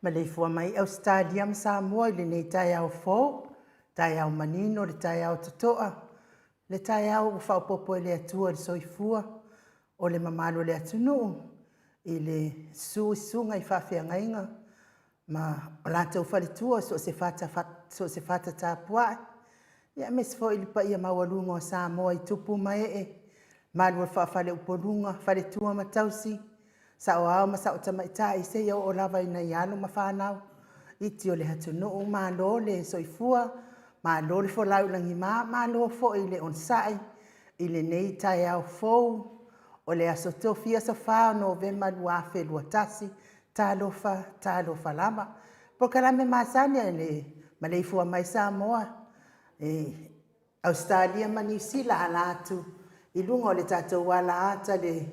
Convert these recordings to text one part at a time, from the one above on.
Maleifua mai Ausetalia ma Samoa i lenei taeao fou, taeao manino, le taeao totoa, le taeao ua faaopoopo e le Atua i le soifua o le mamalu o le atunuu i le susu i susuga i faafeagaiga ma o latou faletua i so o se fata tapuai, aemaise foi le paia maualuga o Samoa i tupu ma ee, mamalu o le faa-faleupoluga, faletua ma tausi, saoao ma sao tamaitai seia oo lava i nai alo ma fanau iti o le atunuu. Malo le soifua, malo le folau i lagima, malo foi le onosai i lenei taeao fou o le Aso Tofi, aso 4 o Novema 2021. Talofa, talofa lava. Polokalame masani a le Maleifua Mai Samoa i Ausetalia ma Niu Sila, ala atu i luga o le tatou alaata, le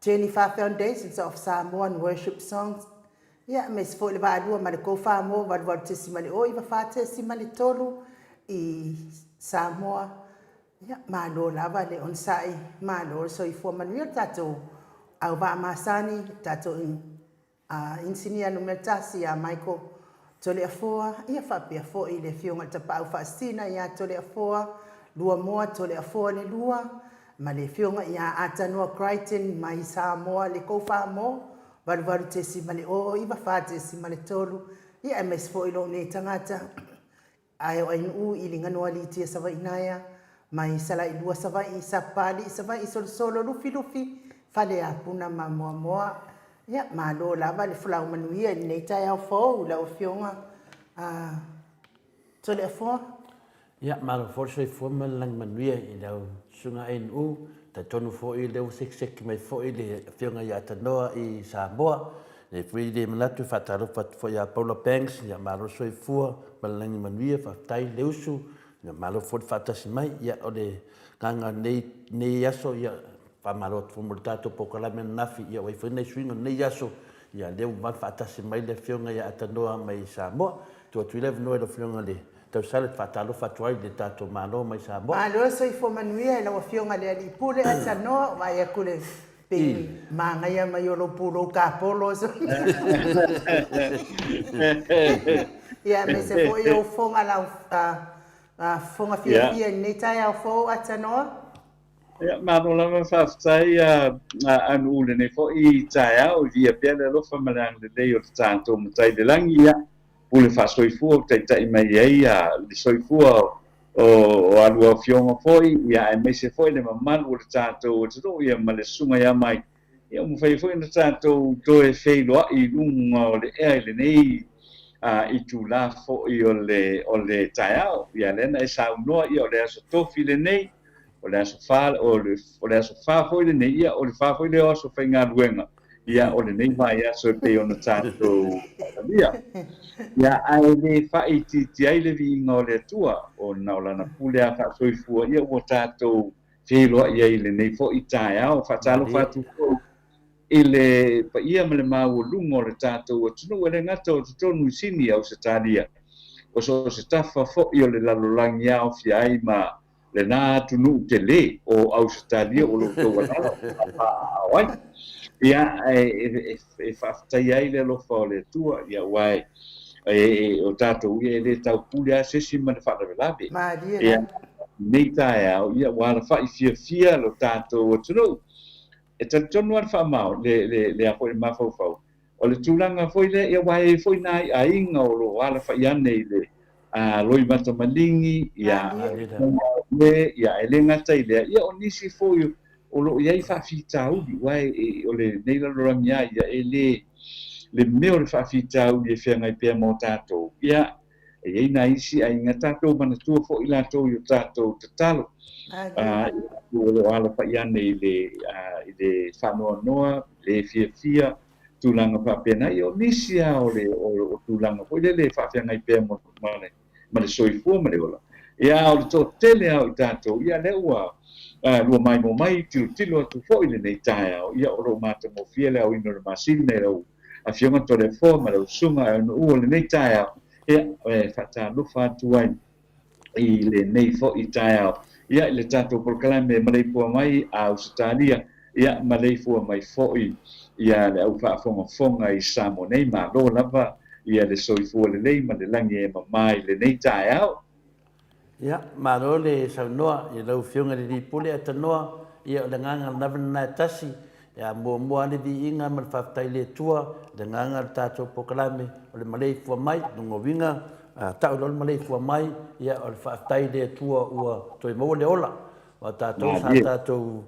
Jennifer Foundations of Samoan Worship Songs, ia, aemaise foi le Vaalua ma le 4 88.0 94.3 i Samoa. Ia, malo lava le onosai, malo le soifua manuia le tatou auvaa masani, tatou inisinia numera 1 ia Michael Toleafoa, ia faapea foi le afioga i le Tapaau Faasisina ia Toleafoa, Luamoa Toleafoa le lua, ma le afioga ia Atanoa Crichton mai Samoa, le 44 88.0 94.3, ia aemaise foi lou nei tagata, Ae o Ainuu i Liganoaliitia Savainaea mai Salailua Savaii Sapapalii Savaii Solosolo Lufilufi Faleapuna ma Moamoa. Ia malo lava le folau manuia i lenei taeao fou i lau Afioga Toleafoa. Ia malo foi le soifua ma le lagi manuia i lau Susuga Ainuu. Talitonu foi o lea ua sekiseki mai foi le Afioga ia Tanoa i Samoa. E foi le manatu e faatalofa atu foi ia Paula Banks, ia malo le soifua ma le lagi manuia, faafetai le usu, ia malo foi le faatasi mai. Ia o le agaga o lenei, lenei aso, ia faamalo atu foi mo le tatou polokalame ananafi, ia ua i ai foi nai suiga o lenei aso, ia lea ua vave faatasi mai le afioga ia Atanoa mai Samoa. Tuu atu i le avanoa i lau afioga i le Tausala e faatalofa atu ai i le tatou Malo mai Samoa. Malo le soifua manuia i lau afioga i le Alii Pule Atanoa, vaai atu le Pei manaia mai o lou pulou kapolo. Ia, aemaise foi ou fofoga lau fofoga fiafia i lenei taeao fou, Atanoa. Ia, malo lava faafetai Anu'u i lenei foi taeao, i viia pea le alofa ma le agalelei o le tatou Matai i le Lagi. Ia, pule faasoifua ua taitai mai ai le soifua o a lua afioga foi, ia, aemaise foi le mamalu o le tatou atunuu, ia, ma le susuga ia Mai, ia, ua mafai foi ona tatou toe feiloai i luga o le ea i lenei itula foi o le, o le taeao. Ia, lea na e saunoa, ia, o le aso Tofi lenei, o le aso fa, o le, o le aso fa foi lenei, ia, o le fa foi lea o aso faigaluega. Ia, o lenei vaiaso e pei ona tatou faatalia. Ia, ae le faaitiitia ai le viiga o le Atua, ona o Lana pule a faasoifua, ia ua tatou feiloai ai i lenei foi taeao. Faatalofa atu foi i le paia ma le maualuga o le tatou atunuu, e le gata o totonu i Sini, Ausetalia, o so o se tafa foi o le lalolagi aofia ai ma lena atunuu tele o Ausetalia o lo o outou alaala o papaaao ai. Ia, e faafetaia ai le alofa o le Atua, ia, aua o tatou ia e le taupule lava se isi ma le faalavelave. Ia, lenei taeao, ia, ua alafai fiafia lo tatou atunuu. E talitonu lava le faamao, le a foi le mafaufau, O le tulaga foi lea, ia aua e i ai foi nai aiga o lo o alafai ane i le loimata maligi, ia, ia, e le gata i lea, ia o nisi foi o lo o i ai faafitauli, aua o lenei lalolagi lava ia, e le, le mea o le faafitauli e feagai pea ma o tatou, ia, E i ai nai isi aiga tatou manatua foi i latou i o tatou tatalo, i latou o lo o alafai ane i le, i le faanoanoa, le fiafia, tulaga faapena. Ia o nisi lava o le, o tulaga foi lele e faafeagai pea ma, ma le, ma le soifua ma le ola. Ia, a o le toatele lava o i tatou, ia lea ua luamaimoa mai, tilotilo atu foi i lenei taeao, ia o lo o matagofie le aoina o le masina i lau Afioga Toleafoa ma lau Susuga Aeonuu o lenei taeao, ia, e faatalofa atu ai i lenei foi taeao, ia, i le tatou polokalame Maleifua Mai a Ausetalia. Ia maleifua mai foi ia le au faafogafoga i Samoa nei. Malo lava ia le soifua lelei ma le lagi e mama i lenei taeao. Ia, malo le saunoa i lau Afioga i le Alii Pule Atanoa. Ia, o le agaga lava lena e tasi, ia muamua lava le viiga ma le faafetai i le Atua, le agaga o le tatou polokalame o le maleifua mai, lona uiga, a tau loa le maleifua mai, ia o le faafetai i le Atua ua toe maua le ola. Aua o tatou sa tatou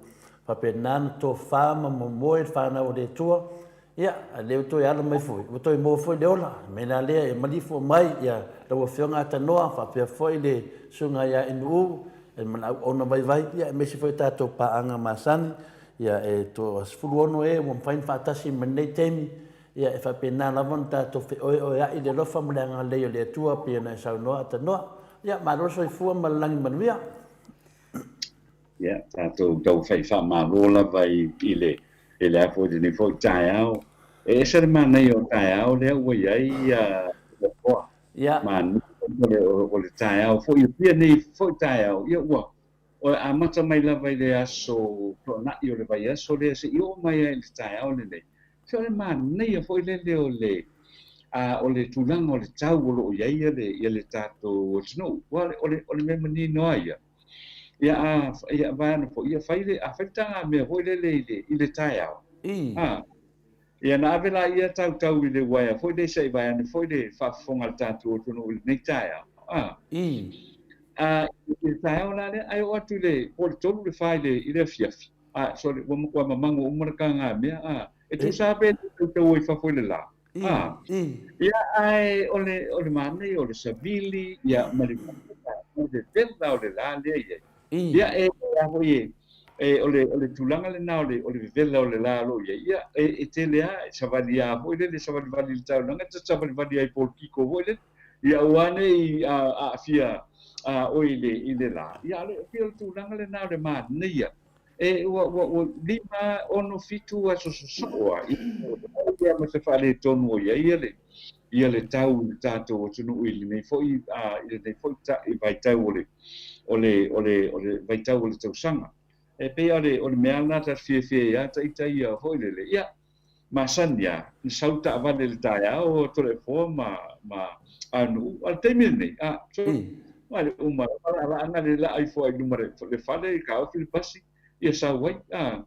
faapena ona tofa ma momoe le fanau a le Atua, ia, a lea ua toe ala mai foi, ua toe maua foi le ola. O le mea la lea, e malifu mai ia lau Afioga Atanoa, faapea foi le Susuga ia Inu e ma le auauna vaivai, ia, aemaise foi o tatou paaga masani, ia, e toa 16 ē ua mafai ona faatasi mai lenei taimi, ia, e faapena lava ona tatou feoeoea'i i le alofa ma le agalelei o le Atua, pei ona e saunoa Atanoa. Ia, malo le soifua ma le lagi manuia. Ia, tatou taufai faamalo lava i, i le, i le a foi lenei foi taeao. E ese le manaia o taeao lea ua i ai ia Toleafoa. Ia. Manaia o le, o le taeao foi, ia nei foi taeao, ia ua, ua amata mai lava i le aso Toonai o le vaiaso lea seia oo mai ai i le taeao lenei. Se o le manaia foi lele o le, a, o le tulaga o le tau o lo o i ai ia le, ia le tatou atunuu. Aua o le, o le mea manino lava ia, ia a, ia vaeane foi, ia fai le, a fai le tagamea foi lele i le, i le taeao, a, ia na ave laia tautau i le uaea foi lea se i vaeane foi le faafofoga a le tatou atunuu i lenei taeao, a. A, i le taeao la lea, ae oo atu i le, po o le 3 i le 4 i le, i le afiafi, a, sole, ua matua mamago uma le tagamea, a. E tusa lava pe le tautau ai i fafo i le la, a. Ia, ae o le, o le manaia o le savili, ia, ma le, ma le vevela o le la lea i ai. Ia, e, a foi e, e, o le, o le tulaga lena o le, o le vevela o le la o lo o i ai, ia, e, e tele lava, e savali lava foi lele, savalivali i le taulaga, ta savalivali ai i polokiko foi lele, ia aua ne i aafia oe i le, i le la. Ia, a o le, pei o le tulaga lena o le manaia E, ua, ua, ua 5, 6, 7 aso sosoo a, ia, ma se faaletonu o i ai ia le, ia le tau i le tatou atunuu i lenei foi, a, i lenei foi ta, i vaitau o le, o le, o le, o le vaitau o le tausaga. E pei o le, o le mea lena ta te fiafia ai a ita ia foi lele. Ia, masani a, na sau taavale i le taeao o Toleafoa ma, ma Anu'u, a o le taimi lenei, a, so, ma le uma, malaalaaga le laa ifo ai i luma le fale, taofi le pasi, ia sau ai, a.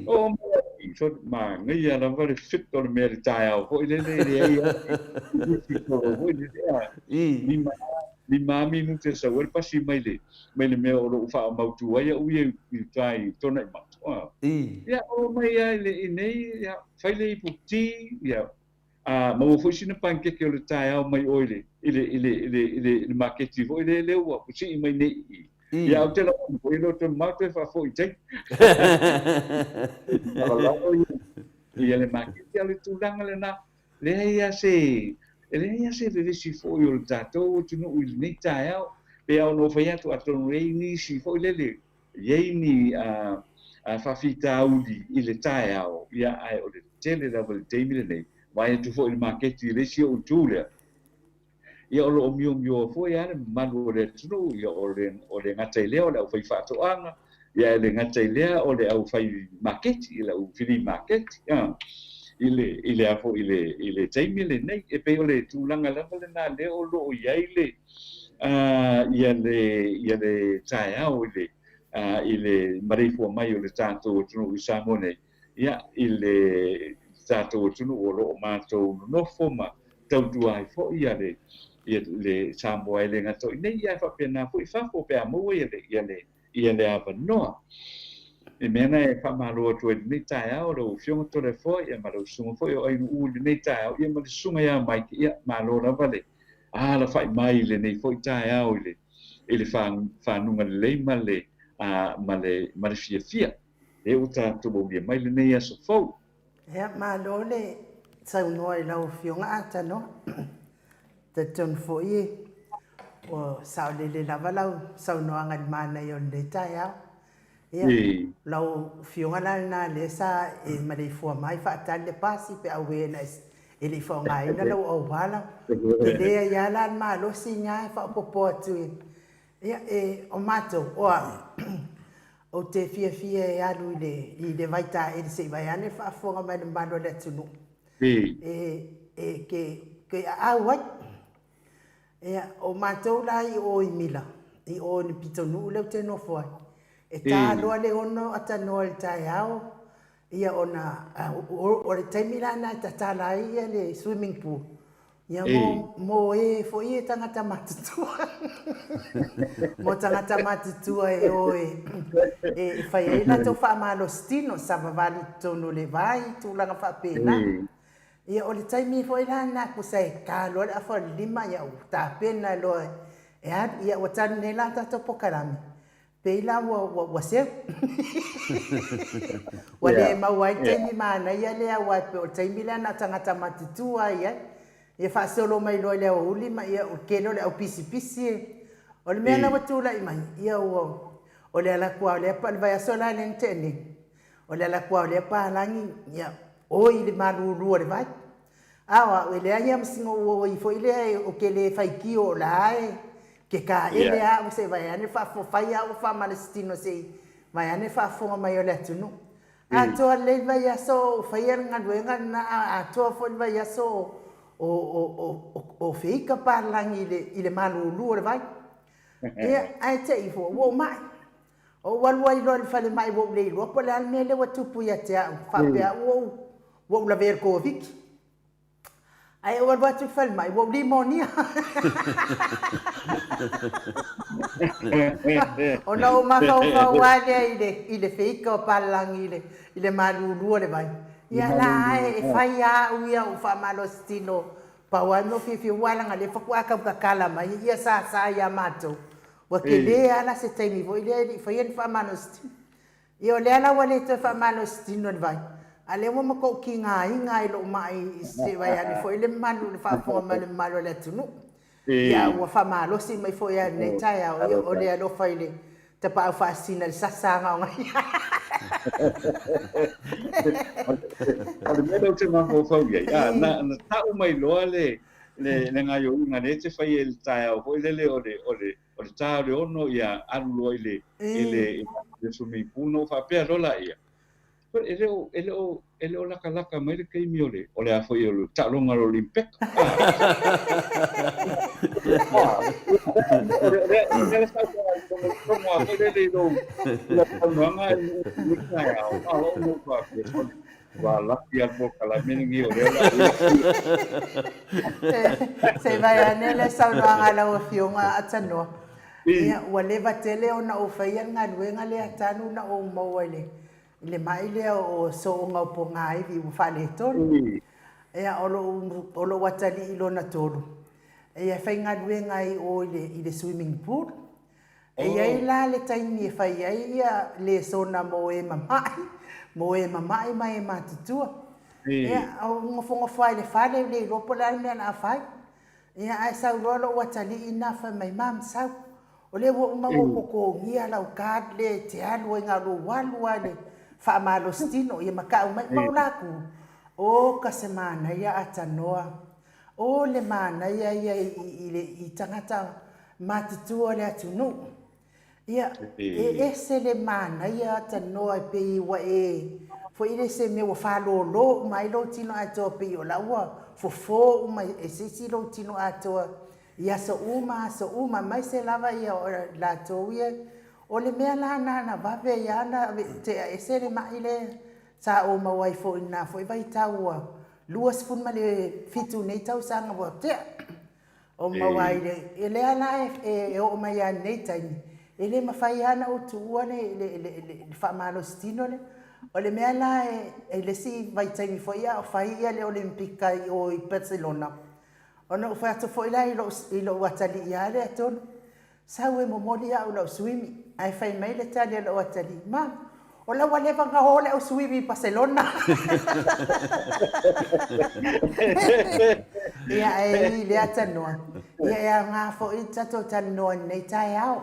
Oo mai lava i, so, manaia lava le fit o le mea i le taeao foi lele, e leai lava se tolo foi lele, a. 5 lava minute e sau ai le pasi mai le, mai le mea o lo o faamautu ai au ia i uta i Tuanaimato, a. Ia, oo mai lava i le, i nei, ia, fai le ipu ti, ia, a maua foi sina panikeke o le taeao mai oe i le, i le, i le, i le, i le, i le maketi foi lea, lea ua sii mai nei i i. Ia, ou te lagona foi e le o toe mamao toe faafoi i tai. Lagolago ia, ia le maketi, a o le tulaga lena, leai lava se, e leai lava se vevesi foi o le tatou atunuu i lenei taeao. Pei lava ona ou fai atu, atonu e i ai nisi foi lele, e i ai ni faafitauli i le taeao, ia, ae o le tele lava i le taimi lenei, vaai atu foi i le maketi i le isi ou itu lea, ia o lo o miomioa foi lava le mamalu o le atunuu, ia o le, o le gata i lea o le aufaifaatoaga, ia e le gata i lea o le aufai maketi, le au fili maketi, a, i le, i le a foi i le, i le taimi lenei. E pei o le tulaga lava lena lea o lo o i ai le, a, ia le, ia le taeao i le, a, i le maleifua mai o le tatou atunuu i Samoa nei, ia, i le tatou atunuu o lo o matou nonofo ma tautua ai foi ia le, ia le Samoa e le gata i inei, ae faapena foi i fafo pe a maua ia le, ia le, ia le avanoa. I mea na e faamalo atu ai i lenei taeao lau Afioga Toleafoa ia ma lau Susuga foi o Ainu'u i lenei taeao ia ma le Susuga ia Mike, ia malo lava le alafai mai i lenei foi taeao i le, i le fanuga lelei ma le, ma le, ma le fiafia. Lea ua tatou aulia mai lenei aso fou. Ia, malo le saunoa i lau Afioga Atanoa. Talitonu foi ua saolele lava lau saunoaga i le manaia o lenei taeao. Ia, o lau Afioga la lena lea sa e maleifua mai faatali le pasi pe auē na e le i faaaogaina lou auala. Tele ai lava la le malosi i ina e faaopoopo atu i, ia, e, o matou, o au, Ou te fiafia e alu i le, i le vaitaele se i vaeane le faafofoga mai le mamalu o le atunuu. E, e ke, ke aau ai. Ia, o matou la i o i Mila, i o i le pitonuu lea ou te nofo ai, e ta loa le 6 atanoa i le taeao, ia ona, o le taimi la lena e tatala ai le swimming pool, Ia mo, mo e foi e tagata matutua. Mo tagata matutua e o e, e fai ai latou faamalositino, savavali i totonu o le vai, tulaga faapena. Ia o le taimi foi la lena tusa e ta loa le afa o le 5, ia ua tapena loa e alu. Ia ua talu nei la tatou pokalame, Pei la ua, ua, ua seu. Ua le maua ai le taimi manaia lea aua e pei o le taimi lea na o tagata matutua i ai. Ia faasolo mai loa i le aoauli ma ia o le tele o le au pisipisi e. O le mea la ua tulai mai, ia ua, o le ala atu lava o lea, o le vaiaso la lea na tea nei, o le ala atu lava o lea palagi, ia oi i le malulu o le vai. A o au, e leai lava ma sina ou oi foi lea ou te le faitio o la e ke kaele a au se i vaeane fai a au faamalositino se i vaeane faafofoga mai o le atunuu. Atoa lelei le vaiaso o ou faia le galuega lena, a atoa foi le vaiaso o feika palagi i le malulu o le vai. Ia, ae te i foi ua ou mai. Ou alu ai loa i le falemai ua ou le iloa po o le a le mea lea ua tupu ia te au, faapea au ua ou lavea i le Koviti. Ae ou alu atu i le falemai ua ou limonia. Ona ou mafaufau lava lea i le, i le feika o palagi i le, i le malulu o le vai. Ia la e fai lava au ia ou faamalositino, pau lava le mea ou fiafia, aua leaga o lea faatoa tau tatala mai ia sasa ia matou. Ua tele lava la se taimi foi lea e le i faia ni faamalositino. Ia o lea la ua le toe faamalositino i le vai, a o lea ua matou tigaina i lou mai se i vaeane foi le mamalu, le faafofoga mai a le mamalu o le atunuu. Ia ua faamalosi mai foi lava i lenei taeao, ia o le alofa i le tapaau faasina i le sasa gaogaoia. O le mea lea ou te mafaufau i ai, na tau mai loa le le gaoioiga lea e te faia i le taeao foi lele o le, o le, o le ta o le 6, ia alu loa i le, i le, i le swimming pool, ona ou faapea loa laia, e le o, e le o, e le o latalata mai le taimi o le, o le a foi o le taaloga o le Olimpeka. O le, o le, le saunoaga foi lele i lou, i lau saunoaga i le taeao, a o ou faapea, Ua laki a polokalame lenei o lea o le a Se i vaeane le saunoaga a lau Afioga Atanoa. Ia, ua leva tele ona ou faia le galuega lea talu ona ou maua i le, i le mai lea o sooga o pogaivi ua faaletonu. Ia, o lou, o lou atalii lona tolu, ia e faigaluega ai i o i le, i le swimming pool. E i ai la le taimi e fai ai ia lesona mo e mama'i, mo e mama'i ma e matutua. Ia, ou nofonofo lava i le fale, le iloa po o le a le mea o le a fai. Ia, ae sau loa lou atalii lena fai mai, Mum, sau, o lea ua uma ona ou totogia lau card lea e te alu ai na o lou alu lava i le faamalositino, ia ma tau mai. Ma ou la atu, O ka se manaia atanoa. O le manaia ia i tagata matutua o le atunuu. Ia, e ese le manaia atanoa e pei ua e, foi lea se mea ua faalōlō uma ai lou tino atoa pei o la ua fofo uma e se isi lou tino atoa i aso uma aso uma, aemaise lava ia o latou ia. O le mea la na na vave ai lava ona tea ese le mai lea sa ou maua ai foi i lena foi vaitau ua 27 nei tausaga ua tea o maua ai le, e lea la e oo mai lava i lenei taimi, e le mafai lava ona ou tuua le, le, le, le, le faamalositino lea. O le mea la e, i le isi vaitaimi foi a o fai ia le Olimpika i o i Barcelona, ona ou fai atu foi lea i lou, i lou atalii lava lea tonu, Sau e momoli au i lau suimi. Ae fai mai le tali a lou atalii, Ma, o la ua leva ona o le au suimi i Paselona. Ia, ae ui i lea tanoa, ia e aoga foi le tatou talanoa i lenei taeao.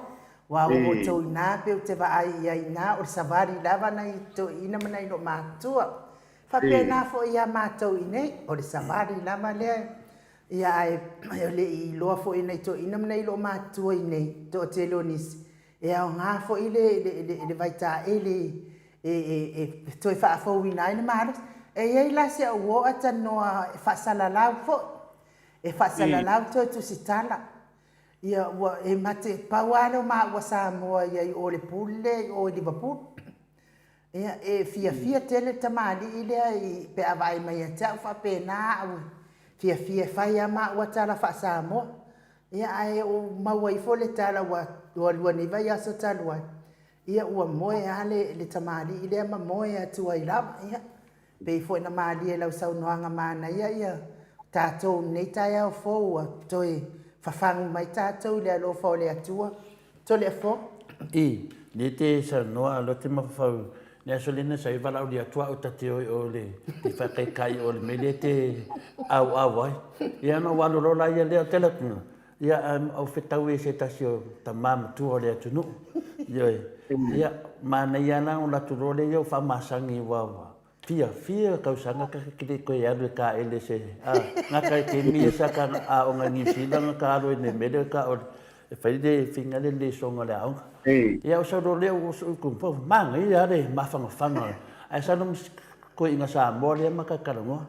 Aua o outou i ina pei ou te vaai i ai i ina, o le savali lava nai toeaiina ma nai loomatutua. E faapena foi ia matou i inei, o le savali lava lea. Ia ae le i iloa foi e nai toeaiina ma nai loomatutua i inei, toatele o nisi. E aoga foi le le le le vaitaele e e e toe faafouina ai le malosi. E i ai la si au uo a talanoa e faasalalau foi, e faasalalau toe tusitala. Ia ua e mate pau lava lea o maua Samoa ia i o i le pool lea i o i Liverpool. Ia e fiafia tele le tamalii lea i pe a vaai mai ia te au faapena au e fiafia e fai lava maua tala faa-Samoa. Ia ae ou maua ifo le tala ua ua lua nei vaiaso talu ai, ia ua moe lava le le tamalii lea ma moe atu ai lava. Ia pei foi ona malie i lau saunoaga manaia ia tatou i lenei taeao fou ua toe fafagu mai tatou i le alofa o le Atua. Toleafoa. I, lea te saunoa loa te mafaufau le aso lena sa i valaaulia atu au ta te o i o le te faataitai o le mea lea te auau ai. Ia ona ou alu loa la ia lea o te alu atu, ia au fetau e se tasi o tama matua o le atunuu. Ioe. Ia manaia la ona alu atu loa lea ia o faamasani ua Fia, fia tausaga ka ke le koe alu e ka ele se, a, nga ka ke mi sa ka a o nga New Zealand nga ka alu e ne mele ka o e fai le finga le le songa le aoga. Ia o sa lo le o su ku po ma ngai ia le ma fanga fanga. Ai sa no koe inga Samoa le ma ka kalangoa.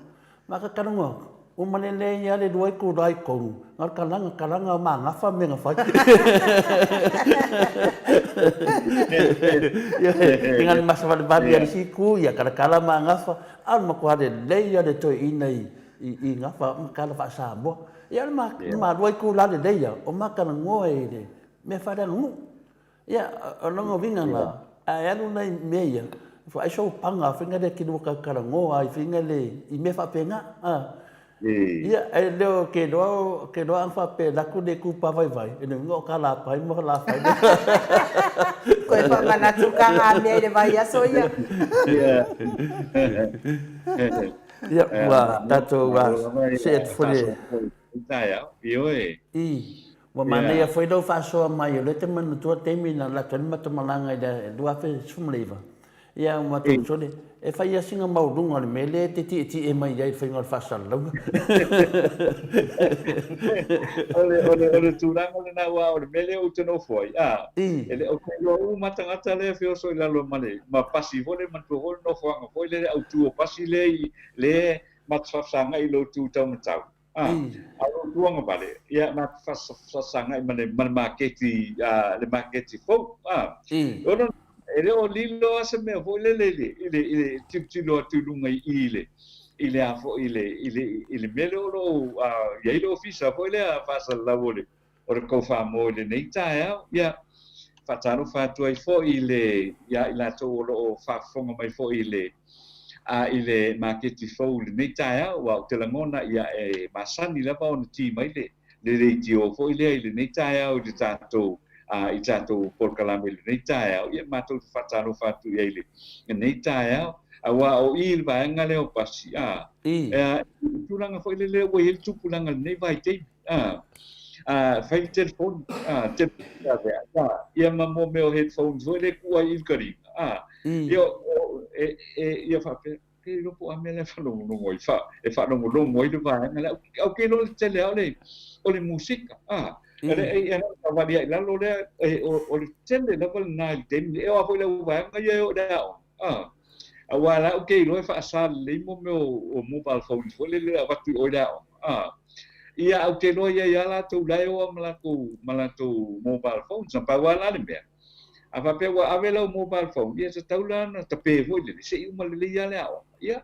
Ma ka kalangoa uma le le ia le luai ku lai konu. Nga kalanga kalanga ma ngafa me nga fai. Ia inga le masa vale vale ia si ku ia kala kala ma ngafa. Au ma ko hale le ia le toi ina i i ngafa ma kala fa Samoa. Ia ma ma luai ku la le le ia o ma kala ngoa i le mea whare ngu. Ia, o lona uiga la, a e alu la i mea ia, fo ai sou panga faiga lea ki lua kaukalagoa ai faiga le i mea faapena, a. Ia, e le o ke loa, ke loa ang faapea laku le kupa vaivai, e le uiga o ka lapai ma lafai le. Koe whamanatu ka ngā mea i le vaiaso ia. Ia, ua tatou see atu foi le. I. Ua manaia foi lou faasoa mai o lea te manatua taimi na alu atu ai le matou malaga i le 2019, ia ua matou sole, e fai lava sina maualuga o le mea lea e te tietie mai ai i le faiga o le faasalalauga. O le, o le, o le tulaga lena aua o le mea lea ou te nofo ai, a, e le o iloa uma tagata lea e feoso i lalo ma le, ma pasi foi lea, manatua foi le nofoaga foi lea, le autu o pasi lea i, lea ma te faafesagai i lou tu taumatau. A, a o lou tuagavale, ia ma te faafesagai ma le, ma le maketi, a, le maketi fou. A, o lona, e le o lilo lava se mea foi lele i le, i le, i le tilotilo atu i luga i i le, i le a foi, i le, i le, i le mea lea o lo o i ai le ofisa foi lea faasalalau o le, o le Kofamo i lenei taeao. Ia, faatalofa atu ai foi i le, ia i latou o lo o faafofoga mai foi i le, a i le maketi fou i lenei taeao, aua ou te lagona, ia, e masani lava ona ti mai le, le leitio foi lea i lenei taeao i le tatou, a i tatou polokalame i lenei taeao. Ia, matou te faatalofa atu i ai i lenei taeao, aua o i i le vaega lea o pasi, a, e, tulaga foi lele ua i ai le tupulaga i lenei vaitaimi. A, a, fai le telefoni, a, telefoni a vea, a, ia ma mo mea o headphones foi le kua i ka lima, a, ia, o, e, e, ia faapea, ke iloa po o a mea la e faalogologo ai, fa, e faalogologo ai le vaega lea, au ke iloa le tele lava o le, o le musika, a, e le, e, e, savali ai lalo lea, e, o, o le tele lava lena i le taimi, e o a foi le au vaega ia e o i le aoga, a, aua la ou te iloa e faasa lelei mo mea o mobile phones foi lele e avatu i o i le aoga, a. Ia, ae ou te iloa e i ai lava latou la e o ma latou, ma latou mobile phones. Na pau lava la le mea, a faapea ua ave lau mobile phone, ia e tatau la ona tape foi lele, se i uma lelei lava le aoga, ia,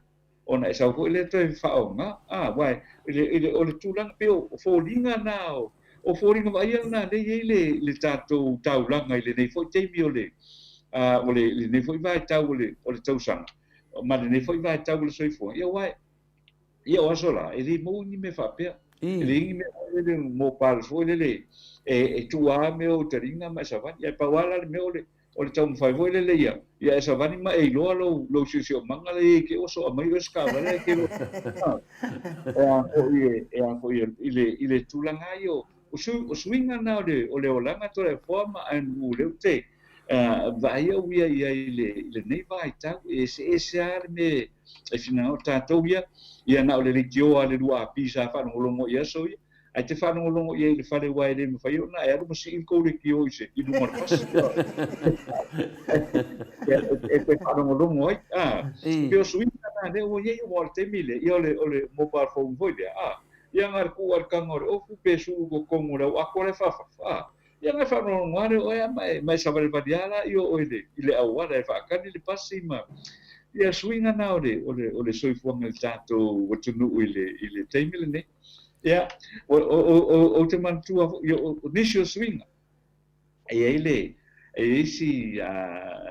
ona e sau foi lea toe faaaoga, a, aua i le, i le, o le tulaga pei o foliga na o, o foliga vaaia lena lea e i ai le, le tatou taulaga i lenei foi taimi o le, a, o le, lenei foi vaitau o le, o le tausaga, ma lenei foi vaitau o le soifua, ia aua Ia o aso la, e le maua ni mea faapea. E leai ni mea foi lele mobile foi lele e, e tuua lava mea o taliga ma e savali. Ae pau lava la le mea o le, o le taumafai foi lele ia, ia e savali ma e iloa lou, lou siosiomaga la e i ai te i ua soa mai oe se taavale ae te iloa e a foi e, e a foi i le, i le tulaga lava ia o, o, su, o suiga na o le, o le olaga Toleafoa ma Andrew lea ou te vaai au ia i ai i le, i lenei vaitau, e eseese lava le mea e finagalo tatou ia, ia na o le leitioa a le 2AP sa faalogologo i aso ia. Ae te faalogologo i ai i le fale aua e le mafai ona e alu ma sii le kou lekiō i se i luga o le pasi. E toe faalogologo ai. E pei o suiga na lea ua i ai aua o le taimi lea, ia o le o le mobile phone foi lea, ia na o le tuu lava i le taga o le ofu pe suu i totonu o le au ato la e faafafa. Ia na e faalogologo lava lea o oe ma e ma e savalivali lava laia o oe i le auala e faatali le pasi ma ia suiga na o le o le o le soifuaga i le tatou atunuu i le i le taimi lenei. Ia, ou te manatua foi, o nisi o suiga, e i ai le, e i ai si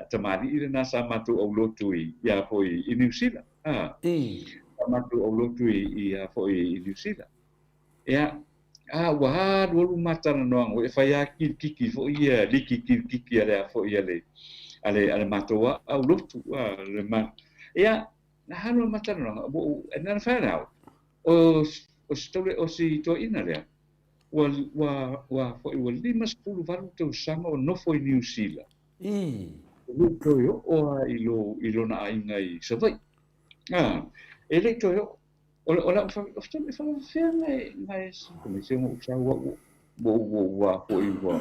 tamalii lena sa matou aulotu i, ia foi i Niu Sila. Sa matou aulotu i, ia foi i Niu Sila. Ia, a ua alualu ma talanoaga, e fai lava kilikiki foi ia, liki kilikiki a le a foi a le, a le, a le matou aulotu. Le ma, ia, na alualu ma talanoaga, ua ou, and then I found out, O, o si taule, o si toeaina lea, ua, ua, ua foi, ua 58 tausaga o nofo i Niu Sila. I. E le i toe oo lava i lo, i lona aiga i Savaii. A, e le i toe oo. O, o lau fa, o fetaui, e faafefea na e, na e se ua ou sau au, ua, ua, ua, foi, ua,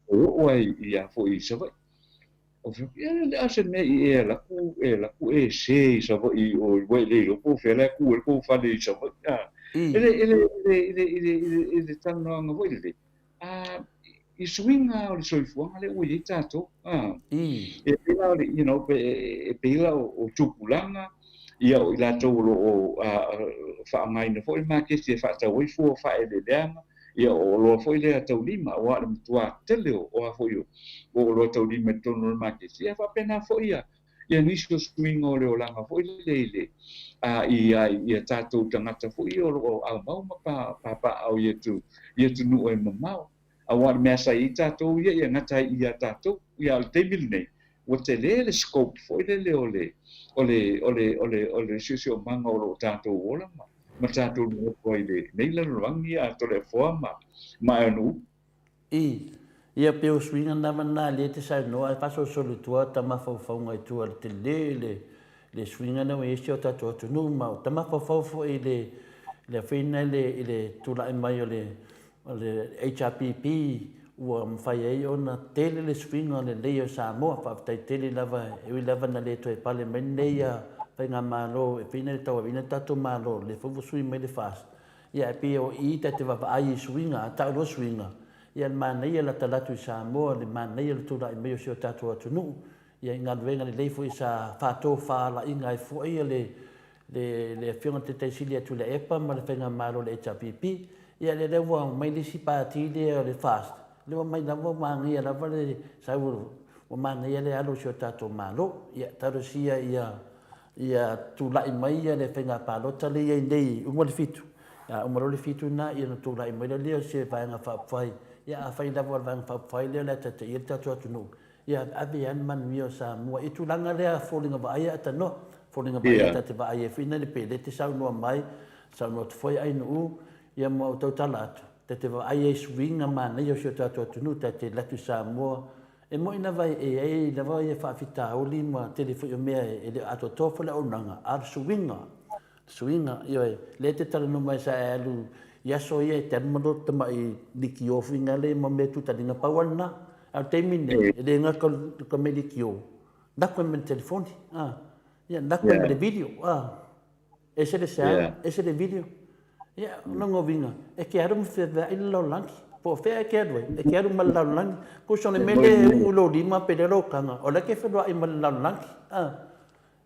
ua oo ai i a foi i Savaii. Ia le a se mea i e alu atu e alu atu e sē i Savaii o ua e le iloa po o fea la e tu ai le tou fale i Savaii a. I le i le i le i le i le i le talanoaga foi lele a i suiga o le soifuaga lea ua i ai tatou a. E pei la o le you know e pei la o tupulaga ia o i latou o lo o faaaogaina foi le maketi e faatau ai fua o faaeleeleaga Ia, o oloa foi lea taulima, aua o le matua tele o a foi o oloa taulima i totonu o le maketi. Ia, faapena foi ia, ia nisi o suiga o le olaga foi lele i le, a, i a, i a tatou tagata foi ia o lo o aumau ma pa, papaaao i atu, i atunuu e mamao. Aua o le mea sa i ai tatou ia, ia gata ai i a tatou. Ia, a o le taimi lenei, ua tele le scope foi lele o le, o le, o le, o le, o le siosiomaga o lo o tatou ola ma, ma tatou nonofo ai i lenei lalolagi a Toleafoa ma, ma Aeanu'u. I, ia pei o suiga lava na lea e te saunoa ai faasolosolo i tua ta mafaufauga i tua i le tele le, le suiga lea ua i ai si o tatou atunuu ma ta mafaufau foi i le, le afeina i le, i le tulai mai o le, O le HRPP ua mafai ai ona tele le suiga lelei o Samoa. Faafetai tele lava, e ui lava na le toe pale mai lenei Faigamalo e pei ona tauaveina le tatou Malo, lea foi ua sui mai le FAST. Ia ae pei o i ta te vaavaai i suiga, a tau loa suiga, ia le manaia latalatu i Samoa, le manaia le tulai mai o si o tatou atunuu, ia i galuega lelei foi sa faatofalaiga ai foi le le le Afioga i le Taitai Sili ia Tuilaepa ma le Faigamalo o le HRPP, ia lea lea ua aumai le isi Pati lea o le FAST, lea ua aumai lava ua manaia lava le sau ua manaia le alu o si o tatou Malo. Ia talosia ia ia tulai mai ia le faiga palota lea i ai nei uma le fitu, a uma loa le fitu lena ia ona tulai mai lea o se Vaega Faaupufai. Ia afai lava o le Vaega Faaupufai lea o le a taitaia le tatou atunuu, Ia ave ai le manuia o Samoa i tulaga lea foliga vaaia atanoa, foliga vaaia ta te vaai ai foi na le pe le te saunoa mai, saunoa atu foi Ainuu, ia ma ou tautala atu, ta te vaai ai i suiga manaia o si o tatou atunuu, ta te alu atu i Samoa, e moni lava e i ai lava ia faafitauli ma tele foi o mea e le o atoatoa foi le auaunaga, a o le suiga Suiga, ioe, lea e te talanoa mai sa e alu i aso ia e te alu ma lou tamai likiō fuiga ma mea tutaliga, pau lava lena. A o le taimi lenei, e le gata o ka mea likiō, naku ai ma le telefoni, a, ia, naku ai ma le video, a, ese le sound, ese le video. Ia, o lona uiga, e te alu ma feaveai le lalolagi. Po o fea e te alu ai, e te alu ma le lalolagi. Tusa o le mea lea e uu i lou lima pe le lou taga, o la e te feloai ma le lalolagi, a.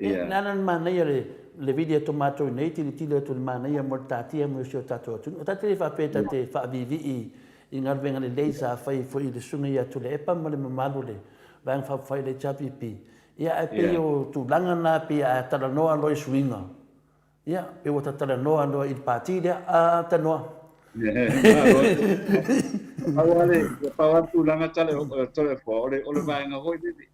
Ia, le ala le manaia le le vili atu o matou nei, tilotilo atu i le manaia mo le taatia mai o si o tatou atunuu. O tatou le faapea ta te faaviivii i galuega lelei sa fai foi i le Susuga ia Tuilaepa ma le mamalu o le Vaega Faaupufai o le HRPP. Ia, ae pei o tulaga na pei a talanoa loa i suiga, ia, pei ua ta talanoa loa i le pati lea, a tanoa. Pau lava le tulaga Toleafoa, o le vaega foi lele,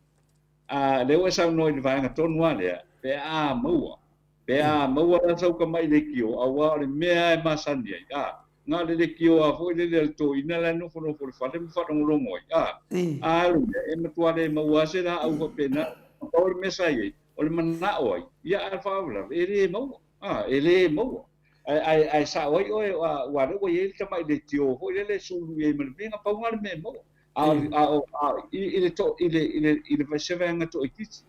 A, lea ua e saunoa i le vaega tonu lava lea, pe a maua, pe a maua la sau tamai leitio, aua o le mea lava e masani ai, a, na o le leitio lava foi lele a le toeaina la e nofonofo i le fale ma faalogologo ai, a, a alu mea, e matua le maua lava se laau faapena, na pau le mea sa i ai, o le manao ai, ia a o le faalavelave, e le maua, a, e le maua. Ae, ae, ae sa'o ai oe, aua lea ua i ai le tamai leitio foi lele e sulu i ai ma le mea, na pau lena o le mea e maua. A o, a o, a o, i, i le to, i le, i le, i le, se vaega toaitiiti.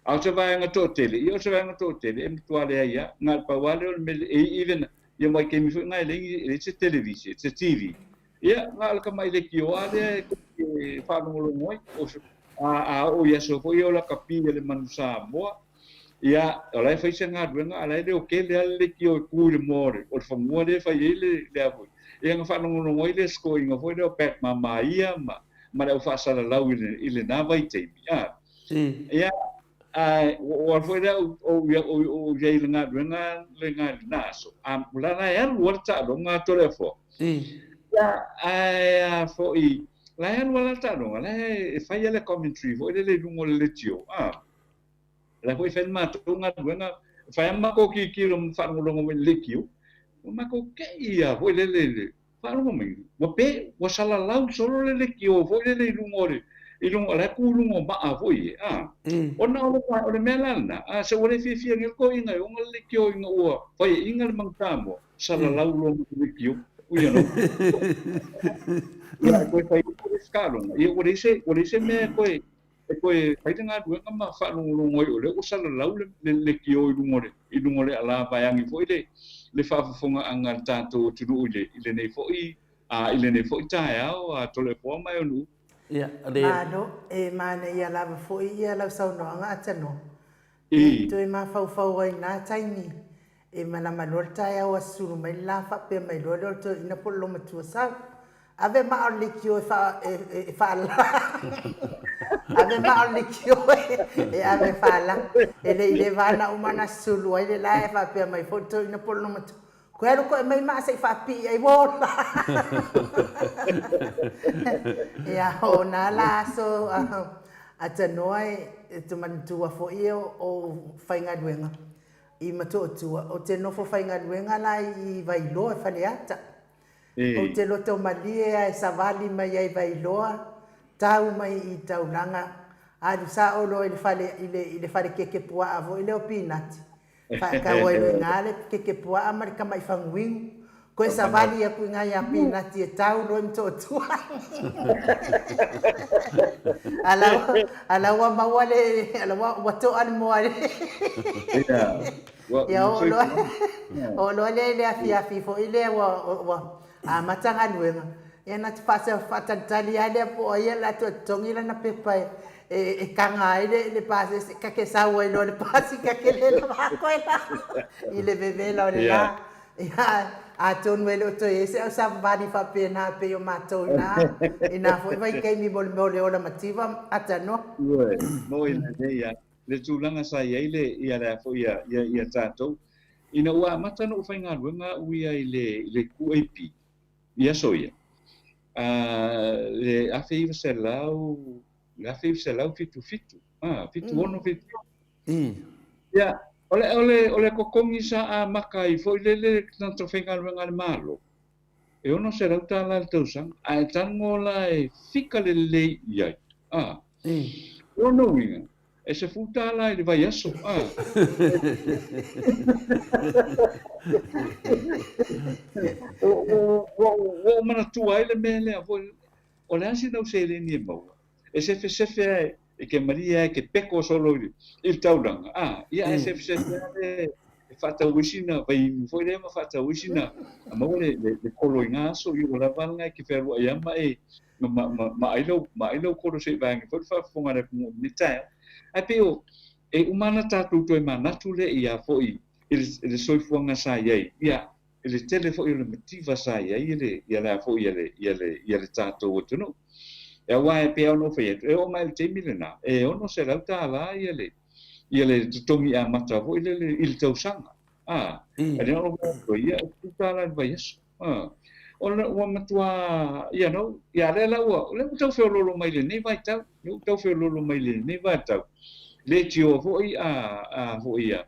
A o se vaega toatele, ia o se vaega toatele e matua leai lava. Na o le pau lava lea o le mea, e even, ia vaitaimi foi lena e leai ni, e leai se televise, se TV. Ia, na o le tamai leitio lava lea e te faalogologo ai. O se, a, a oo i aso foi ia o lakapi a le Manu Samoa, ia, o la e fai se galuega, a o la e leotele lava le leitio e tu i le moa o le, o le fanua lea e fai ai le, le a foi. Ia ona faalogologo ai lea i se toeaina foi lea o Pat Mamaia ma, ma le au faasalalau i le, i lena vaitaimi, a. Ia, ae ua ou alu foi lea ou, ou, ou, ou i ai i le galuega lena i lena aso, a, o la e alu lava le taaloga a Toleafoa. Ia, ae a foi, la e alu lava le taaloga, la e fai lava le commentary foi lele i luga o le leitio, a. La foi e fai le matou galuega, e fai lava matou tilotilo ma faalogologo mai i le leitio, ua matou te i lava foi lele i le faalogo mai, ua pe, ua salalau solo le leitio foi lele i luga o le, i luga, o la e tu i luga o maa foi e, a. Ona o le, o le mea la lena, a, se ua le fiafia nei le toeaina e ona le leitio ina ua faiaina le Manu Samoa, salalau loa ma le leitio, you know. Ia, e toe fai ai foi le isi taaloga, ia ua leai se, ua leai se mea e toe, e toe fai le galuega ma faalogologo ai o lea ua salalau le leitio i luga o le i luga o le ala vaeane foi le le faafofogaaga a le tatou atunuu i le i lenei foi a i lenei foi taeao a Toleafoa ma Eonu'u. Ia, le. Malo, e manaia lava foi ia lau saunoaga Atanoa. E toe mafaufau ai i na taimi e malama loa le taeao a sulu mai le la faapea mai loa lea o le toeaina po o le lomatua sau. Ave maa o le leitio e faa, e, e, e faala. Ave maa o le leitio e, e ave e faala. E le i leva ana uma ona sulu ai le la e faapea mai foi le toeaina po o le lomatua. Koe alu koe mai maa se i faapii ai ua ola. Ia, o nā la aso a tanoa e te manatua foi o faigaluega i Motootua, ou te nofo faigaluega la i Vailoa, Faleata. Ou te loto malie a e savali mai ai Vailoa, tau mai i Taulaga, alu sao loa i le fale, i le, i le fale keke puaa foi lea o Pinati. Faatau ai loa i ina le keke puaa ma le tama'i faguinu. Koe savali aku i ina iā Pinati e tau loa i Motootua. A la a la ua maua le, a la ua, ua to'a le moa i le Ia oo loa, oo loa lea i le afiafi foi lea ua, ua amata galuega, ia na te faatalitali lava lea po o ai o le a toe totogi lana pepa e, e, e taga ai le, le pasese, ta te sau ai loa i le pasi, ta te le lava koe la i le vevela o le la. Ia, atonu e le o toe i ai se ausavavali faapena e pei o matou i na, i na foi vaitaimi mo le mea o le ola mativa atanoa. Ioe, moi lelei lava le tulaga sa i ai le, ia le a foi ia, ia, ia tatou. Ina ua amata ona ou faigaluega au ia i le, i le QAP, i aso ia, a, le 1900, le 1977, a, 76, 77. Ia, o le, o le, o le totogi sa amata ai foi le, le tagata faigaluega a le Malo, e $600 i le tausaga, a e tago la e fika lelei i ai, a, o lona uiga, E $10 i le vaiaso, a. Ua ou manatua ai le mea lea foi, o le a sina au seleni e maua, e sefesefe lava, e ke malie lava e ke peko solo i le taulaga, a, ia ae sefesefe lava e faatau ai sina vaiinu foi lea ma faatau ai sina, maua le kolo i na aso, ia ua lava lena e te fealuai lava ma e ma, ma, ma ai lau, ma ai lau kolo se i vaega foi le faafofoga a le atunuu i lenei taeao. Ae pei o, e uma ana tatou toe manatu lea ia foi i le, i le soifuaga sa i ai, ia, i le tele foi o le mativa sa i ai i le, ia le a foi ia le, ia le, ia le tatou atunuu. E aua e pei lava ona ou fai atu, e oo mai i le taimi lena, e $600 ia le, ia le totogi amata foi lele i le tausaga. A, e le o ia, e $10 i le vaiaso. A, ona ua matua, you know, ia lea la ua, lea ua tau feoloolo mai lenei vaitau, lea ua tau feoloolo mai lenei vaitau. Leitioa foi a, a foi ia,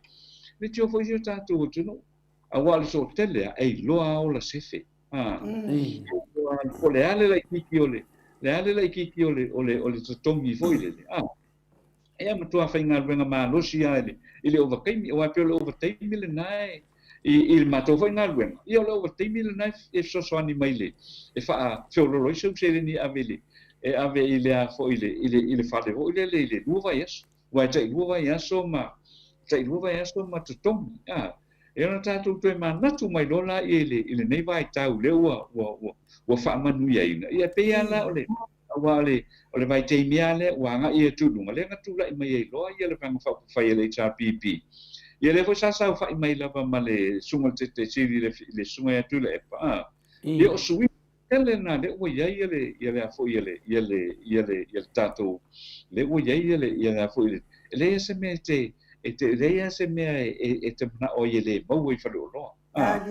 leitioa foi si o tatou atunuu, aua o le toatele lava e iloa lava ola sefe. A, po o le a le laitiiti o le, le a le laitiiti o le, o le, o le totogi foi lele, a. Ia matua faigaluega malosi lava i le, i le ovataimi, aua e pei o le ovataimi lena e, i i le matou foi galuega, ia o le ovataimi lena e fesoasoani mai le e faafeoloolo ai sau seleni e ave i le e ave i le a foi i le i le i le fale foi lele i le lua vaiaso, aua e tailua vaiaso ma tailua vaiaso ma totogi, a. E ona tatou toe manatu mai loa laia i le i lenei vaitau lea ua ua ua ua faamanuiaina, ia e pei lava la o le Aua o le, o le vaitaimi lava lea ua agai atu i luga, lea na tulai mai ai loa ia le Vaega Faaupufai a le HRPP. Ia lea foi sa saofai mai lava ma le Susuga i le Taitai Sili, le, le Susuga ia Tuilaepa, a, ia o suiga tele na lea ua i ai ia le, ia le a foi, ia le, ia le, ia le, ia le tatou, lea ua i ai ia le, ia le a foi, le, e leai lava se mea e te, e te, e leai lava se mea e, e, e te manao ai e le maua i faleoloa. A,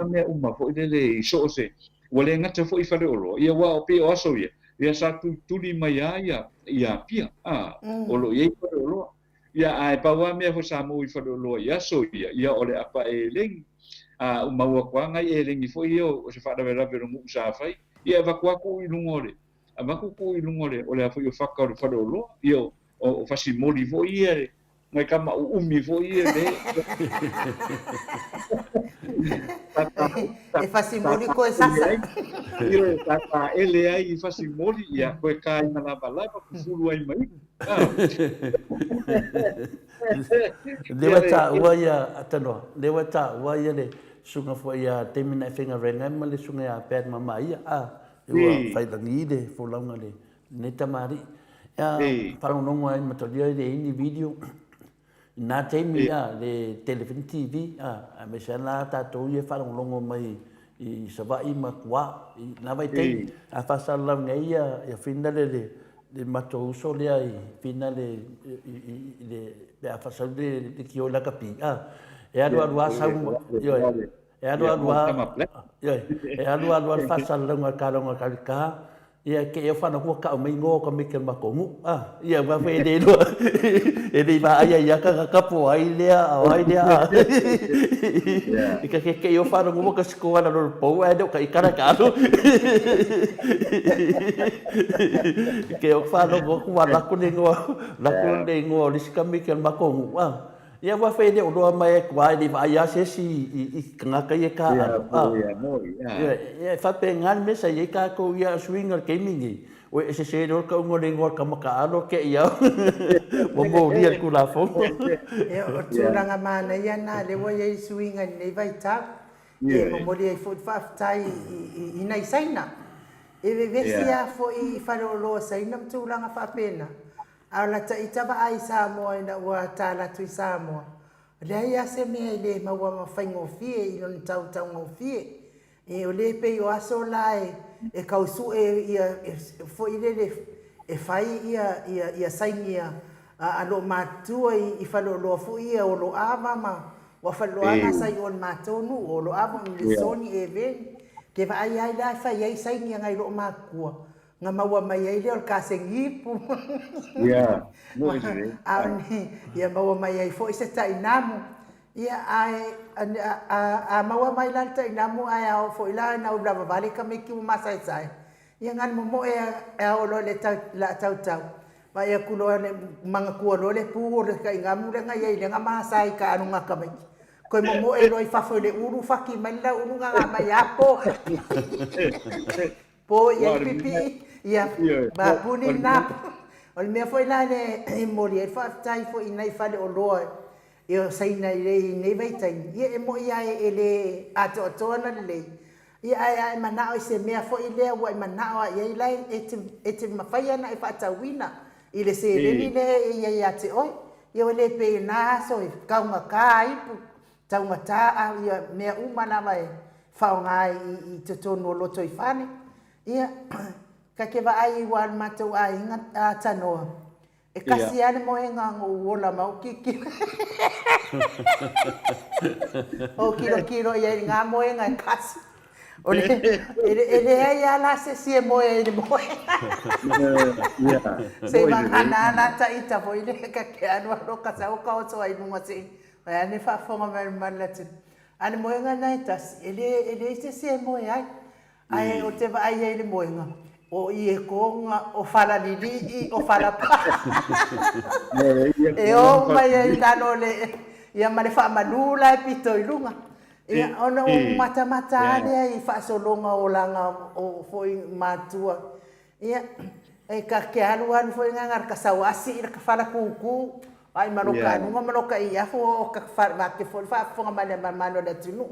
a mea uma foi lele i so o se, ua le gata foi i faleoloa, ia aua o pei o aso ia, ia sa tulituli mai lava ia, ia Apia, a, o lo o i ai faleoloa. Ia, ae pau lava mea foi sa maua i faleoloa i aso ia, ia o le apa elegi. A, ua maua atu lava nai elegi foi ia o se faalavelave o le nuu sa fai, ia e avatu lava tuu i luga o le, avatu tuu i luga o le, o le a foi o faka o le faleoloa, ia o, o fasimoli foi ia e, Nai tama uumi foi ia le. E fasimoli koe sasa. Ioe, sa taele ai i fasimoli, ia koe kāinga lavalava, pupulu ai ma ipu. Lea ua taua ia, Tanoa, lea ua taua ia le susuga foi ia taimi na e faigaluega ai ma le susuga ia Pat Mamaia, a, ua failagi le folauga i le Nei tamalii. Ia faalogologo ai matalia i le ini video i na taimi a le tele foi ni TV a aemaise lava la tatou ia e faalogologo mai i Savaii ma tua i na vaitaimi a faasalalau nei ia ia finale le le matou uso lea i finale i le pe a faasau le le kio i lakapi a e alu alu a sau ioe e alu alu a ioe e alu alu a le faasalalauga a le kaloga kalika Ia ke e whana kua kau mai ngoa ka meke ma ko ngu. Ah, ia wa fe le lo. E le va ai ia ka ka kapo ai lea a ai lea. I ka ke ke o whana ngu ka siko ana lo po ai lo ka ikara ka alu. Ke o whana ngu ku wa laku le ngoa, laku le ngoa o lisi ka meke ma ko ngu. Ah. Ia ua whai le oloa mai e kua i vaai a se esi i kangaka ia ka alo. Ia, moi, ia. Ia, ia, e whape ngā me sa i ka kou ia suinga le keimi ni. O e se se ro ka ungo le ngoa ka maka alo ke ia. Mo mo ria ku la fo. Ia, o tūranga māna ia nā le ua iai suinga i nei vaitau. E momoli ai foi le faafetai i nai Saina. E vevesi a foi i whare oloa Saina ma tūranga whaapena. A o lata ita vaai i Samoa ina ua tala atu i Samoa, leai a se mea e le maua ma faigofie i lona tau taugofie. E o le pei o aso la e e kau sue ia foi lele e fai ia ia ia saini a a loo matutua i i faleoloa foi ia o lo ava ma ua faleoloa na sai o le matou nuu o lo ava o le soni e veni ke vaai ai la e fai ai saini a ngai loo matua Nga maua mai ai lea o le kasegi ipu. Ia, moi lelei. A o ni, ia maua mai ai foi se tainamu. Ia, ae, a, a, a maua mai la le tainamu ae a oo foi la ina ua lava vale ka meki ua masaesae, ia nga le momoe e ao loa le tau, la tautau. Vaai atu loa le magatua loa le pu o le tainamu lea na i ai lea na masae i ka aluga ka maiki. Koe momoe loa i fafo i le ulu, faki mai le ulu nga mai a po. Po i ai pipii, ia, ma puni na. O le mea foi la le e momoli ai le faafetai foi i nai faleoloa i o Saina i lenei vaitaimi, ia e moi lava e le atoatoa ona lelei, ia ae a e manao i se mea foi lea ua e manao lava i ai la e te, e te mafai lava ona e faatauina i le seleni lea e i ai ia te oe. Ia ua le pei o na aso e taugata ai taugata a ia mea uma lava e faaaoga ai i totonu o lotoifale. Ia, ka ke vaai ua le matou aiga a Tanoa, e kasi lava le moega o ou ola ma ou kikilo. Ou kilokilo i ai i ngā moega e kasi. O le, e leai lava la se isi e moe ai i le moega. Se i vagana la ta ita foi lea ka ke alualu o ka sau ka oso ai i luga se i Mai ane faafofoga mai le mamalu o le atunuu. A o le moega lena e tasi, e le, e leai se isi e moe ai. Ae ou te vaai ai i le moega, o iekoga, o falalilii, o falapā. E o uma ai i lalo o le, Ia ma le faamalu la e pito i luga. Ia ona ou matamata lava lea i faasologa o olaga o foi matua. Ia, e ka ke alu alu foi nga ka sau asi i ka fala kuku, ai ma lo ka anuga ma lo ka i afu o ka va ke foi faafofoga mai le mamalo le atunuu.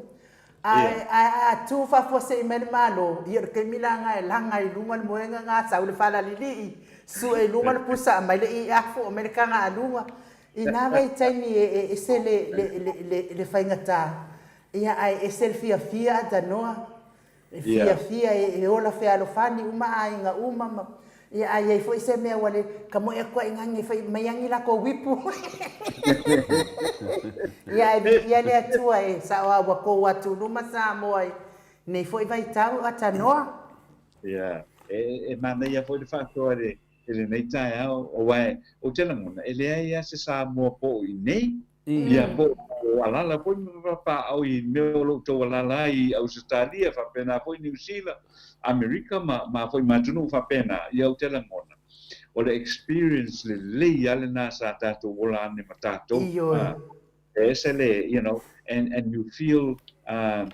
Ae a tu faafuasei mai le Malo, ia o le taimi la lena e laga i luga le moega nga sau le fala lilii, sue i luga le pusa aumai le iafu aumai le taga aluga. I na vaitaimi e ese le faigata, ia ae ese le fiafia Atanoa. E fiafia e ola fealofani uma aiga uma ma ia a iai foi se mea ua le ka moe atu ai ngangi fai mai angi lako wipu. Ia ae viia le Atua e sao a ua kou atu luma Samoa i nei foi vaitau Atanoa. Ia, e manaia foi le faasoa i lenei taeao, aua ou te lagona e leai lava se Samoa po o i inei Ia, po o alala foi ma papaaao i mea o lo o outou alala ai i Ausetalia, faapena foi Niu Sila, Amerika ma ma foi ma atunuu faapena, ia ou te lagona, o le experience lelei lava lena sa tatou ola ane ma tatou. Ioe. E ese le, you know, and, and you feel uh,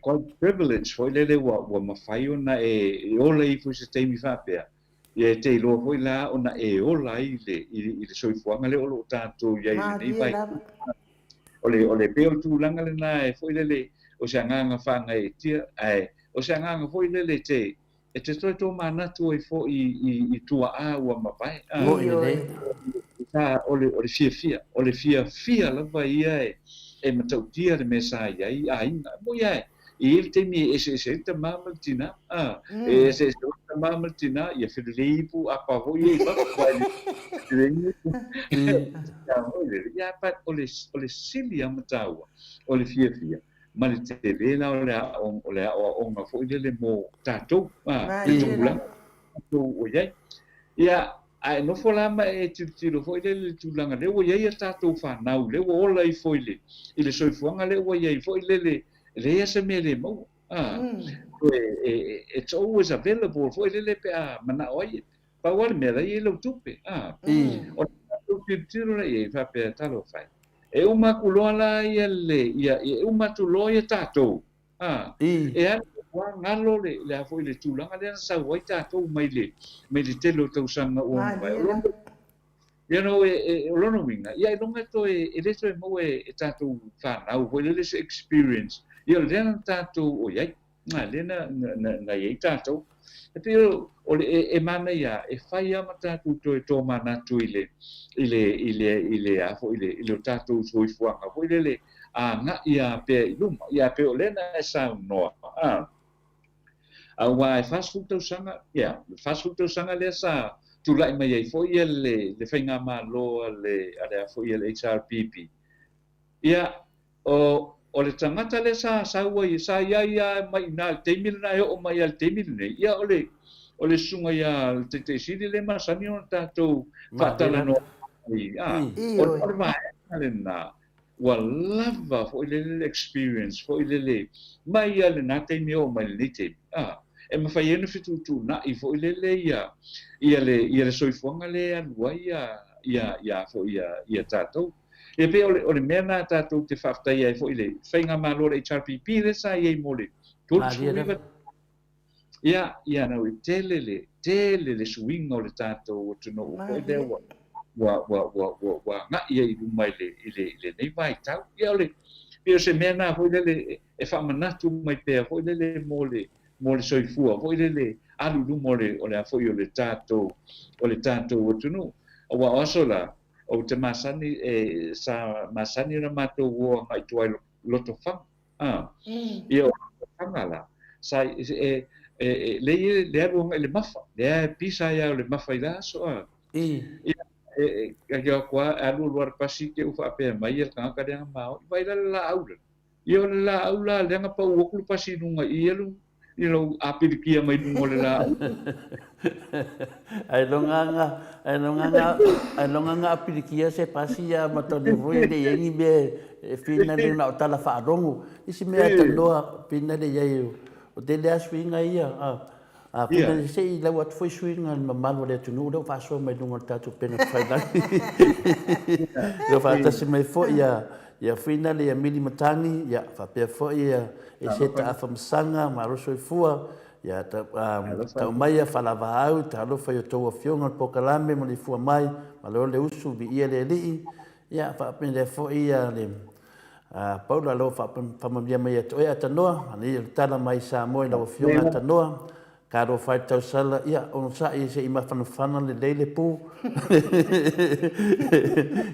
quite privileged foi lele ua, ua mafai ona e, e ola ifo i se taimi faapea. Ia e te iloa foi la ona e ola ai i le, i le soifuaga lea o lo o tatou i ai i lenei vaitau. O le, o le pei o le tulaga lena e foi lele o se agaga faagaeetia, ae o se agaga foi lele e te, e te toe tomanatu ai foi i, i, i tuaa ua mavae. Moni lelei. Sa, o le, o le fiafia, o le fiafia lava ia e, e matautia le mea sa i ai aiga. E moni lava e, E i ai le taimi e eseese ai le tama ma le tina, a, e eseese foi le tama ma le tina, ia felelei ipu apa foi ia i fafo, aua e le ipu. Ia foi lele, ia but o le, o le sili lava ma taua, o le fiafia ma le tele la o le aoga, o le aoaoga foi lele mo tatou, a, le tupulaga tatou ua i ai. Ia, a e nofo la ma e tilotilo foi lele i le tulaga lea ua i ai a tatou fanau, lea ua ola ifo i le, i le soifuaga lea ua i ai foi lele, E leai lava se mea e le maua. It's always available foi lele pe a manao ai. Pau lava le mea la e i ai lau tupe. Ona tatou tilotilo lea i ai faapea, talofa e, e uma atu loa la ia le, ia, e uma atu loa ia tatou, e alu ua galo le, le a foi le tulaga lea na sau ai tatou mai le, mai le tele o tausaga ua mavae. O lona You know, e, e, o lona uiga, ia ailoga e toe, e le toe maua e, e tatou fanau foi lele se experience. Ia o lea na tatou o i ai, na, lea na, na, na, na i ai tatou. E pei o, o le, e, e manaia, e fai lava ma tatou toe tomanatu i le, i le, i le, i le, a foi, i le, i le o tatou soifuaga foi lele, agai lava pea i luma. Ia pei o lea na e saunoa, a. Aua e 40 tausaga, ia, le 40 tausaga lea sa tulai mai ai foi ia le, le faigamalo a le, a le a foi a le HRPP. Ia, o, o le tagata lea sa sau ai, sa i ai lava mai i ina i le taimi lena e oo mai lava i le taimi lenei, ia o le, o le susuga ia le Taitaisili lea e masani ona tatou faatalanoa ai, a, o, o le vaega lena Ua lava foi lele le experience foi lele mai lava lena taimi e oo mai lenei taimi, a, e mafai ai ona fetuutuunai foi lele ia, ia le, ia le soifuaga lea e alu ai ia, ia, ia foi ia, ia tatou. E pei o le, o le mea lena tatou te faafetaia ai foi le Faigamalo a le HRPP lea sa i ai mo le 39 Ia, ia nau e tele le, tele le suiga o le tatou atunuu foi lea ua, ua, ua, ua, ua, ua agai ai i luma i le, i le, i lenei vaitau. Ia o le, pei o se mea na foi lele e faamanatu mai pea foi lele mo le, mo le soifua foi lele alu i luma o le, o le a foi o le tatou, o le tatou atunuu. Aua o aso la, ou te masani, e, sa masani ona matou o agai i tua i Lotofaga. A, ia o Lotofaga la, sa, e, e, e, le i le alu agai i le Mafa, lea e pisa ai lava o le Mafa i la aso, a. Ia, e, e, e atu lava, e alu alu lava le pasi te i ua faapea mai le tagata lea na ma o, vaai la le laau lea. Ia o le laau la lea na pau atu le pasi i luga i i alu, you know, apilikia mai luga o le laau. Ailoga ailoga ailoga na apilikia se pasi ia ma tonu foi e le i ai ni mea e finale na o tala faalogo. Isi mea e talanoa finale i ai o tele lava suiga ia. A finale se i lau atu foi suiga i le mamalu o le atunuu lea ua faasoa mai luga o le tatou upega tafailagi. O lo o faatasi mai foi ia Ia Fuina le ia Mili Matagi, ia faapea foi ia Eseta Afamasaga, malo soifua. Ia tau mai ia Faalavaau, talofa i a outou afioga i le polokalame ma le ifua mai, malo le usu, viia le Alii. Ia faapea foi ia le Paula, o lo o faamanuia mai ia te oe Atanoa, manaia le tala mai Samoa i lau afioga Atanoa. Talofa e le tausala, ia onosai se i mafanafana lelei le pu.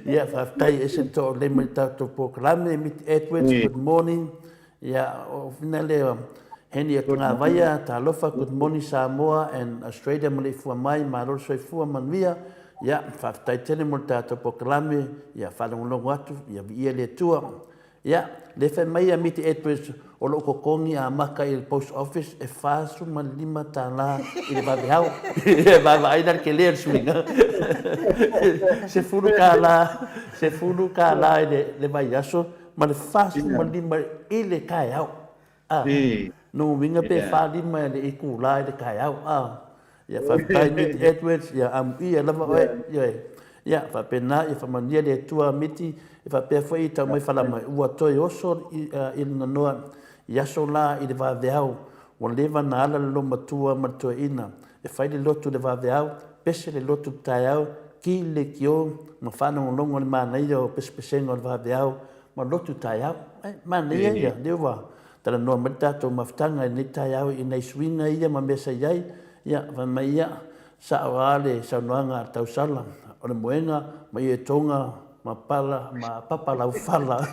Ia faafetai e ese le toa lelei mai le tatou polokalame. Miti Edwards, good morning. Ia o fina lea Henny Atogavaia, talofa, good morning Samoa and Australia maleifua mai, malo le soifua manuia. Ia faafetai tele mo le tatou polokalame, ia faalogologo atu, ia viia le Atua. Ia, lea fai mai a Miti Edwards o lou totogi amata i le post office e $45 i le vaveao. E vaavaai la le tele o le suiga. $10, $10 i le vaiaso ma le 45 i le taeao. A, lona uiga pe 45 i le itula i le taeao. A, ia faafetai Miti Edwards, ia amuia lava oe. Ioe. Ia faapena, ia faamanuia le Atua Miti, e faapea foi tau mai fala mai, ua toe oso i lona noa i aso la i le vaveao, ua leva na ala le loomatua ma le toeaina, e fai le lotu i le vaveao, pese le lotu i le taeao, ki le leitio ma faalogologo i le manaia o pesepesega o le vaveao ma lotu taeao. Ai, manaia ia, lea ua talanoa mai le tatou mafutaga i lenei taeao i nai suiga ia ma mea sa i ai, ia, fai mai ia, sao lava le saunoaga a le tausala, o le moega ma ietoga ma pala ma papa laufala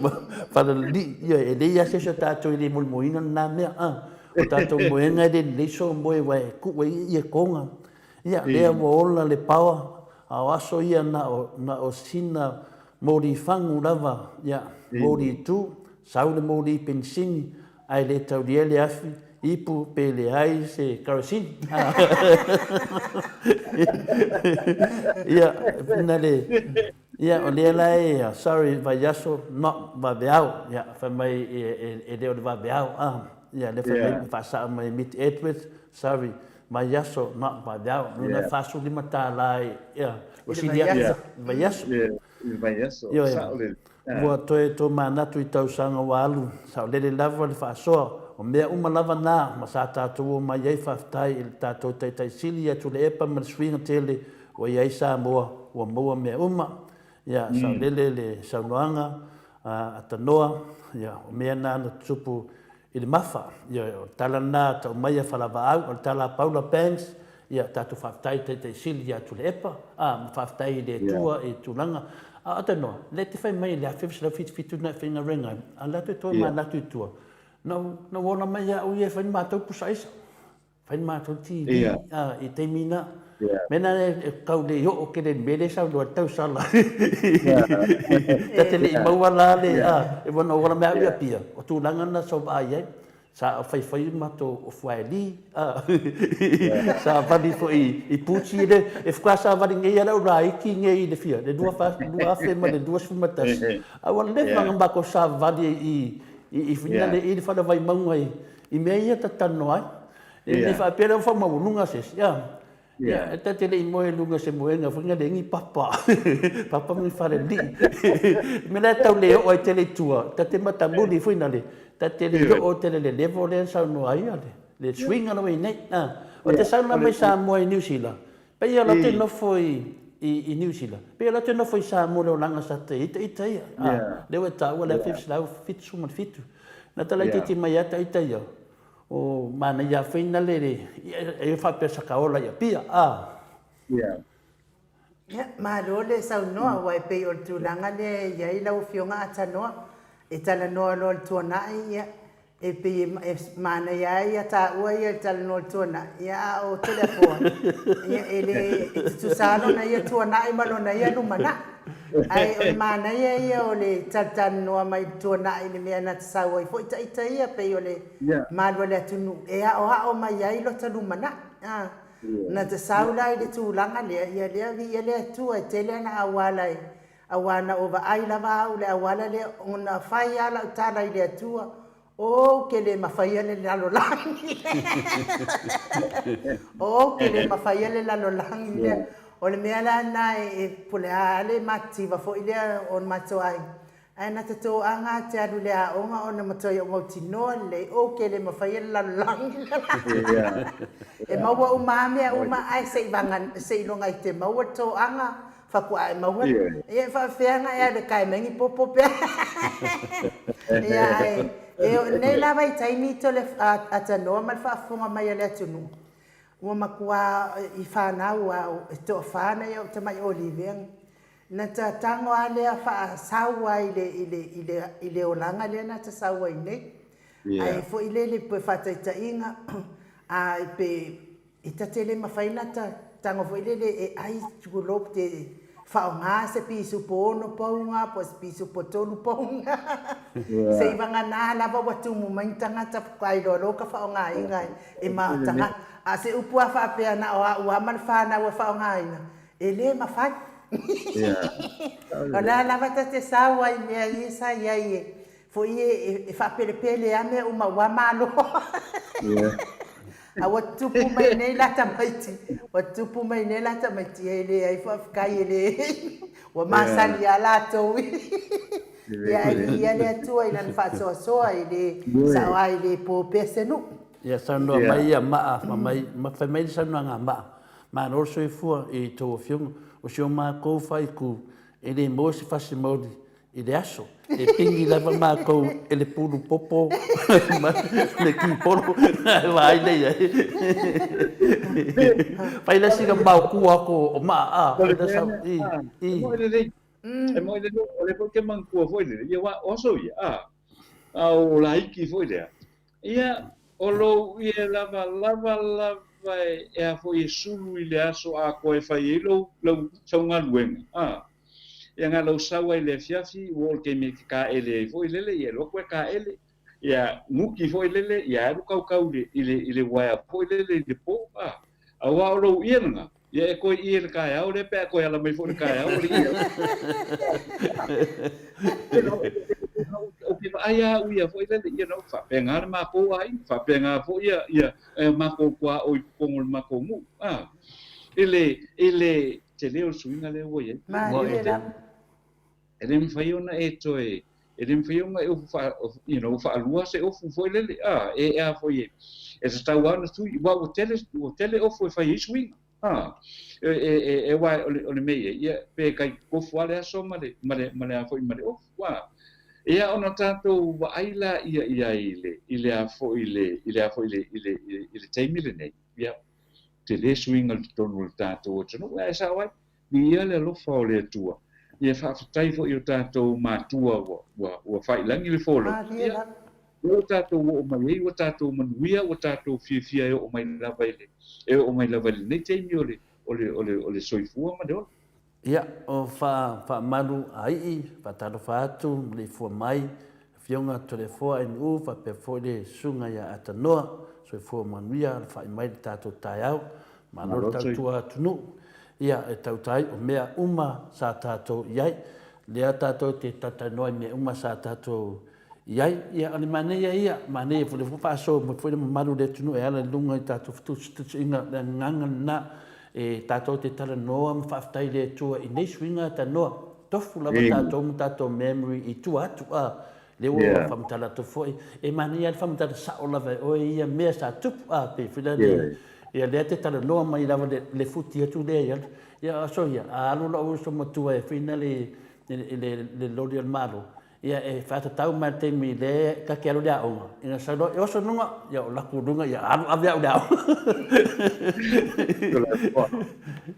ma falalilii, ia, e leai lava se isi o tatou e le moemoeina lena mea, a. O tatou moega e le lelei sou moe aua e tuu ai ietoga. Ia, lea ua ola le paoa, a o aso ia na o, na o sina moli fagu lava, ia, moli tu, sau le moli penisini, ae le taulia le afi, ipu pe leai se kerosene. Ia, na le, ia, o lea la e, sorry, vaiaso, not vaveao, ia, fai mai e le o le vaveao, ah, ia, lea fai mai, faasao mai Miti Edwards, sorry, Vaiaso, na o vaeao, nona e $45 i, ia, ua sili atu i le vaiaso. I le vaiaso, saolele. Ua toe tomanatu i tausaga ua alu, saolele lava le faasoa, o mea uma lava na ma sa tatou omai ai faafetai i le tatou Taitai Sili ia Tuilaepa ma le suiga tele ua i ai Samoa ua maua mea uma. Ia, saolele le saunoaga a Tanoa, ia, o mea na na tutupu i le Mafa. Ia, o le tala lena tau mai a Falavaau, o le tala a Paula Banks, ia, tatou faafetai i Taitai Sili ia Tuilaepa, a, ma faafetai i le Atua i tulaga. A o Tanoa, lea e te fai mai i le 1977 na e faigaluega ai, a o le a toe tomanatu i tua, na ou ola mai au ia e fai ni matou pusa aisa. Fai le matou TV i taimi na. Mea na e tau le oo tele i le mea lea e saunoa ai le tausala. Ta te le i maua la le, e ua na ou ala mai au i Apia, o tulaga na sa ou vaai ai. Sa faifai matou o fuaeli, savali foi i puti le, e faatoa savali nei lava lau laiti nei i le fia, le 2021. A ua leva ona matou savali i i le fale Vaimauga i I mea ia ta te talanoa ai. E le faapea lea ua faamaualuga se isi. Ia, e ta te le i moe i luga o se moega foi lea ni papa. Papa ma ni falelii. O le mea la e tau le oo ai tele i tua, ta te matamuli foi na le, ta te le i oo tele i le level lea na saunoa ai le, le suiga la ua i ai nei. O te sau la mai Samoa i Niu Sila, pei lava ou te nofo i Niu Sila, pei lava ou te nofo i Samoa i le olaga sa te ita ita ia. Lea ua e taua le 1977. Na ta laitiiti mai lava ta ita ia, o manaia foi na le, e faapea sa ka ola i Apia, a. Ia, malo le saunoa, aua e pei o le tulaga lea e i ai lau Afioga Atanoa, e talanoa loa i le tuanai, ia, e pei e manaia ai ia taua ia i le talanoa i le tuanai, ia a o Toleafoa, ia e le, e tutusa lava lona ia tuanai ma lona ia lumanai. Ae o le manaia ia o le talatalanoa mai i le tuanai i le mea na te sau ai foi ita ia, pei o le malu a le atunuu e aoao mai ai lota lumanai. A, na te sau la i le tulaga lea, ia lea viia le Atua e tele ana auala e, aua na ou vaai lava au i le auala lea ona fai lava lau tala i le Atua, Ou te le mafaia le lalolagi lea. Ou te le mafaia le lalolagi lea. O le mea la lena e, po o le a le matitiva foi lea o le matou aiga. Ae na te toaga te alu i le aoga ona matuai ou mautinoa lelei ou ke le mafaia le lalolagi E maua uma a mea uma ae se i vaga seiloga i te maua le toaga faatoa e maua ia e faafefea ona e alu e kae mai ni popo pe Ia ae e oo nei la vaitaimi tole atanoa ma le faafofoga mai a le atunuu ua matua i fanau a e toafa nai ou tamai Olivia Na ta tago a lea faasau a i le, i le, i le, i le olaga lea na ta sau ai nei. Ae foi lele pe faataitaiga, a pe e ta te le mafai na ta tago foi lele e ai tulou te faoga se pisupo ono pauga po o se pisupo tolu pauga. Seivagana lava ua tumu mai ni tagata faatoa iloa loa ka faogaina e ma tagata. A o se upu a faapea na o au a ma le fanau e faogaina, E le mafai. O la lava ta te sau ai i mea ia sa i ai e foi e faapelepele a mea uma ua malo. A ua tupu mai nei la tamaiti, ua tupu mai nei la tamaiti e leai faafetai e le ua masani a latou. Ia ae viia le Atua i lana faasoasoa e le sao a e le po pea se nuu. Ia saunoa mai ia Maa, ma fai mai le saunoaga a Maa, Malo le soifua i tou afioga. O si o makou faaitu e le maua se fasi maoli i le aso. E pigi lava makou e le pulu popo ma le kipolo ae vaai lea i ai. Fai lea sina maotua atu o maa a. Fai lea sau i i. E moi lelei. E moi lelei. O lea foi ou te manatua foi lele. Ia aua o aso ia a. A o laiti foi lea. Ia, o lou ie lava lava lava e a foi e sulu i le aso atoa e fai ai lou, lau, sau galuega, a. Ia na lou sau ai i le afiafi, ua oo i le taimi e te taele ai foi lele, ia e alu atu e taele. Ia, nuki foi lele, ia alu kaukau i le, i le, i le uaea foi lele i le po, a. Aua o lou ie lena, ia e toe ie i le taeao lea pe a e toe ala mai foi i le taeao o le ie. Ou te vaai lava au ia foi lele, ia no, faapena le matou aiga, faapena foi ia, ia matou tuaoi i totonu o le matou nuu. A, i le, i le tele o le suiga lea ua i ai. Malie lava. E le mafai ona e toe, e le mafai ona e ofu faa, you know, faalua se ofu foi lele, a, e, e a foi e, e tatau lava ona tui, aua ua tele, ua tele ofu e fai ai suiga, a, e, e, e, e aua o le, o le mea ia, ia, pe tai tofu lava le aso ma le, ma le, ma le a foi ma le ofu, a. Ia ona tatou vaai laia i ai i le, i le a foi i le, i le a foi i le, i le, i le taimi lenei, ia, tele suiga i totonu o le tatou atunuu, ae sao ai, Viia le alofa o le Atua. Ia faafetai foi i o tatou matua ua, ua, ua faailagi le folau. Ia, lea ua tatou oo mai ai, ua tatou manuia, ua tatou fiafia e oo mai lava i le, e oo mai lava i lenei taimi o le, o le, o le, o le soifua ma le ola. Ia, o fa, faamalu a ii, faatalofa atu, maleifua mai, Afioga Toleafoa NU faapea foi le Susuga ia Atanoa, soifua manuia, alafai mai le tatou taeao, malo le tautua atunuu. Ia, e tauta ai o mea uma sa tatou i ai. Lea tatou te talatalanoa i mea uma sa tatou i ai. Ia, o le manaia ia, manaia foi, lea foi ua faasoa mai foi le mamalu o le atunuu e ala i luga i tatou fetusitusiga, le agaga lena e tatou te talanoa ma faafetai i le Atua i nei suiga Atanoa. Tofu lava tatou ma tatou memory i tua atu a lea ua yeah. faamatala atu foi e manaia le faamatala sao lava e oe ia mea sa tupu a pe foi la le ia lea te talanoa mai lava le, le futi atu lea ia ia aso ia a alu lou uso matua e fina le le, le, le loli o le Malo ia e faatatau mai le taimi le ta te alu i le aoga, ina sau loa, e oso i luga, ia o latou luga, ia alu ave au i le aoga.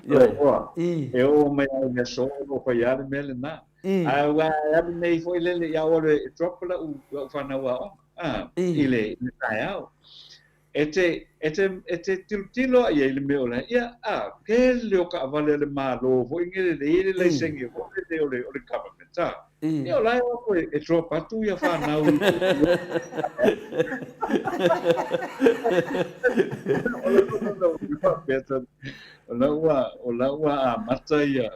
Toleafoa, e oo mai lava i le aso o lo o fai lava le mea lena. Ae ua alu nei foi lele ia au e drop lau fanau aoga i le taeao. E te, e te, e te tilotilo a i ai i le mea o le a, ia, a, tele o taavale a le Malo foi nei lele, e i ai le laisene foi lele o le, o le government, a. Ia, o la e o atu e, e drop atu ia fanau i O la ua, o la ua amata ia,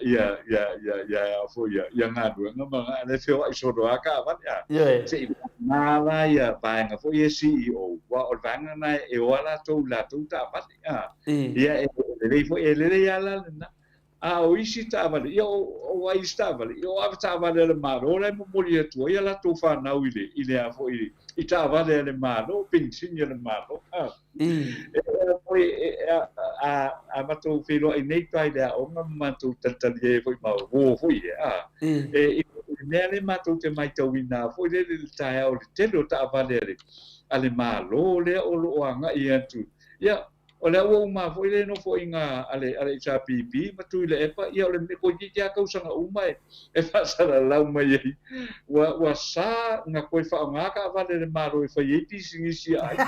ia, ia, ia, ia, a foi, ia, ia galuega ma a le feoai solo lava taavale, a. Ioe. Se i vagana la ia vaega foi ia CEO, aua o le vaega lena e o lava latou i latou taavale, a. Ia, e lelei foi, e lelei lava la lena. A o isi taavale, ia o, o ai isi taavale, ia o avetaavale a le Malo la e momoli atu ai a latou fanau i le, i le a foi, i taavale a le Malo, penisini a le Malo. A, e, e, e, a, a, a matou feiloai nei pa i le aoga ma matou talitali ai foi ma uō foi e, a, e, i le mea lea matou te maitauina foi lele i le taeao i le tele o taavale a le, a le Malo lea o lo o agai atu. Ia, O lea ua uma foi le nofoaiga a le a le HRPP ma Tuilaepa, ia o le mea toeitiiti lava tausaga uma e e faasalalau mai ai ua ua sa na toe faaaoga taavale a le Malo e fai ai pisinisi a aiga.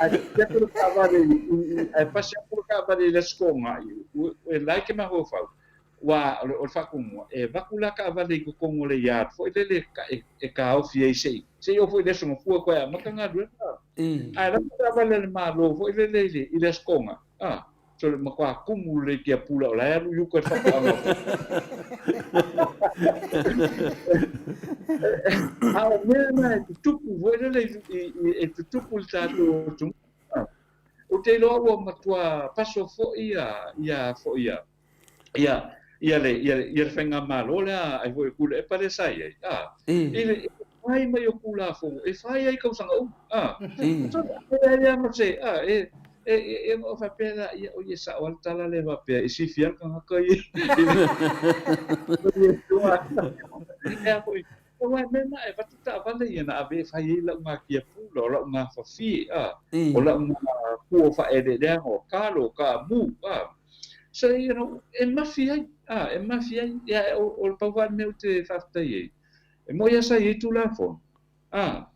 Ae pasi atu le taavale i i ae pasi atu le taavale i le Aso Toonai, e like mafaufau, Aua o le faatonuga, e avatu la taavale i totonu o le yard foi lele e taofi ai se i oo foi i le Aso Gafua toe amata galuega. Ae avatu taavale a le Malo foi lele i le Aso Toga, a, sole matua tumu lelei tiapula o la e alu i uka i le faatoaga. A o mea na e tutupu foi lele e tutupu i le tatou atunuu. Ou te iloa ua matua paso foi ia foi ia ia ia le ia le ia le faigamalo lea ai foi Tuilaepa lea sa i ai a i le fai mai o Tulafono e fai ai tausaga uma a e leai ma se a e e e ona ou faapea lea ia oi e sao lava le tala lea faapea e silafia le tagata ia i le foi Aua e mea na e avatu taavale ia na ave e fai ai lau gakia pula, o lau gafafie, a, o lau ga pua faaeleeleaga o kalo, o kaamu, a. So, you know, e mafi ai, a, e mafi ai. Ia, o, o le pau lava le mea ou te faafetai ai, e moni lava sa i ai Tulafono, a,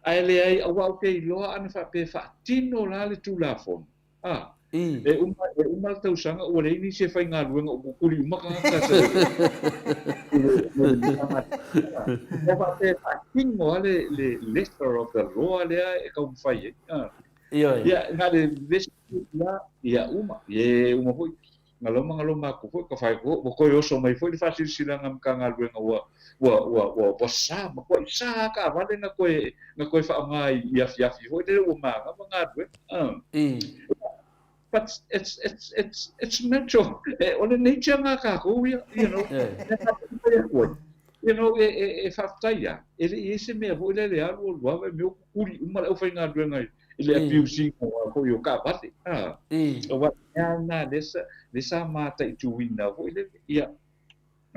ae leai, aua ou te iloa ana faapea e faatino la le Tulafono, A, e uma, e uma le tausaga ua leai nisi e faigaluega ua kukuli uma tagata sa i le, i le Matagaluega. Ua faapea e faatino lava le, le letter of the law lea e taumafai ai. A. Ioe. Ia, na le vesi la, ia uma, e uma foi. Galoma galoma atu foi ka fai ua toe oso mai foi le faasilasilaga a Matagaluega ua ua ua ua ua sa matuai sa taavale na toe na toe faaaoga i afiafi foi lele ua manava galuega. But it's it's it's it's natural. E, o le nature na tatou ia, you know. You know, e, e, e faafetai lava, e le i i ai se mea foi lele alu alu lava e mea ua kukuli uma le aufaigaluega i i le abuse ina foi o taavale. A, aua mea na lea sa, lea sa mataituina foi lele, ia,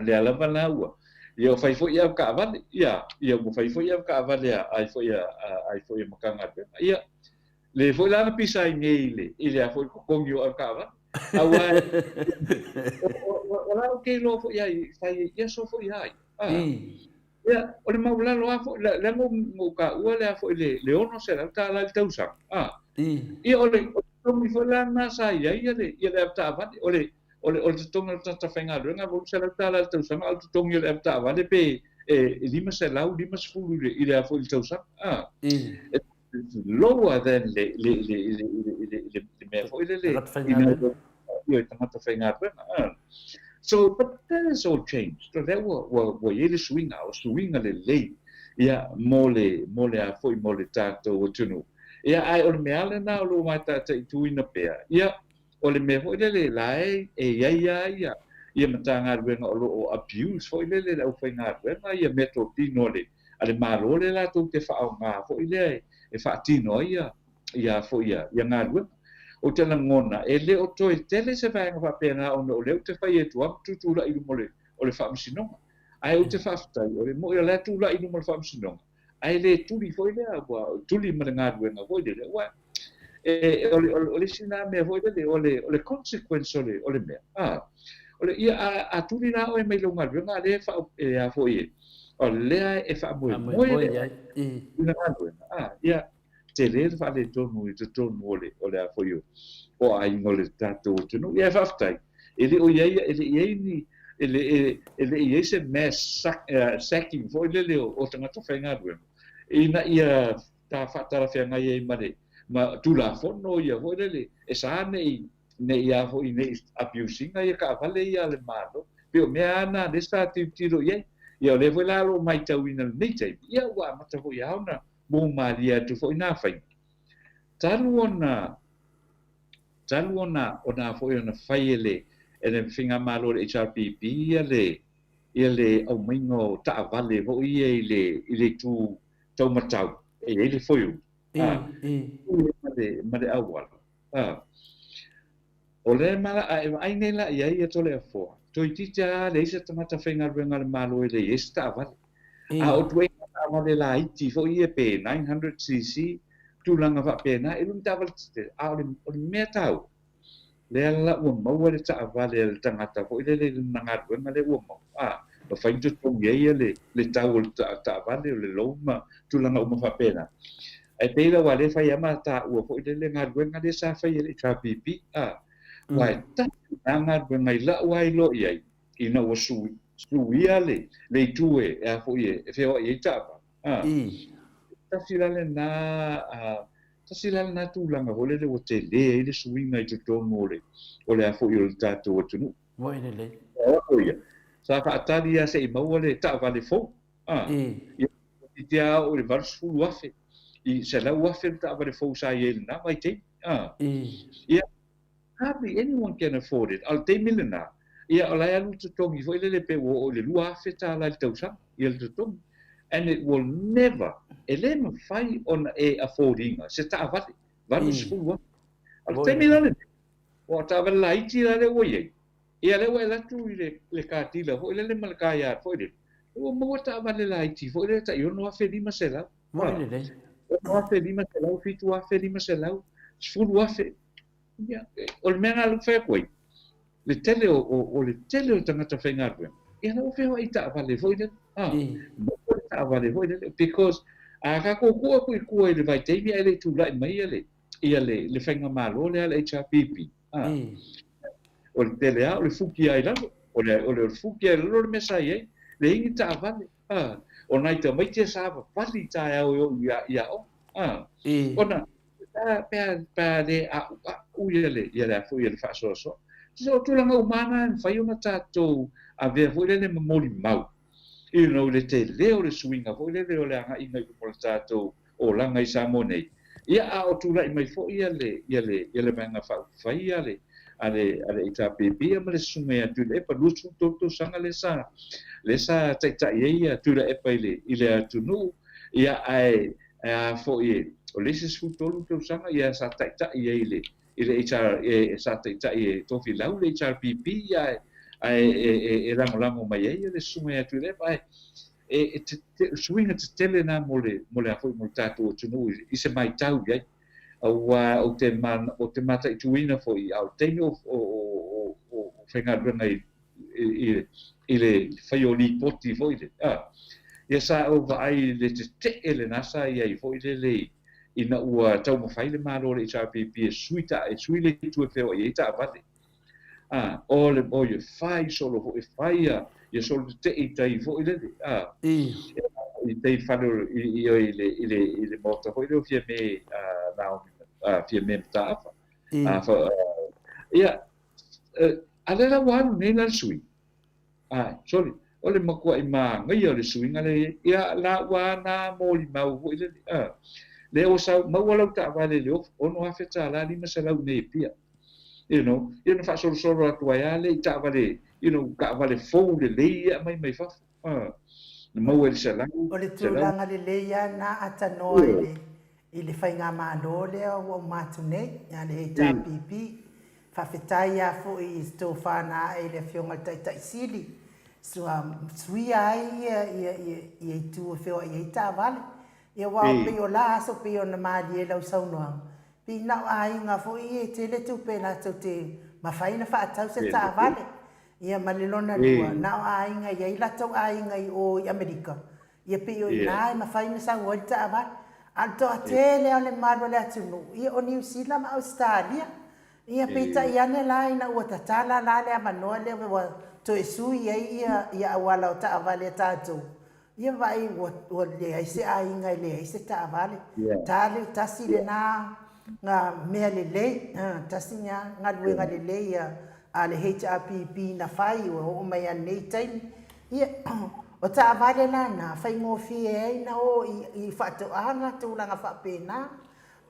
lea lava la ua, ia ua fai foi au taavale, ia, ia ua fai foi au taavale a ai foi a, ai foi a Matagaluega, ia, le foi la na pisa ai nei i le, i le a foi totogi o au taavale. Aua, o, o, o, o la ou te iloa foi ai, fai ai, ia so foi ai. A, Ia, o le maualalo lava foi, lea na ou taua lea foi le $600 i le tausaga, a. Ia, o le totogi foi la lena sa i ai le ia le avetaavale, o le o le o le totogi o le tagata faigaluega e $800 i le tausaga, a o le totogi o le avetaavale pe e $550 i le i le a foi i le tausaga, a. It's lower than le le le le le le le mea foi lele Tagata faigaluega. Ioe, tagata faigaluega. A. So, but that has all changed. O lea ua, ua, ua i ai le suiga, o suiga lelei, ia, mo le, mo le a foi, mo le tatou atunuu. Ia, ae o le mea lava lena o lo o matataituina pea, ia, o le mea foi lele la e, e i ai lava ia, ia Matagaluega o lo o abuse foi lele le aufaigaluega, ia meatotino a le, a le Malo lea latou te faaaoga foi lea e faatino ai ia, ia foi ia, ia galuega. Ou te lagona, e le o toe tele se vaega faapena ona o lea ou te fai atu lava ma tutulai i luma o le, o le Faamasinoga. Ae ou te faafetai, o le moni o la e tulai i luma o le Faamasinoga, ae le tuli foi lea, ua tuli ma le galuega foi lele, aua e, o le, o le isi lena mea foi lele, o le, o le consequence o le, o le mea. A, o le, ia, a, a tuli la oe mai lou galuega, a lea e faa, e a foi e, o lea e faamoemoe ai i le galuega. A, ia, tele le faaletonu i totonu o le, o le a foi o, o aiga o le tatou atunuu. Ia, e faafetai. E le o i ai, e le i ai ni, e le, e, e le i ai se mass sack, sacking foi lele o, o tagata faigaluega, ina ia ta faatalafeagai ai ma le, ma Tulafono ia foi lele, e sa ne i, ne i a foi, ne i abuse ina ia taavale ia a le Malo. Pei o mea lava na lea sa tilotilo i ai. Ia o lea foi la o lo o maitauina i lenei taimi, ia ua amata foi lava ona mou malie atu foi nā faiga. Talu ona. Talu ona ona foi ona fai e le e le faigamalo le HRPP ia le ia le aumaiga o taavale foi ia i le i le itu taumatau e i ai le foiula a ma le ma le auala a o lea ma a e vaai nei la i ai ia Toleafoa toeitiiti lava leai se tagata faigaluega a le Malo e leai ai se taavale. A o ituaiga taavale laiti foi ia pe 900cc, tulaga faapena, e le o ni taavale tetele, a o le, o le mea taua, lea la ua maua le taavale a le tagata foi lele i lana galuega lea ua maua, a, mafai ona totogi ai le, le tau o le taavale, o le loan ma tulaga uma faapena. Ae pei la aua o lea e fai lava ma taua foi lele galuega lea sa fai e le HRPP, a, aua e tasi lena galuega i la'u lava iloa i ai, ina ua suia le le itu e a foi e feoai ai taavale. A. Tasi la lena tasi la lena tulaga foi lele ua tele ai le suiga i totonu o le o le a foi o le tatou atunuu. Moi lelei. O ia, sa faatali lava se i maua le taavale fou. A. Ia, toeitiiti lava oo i le 80,000, i 100,000 le taavale fou sa i ai i lena vaitaimi. A. Ia, Hardly anyone can afford it. A o le taimi lena, ia o la e alu le totogi foi lele pe ua oo i le $2,000 i le tausaga, ia le totogi. And it will never, e le mafai ona e afford ina se taavale, $80,000. A o le taimi la lenei, aua o taavale laiti la lea ua i ai, ia lea ua e alu atu i le, le car dealer foi lele ma le car yard foi lele, ua maua taavale laiti foi lele tai $6,500. Moni lelei. $6,500, $7,500, $10,000. Ia, o le mea lena lea ou te fai atu ai, le tele o, o, o le tele o tagata faigaluega, ia la ua feoai i taavale foi lele, a, maua le taavale foi lele, because a tatou tuu atu i tua i le vaitaimi ae le i tulai mai ia le, ia le, le faigamalo lea a le HRPP, a, o le tele lava o le fuki lava i lalo, o le, o le fuki lava i lalo le mea sa i ai, leai ni taavale, a, o nai tamaiti sa savavali i taeao e oo i, i aoga, a, ona, Pe a, pe a le a'ua'u ia le, ia le a foi ia le faasoasoa. So, o tulaga uma lava na e mafai ona tatou avea foi lele ma molimau, you know, i le tele o le suiga foi lele o le agaiga i luma o le tatou olaga i Samoa nei. Ia, a o tulai mai foi ia le, ia le, ia le Vaega Faaupufai a le, a le, a le HRPP ia ma le Susuga ia Tuilaepa, 23 tausaga lea sa, lea sa taitai ai ia Tuilaepa i le, i le atunuu, ia, ae, Ae a foi, o le isi 13 tausaga ia sa taitai ai i le i le HR e sa taitai e Tofilau le HRPP ae ae e e e lagolago mai ai le susuga ia Tuilaepa ae e e te suiga tetele na mo le mo le a foi mo le tatou atunuu i se maitau i ai aua ou te ou te mataituina foi a o le taimi o o o o faigaluega i i, i le fai o lipoti foi lele, a, ia sa ou vaai i le tetee lena sa i ai foi lele ina ua taumafai le Malo o le HRPP e sui ta, e sui le itu e feoai ai taavale. A, o le, o ia fai solo foi, fai ia, ia solo tetee i tai foi lele, a, i tai fale o, i, i, i le, i le, i le maota foi lea o Fiame, a, Naomi, a, Fiame Mataafa. A, fa, a, ia, A lea la ua alu nei la le sui? Ae, sole, o le matuaʻi mānaia o le suiga lea i ai, ia la ua ana molimau foi lele, a, lea ua sau, maua lau taavale i le $6,000, 500 nei e pia. You know, ia ona faasolosolo atu ai lava lea i taavale, you know, taavale fou lelei ia e aumai mai fafo, a, na maua i le 100, O le tulaga lelei lava lena atanoa i le I le faigamalo lea ua uma atu nei, a le HRPP, faafetai lava foi i se tofa na ae i le Afioga i le Taitai Sili, sua suia ai ia, ia, ia, ia itu e feoai ai taavale. Ia aua e pei o la aso pei ona malie lau saunoaga, pei na o aiga foi ia e tele tupe latou te mafai ona faatau se taavale. Ia ma le lona lua, na o aiga e i ai latou aiga i o i Amerika, Ia pei o ina e mafai ona sau ai le taavale. A o le toatele lava o le mamalu o le atunuu, ia o Niu Sila ma Ausetalia. Ia peitai ane la ina ua tatala la le avanoa lea ua toe sui ai ia ia auala o taavale a tatou, ia vaai ua ua leai se aiga e leai se taavale. Tali tasi lena nga mea lelei, tasi nya galuega lelei a le HRPP na fai ua oo mai lava i lenei taimi. Ia, o taavale la na, faigofie ai na o i faatoaga, tulaga faapena.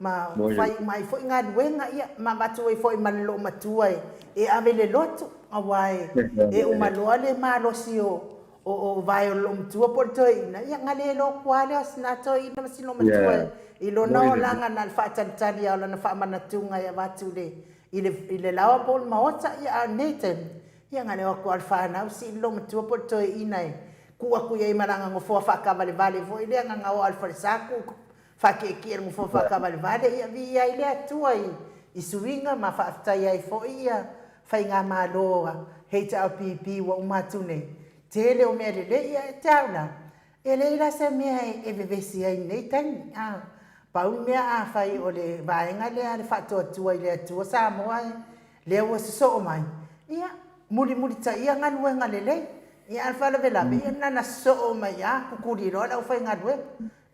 Ma fai uma ai foi galuega, ia, ma avatu ai foi ma le loomatua e, e ave le lotu, aua e, e uma loa le malosi o, o, o vae o le loomatua po o le toeaina, ia, na le lotu lava lea o sina toeaina ma si loomatua e, i lona olaga na o le faatalitali lava o lana faamanatuga e avatu i le, i le, i le laoa po o le maota, ia, a o lenei taimi, ia, na o le o atu lava o le fanau sii le loomatua po o le toeaina e tuu atu i ai ma lana nofoa faataavalevale foi lea na na o lava i le falesa tuu Faakiekie le nofoa faataavalevale, ia viia ai le Atua i suiga ma faafetai ai foi ia Faigamalo a HRPP ua uma atu nei, tele o mea lelei, ia te au la, e leai la se mea e vevesi ai i lenei taimi, a, pau le mea afai o le vaega lea a le Faatuatua i le Atua Samoa e, lea ua sosoo mai, ia, mulimulitaia galuega lelei, ia a o le faalavelave, ia na ona sosoo mai lava tutuli loa le aufaigaluega.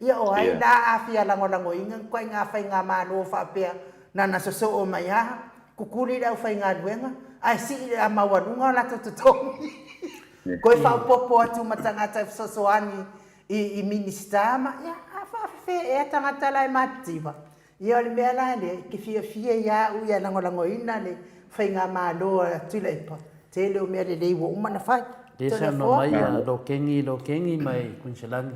Ia o ai la a fia lagolagoina ni ituaiga faigamalo faapea na ona sosoo mai lava, kukuli le aufaigaluega ae sii le maualuga o latou totogi. Toe faaopoopo atu ma tagata e fesoasoani i Minisita ma, ia, a faafefea ea tagata la e matitiva? Ia o le mea la lea, e te fiafia ia au ia lagolagoina le faigamalo a Tuilaepa, tele o mea lelei ua uma ona fai. Lea saunoa mai a Lokengi Lokengi mai Kuiniselani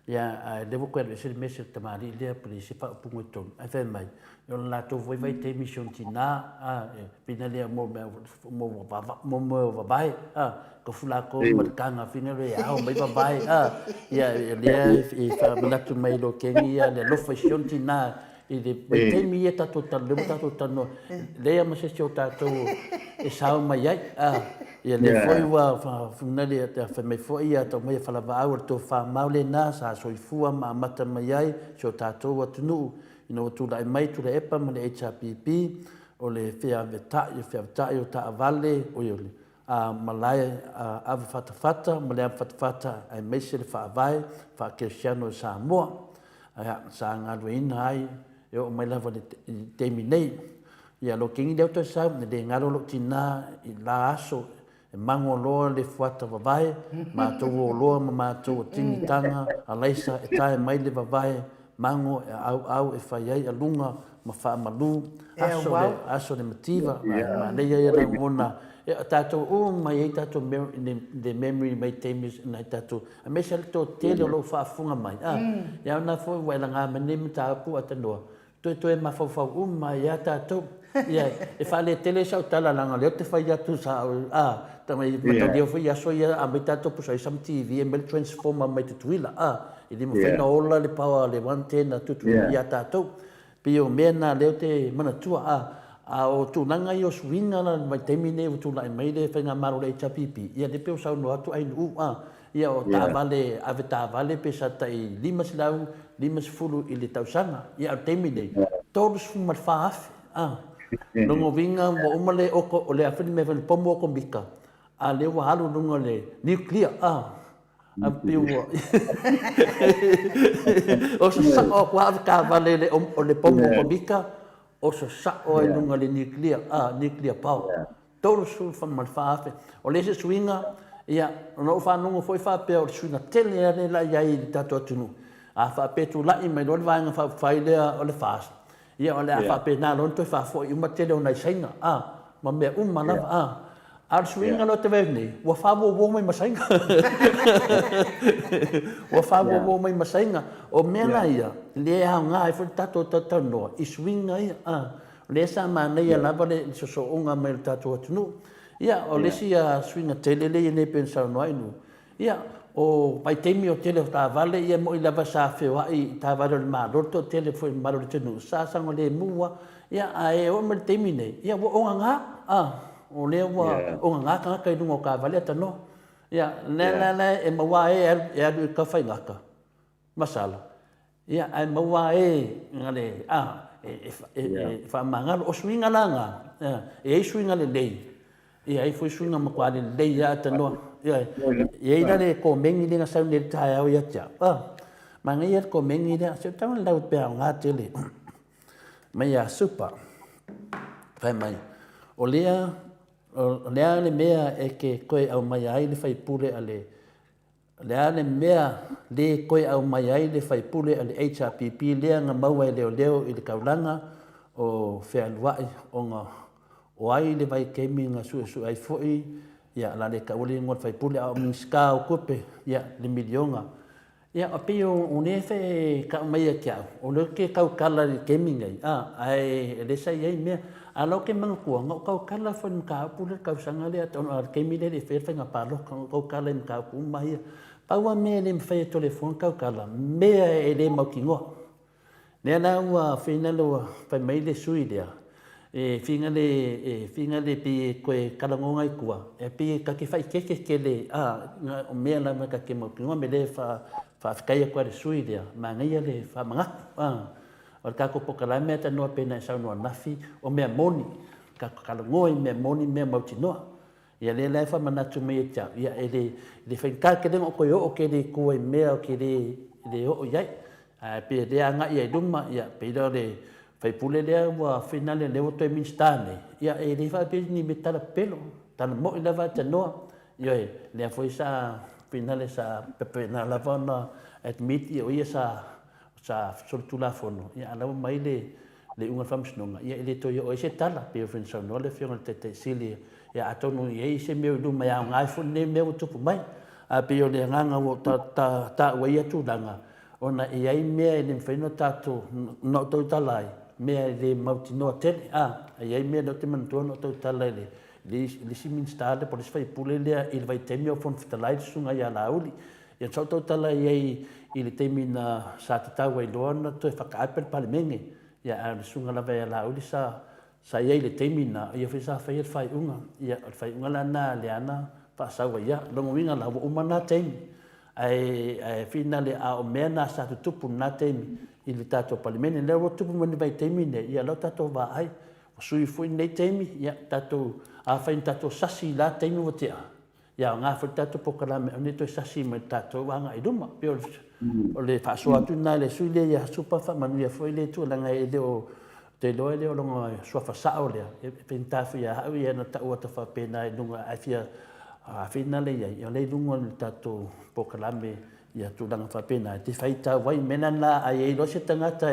Ia, a lea ua toe alu ese le mea si o tamalii lea pe leai se faaupuga i totonu, ae fai mai, o le latou foi vaitaimi i si ona tina, a, e pei lea mo mea, mo mo mea o vavae, a, tofu latou ma le taga fina lea e ao mai vavae, a, ia, lea e faamanatu mai i lou kegi ia le alofa i si ona tina i le vaitaimi ia tatou talanoa, lea ua tatou talanoa, leai lava ma se isi o tatou e sao mai ai, a, ia lea foi ua finali, fai mai foi ia tau mai e falavaau o le tofa mau lena sa soifua ma amata mai ai si o tatou atunuu ina ua tulai mai Tuilaepa ma le HRPP, o le feaveta'i, feaveta'i o taavale, oi o le malae avafatafata ma le avafatafata aemaise le faavae faa-kerisiano i Samoa. Ia, sa galueina ai e oo mai lava i le taimi nei. Ia, lou kegi lea o toe sau, e le galo lou tina i la aso, e mago loa le fuata vavae, matou o loa ma matou o tingitaga, alaisa e tae mai le vavae, mago e auau e fai ai aluga ma faamalu, aso le, aso le mativa, manaia ia lagona, e tatou uma e i ai tatou le memory mai taimi nai tatou Aemaise le toatele o lo o faafofoga mai, a, ia ona foi ua e laga mai lenei mataupu a tanoa, toetoe mafaufau uma ai lava tatou. Ia, e faaletele sau tala leaga o lea ou te fai atu sa, a, tamai mataulia foi aso ia aumai tatou pusa aisa ma TV aumai le transformer mai Tutuila, a, e le mafai ona ola le power a le 110 a Tutuila ia tatou. Pei o mea na lea ou te manatua, a, a o tulaga ia o suiga la i le vaitaimi lenei ua tulai mai le faigamalo a le HRPP, ia lea pei ua saunoa atu Ainuu, a, ia o taavale, avetaavale pe sa tai 550 i le tausaga, ia a o le taimi lenei, 34,000, a. Lona uiga ua uma le oko, o le a foi le mea foi le pomu okomika, a lea ua alu i luga o le nuclear, a. A pei ua o sasao atu lava avetaavale le o le pomu atomika, o sasao ai luga o le nuclear, a, nuclear power. 34,000. O le isi suiga, ia, na ou faalogo foi faapea o le suiga tele lava lea la i ai i le tatou atunuu. A faapea e tulai mai loa le Vaega Faaupufai lea o le FAST, Ia, o le a faapena loa ona toe faafoi uma le tele o nai Saina, a, ma mea uma lava, a. A o le suiga lea ou te vaai atu nei, ua faamuamua mai ma Saina. Ua faamuamua mai ma Saina. O mea la ia, lea e aoga ai foi le tatou talatalanoa i suiga ia, a. O lea sa manaia lava le sosooga mai o le tatou atunuu. Ia, o le isi suiga tele lea e i ai nei pei ona saunoa ai Lu, Ia, o vaitaimi o tele o taavale, ia e moni lava sa feoai i taavale o le Malo le toatele foi o le mamalu o le atunuu, sa saogalemu lava. Ia, ae oo mai i le taimi nei, ia ua ogaga, a, o lea ua ogaga tagata i luga o taavale a tanoa. Ia, lea la la e maua e e alu i Tafaigata, Masala, Ia, ae maua e na le, a, e, e, e faamagalo. O suiga la na, e i ai suiga lelei, e i ai foi suiga matua lelei lava tanoa. Ia, e i ai la le komeni lea na sau nei i le taeao ia te au. A, manaia le komeni lea, se tau lau pe aoga tele mai ia Supa. Fai mai, o lea, o lea le mea e ke toe aumaia ai le faipule a le O le a le mea le toe aumai ai le faipule a le HRPP lea na maua e leoleo i le taulaga o Fealuai ona o ai le vaitaimi na suesue ai foi ia la le taua le igoa o le faipule a o Minisita o Tupe ia le miliona. Ia e pei o lea e tau mai ia te au, o lea ou te tautala i le taimi lenei, ae o lea sa i ai mea. A o la ou te manatua, na ou tautala foi i le mataupu lea i le tausaga lea, o le taimi lea e le i faia le faiga palota, na ou tautala i mataupu uma ia. Pau lava mea e le mafai e Toleafoa ona tautala, mea e le mautinoa. Lea la ua finagalo ua fai mai le sui lea, e finagalo e finagalo pei e toe talanoa nai tua, e pei e ta te faaeteete tele a, o mea lava ta te mautinoa, me lea e faafetai atu ai i le sui lea, manaia le faamanatu a. O le tatou polokalame a talanoa pei ona e saunoa ananafi, o mea moni, tatou talanoa i mea moni, mea mautinoa. Ia lea la e faamanatu mai ia te au, ia e le, le faigata tele ona ou toe oo tele i tua i mea ou te le, le oo i ai. Ae pei o lea e agai ai i luma, ia pei lea o le faipule lea ua finale lea ua toe Minisita nei, ia e le faapea ni mea tala pepelo, tala moi lava e tanoa. Ioe, lea foi sa finale sa faapena lava ona admit ia o ia sa sa solitulafono, ia a o la ua mai le le iuga o le faamasinoga, ia e le toe oo ai se tala. Pei foi ona saunoa le Afioga i le Taitai Sili, ia atonu e i ai se mea o i luma e aoga ai foi lenei mea ua tupu mai. Ae pei o le agaga ua ou taua ai ia tulaga, ona e i ai mea e le mafai ona tatou, na ou tautala ai, mea e le mautinoa tele. A, e i ai mea lea ou te manatua na ou tautala i le isi Minisita lea po o le isi sui usufono lea i le vaitaimi a o Fofoga Fetalai le Susuga ia Laauli. Ia sa ou tautala i ai i le taimi na sa tatau ai loa ona toe faataape le Palemene, ia ae o le susuga lava ia Laauli sa sa i ai i le taimi lena, o ia foi sa faia le faaiuga. Ia o le faaiuga la lena lea na faasau ai ia. O lona uiga la, ua uma lena taimi. Ae ae finale a o mea na sa tutupu i lena taimi i le tatou Palemene. Lea ua tupu mai i le vaitaimi lenei, ia lea ua tatou vaai, ua sui foi lenei taimi, ia tatou afai na tatou sasi i la taimi ua tea, Ia aoga foi le tatou polokalame aua ne i toe sasi mai le tatou agai i luma. Pei o le faasoa atu lena i le sui usufono lea ia Supa faamanuia foi le Atua leaga e le o, ou te iloa e le o lona suafa sao lea, e faigata foi ia au ia ona tau atu faapena i luga ae fia finale i ai, o lea i luga o le tatou polokalame ia tulaga faapena e te faitau ai. O le mea la lena a i ai loa se tagata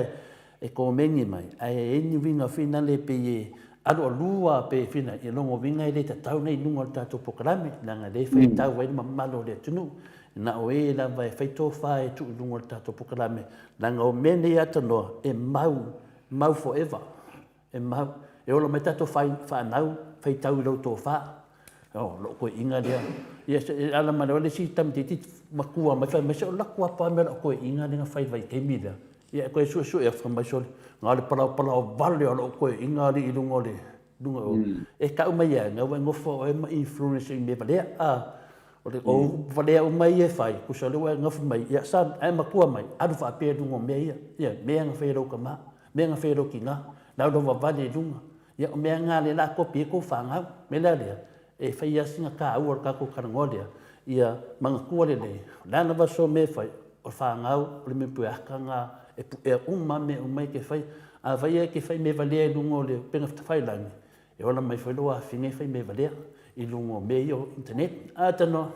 e komeni mai, ae i ai ni uiga finale pei e alualu lava pe fina, ia lona uiga e le tatau ona i luga o le tatou polokalame, leaga o lea e faitau ai le mamalu o le atunuu. Na o e lava e fai tofa e tuu i luga o le tatou polokalame, leaga o mea nei a tanoa, e mau, mau forever, e mau. E ola mai tatou fanau, faitau i lau tofa. Oh, lou toeaina lea. Ia, e ala mai loa le isi tamaitiiti matua mai fai mai, se o latou lava mea o lau toeaina lea na fai i le vaitaimi lea. Ia e toe suesue atu fai mai sole, na o le palaopalao vale o lou toeaina alii i luga o le, luga o, e tau mai ai, na ua e nofo oe ma influence i mea valea. A, o le, o upu valea uma ia e fai, tusa o lea ua e nofo mai, ia son, a e matua mai, alu faapea i luga o mea ia. Ia, mea na fai e lou tama, mea na fai e lou tina, lau lava vale i luga. Ia, o mea na lea o le a kopi ai tou fanau. O le mea la lea, e fai lava sina taua o le tatou talanoa lea, ia manatua lelei, o le a lava so mea e fai, o le fanau, o le mea pueaka lena e puea uma lava mea uma ia e te fai. Afai e te fai mea valea i luga o le upega tafailagi, e ola mai foi lou afine e fai mea valea i luga o mea ia o internet. A tanoa.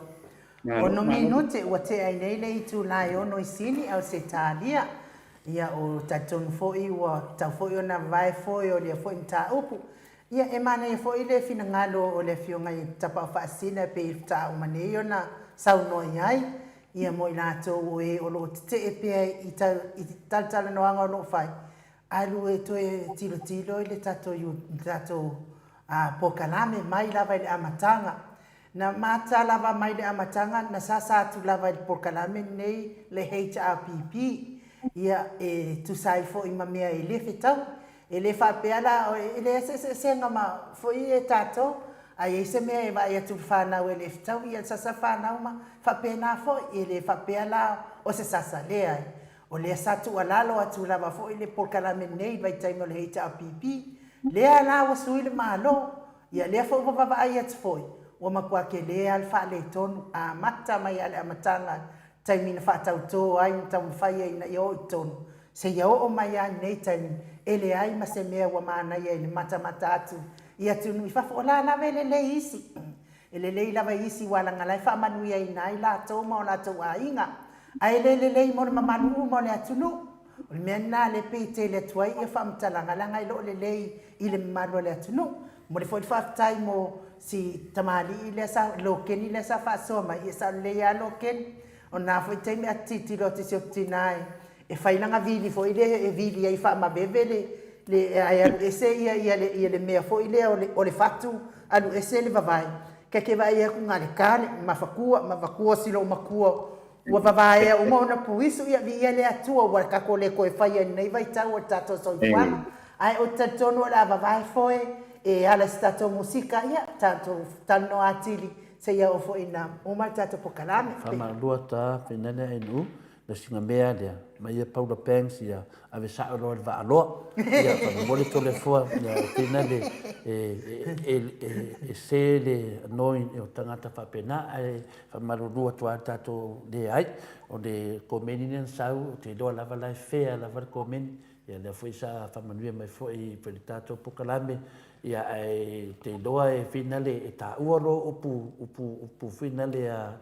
Ono minute ua tea ai nei le itula e ono i sini a o se talia. Ia o talitonu foi ua tatau foi ona vae foe o lea foi mataupu. Ia, e manaia foi le finagalo o le Afioga i Tapaau Faasina e pei faatoa uma nei ona saunoa i ai, ia mo i latou o e o lo o tetee pea i talatalanoaga o lo o fai, alu e toe tilotilo i le tatou le tatou polokalame mai lava i le amataga. Na mata lava mai le amataga na sasa atu lava i le polokalame lenei le HRPP, ia e tusa ai foi ma mea e le fetaui. E le faapea la, e leai se eseesega ma foi e tatou, a i ai se mea e vaai atu i le fanau e le fetaui, ia sasa fanau ma faapena foi. E le faapea la o se sasa, leai. O lea sa tuualalo atu lava foi le polokalame lenei i le vaitaimi o le HRPP, lea la ua sui le Malo, ia lea foi ua vaavaai atu foi, ua matua tele lava le faaletonu, amata mai lava i le amataga taimi na faatauto ai ma taumafai ai ina ia oo i totonu, seia oo mai lava i lenei taimi, e leai ma se mea ua manaia i le matamata atu i atunuu i fafo. O la lava e lelei isi. E lelei lava i isi ua laga la e faamanuiaina ai latou ma o latou aiga, ae le lelei mo le mamalu uma o le atunuu. O le mea lena lea e pei e tele atu ai ia faamatalaga leaga e le o lelei i le mamalu o le atunuu. Momoli foi le faafetai mo si tamalii lea sa, Lokeni lea sa faasoa mai, ia e sao lelei lava Lokeni. O lena foi taimi a te tilotilo atu i si ou tina e fai lana vili foi lea e vili ai faamaveve le, le ae alu ese ia, ia, le, ia le mea foi lea o le, o le fatu, alu ese le vavae. Ta te vaai atu na o le ta le mafatua, mafatua si lou matua ua vavaea uma ona puisu, ia viia le Atua ua tatou le toe faia i lenei vaitau o le tatou soifuaga. Ae ou te talitonu o le a vavae foe e ala i se tatou musika, ia tatou talanoa atili seia oo foi ina uma le tatou polokalame. Faamalua ta Feinane Ainuu le sina mea lea ma ia Paula Banks ia ave sa'o loa i le vaaloa ia faamolemole Toleafoa ia o Feinane e e e e se le annoying o tagata faapena ae faamalulu atu lava le tatou leai o le komeni lea na sau ou te iloa lava la e fair lava le komeni ia lea foi sa faamanuia mai foi i le tatou polokalame ia ae ou te iloa e finale e taua loa upu upu upu finale a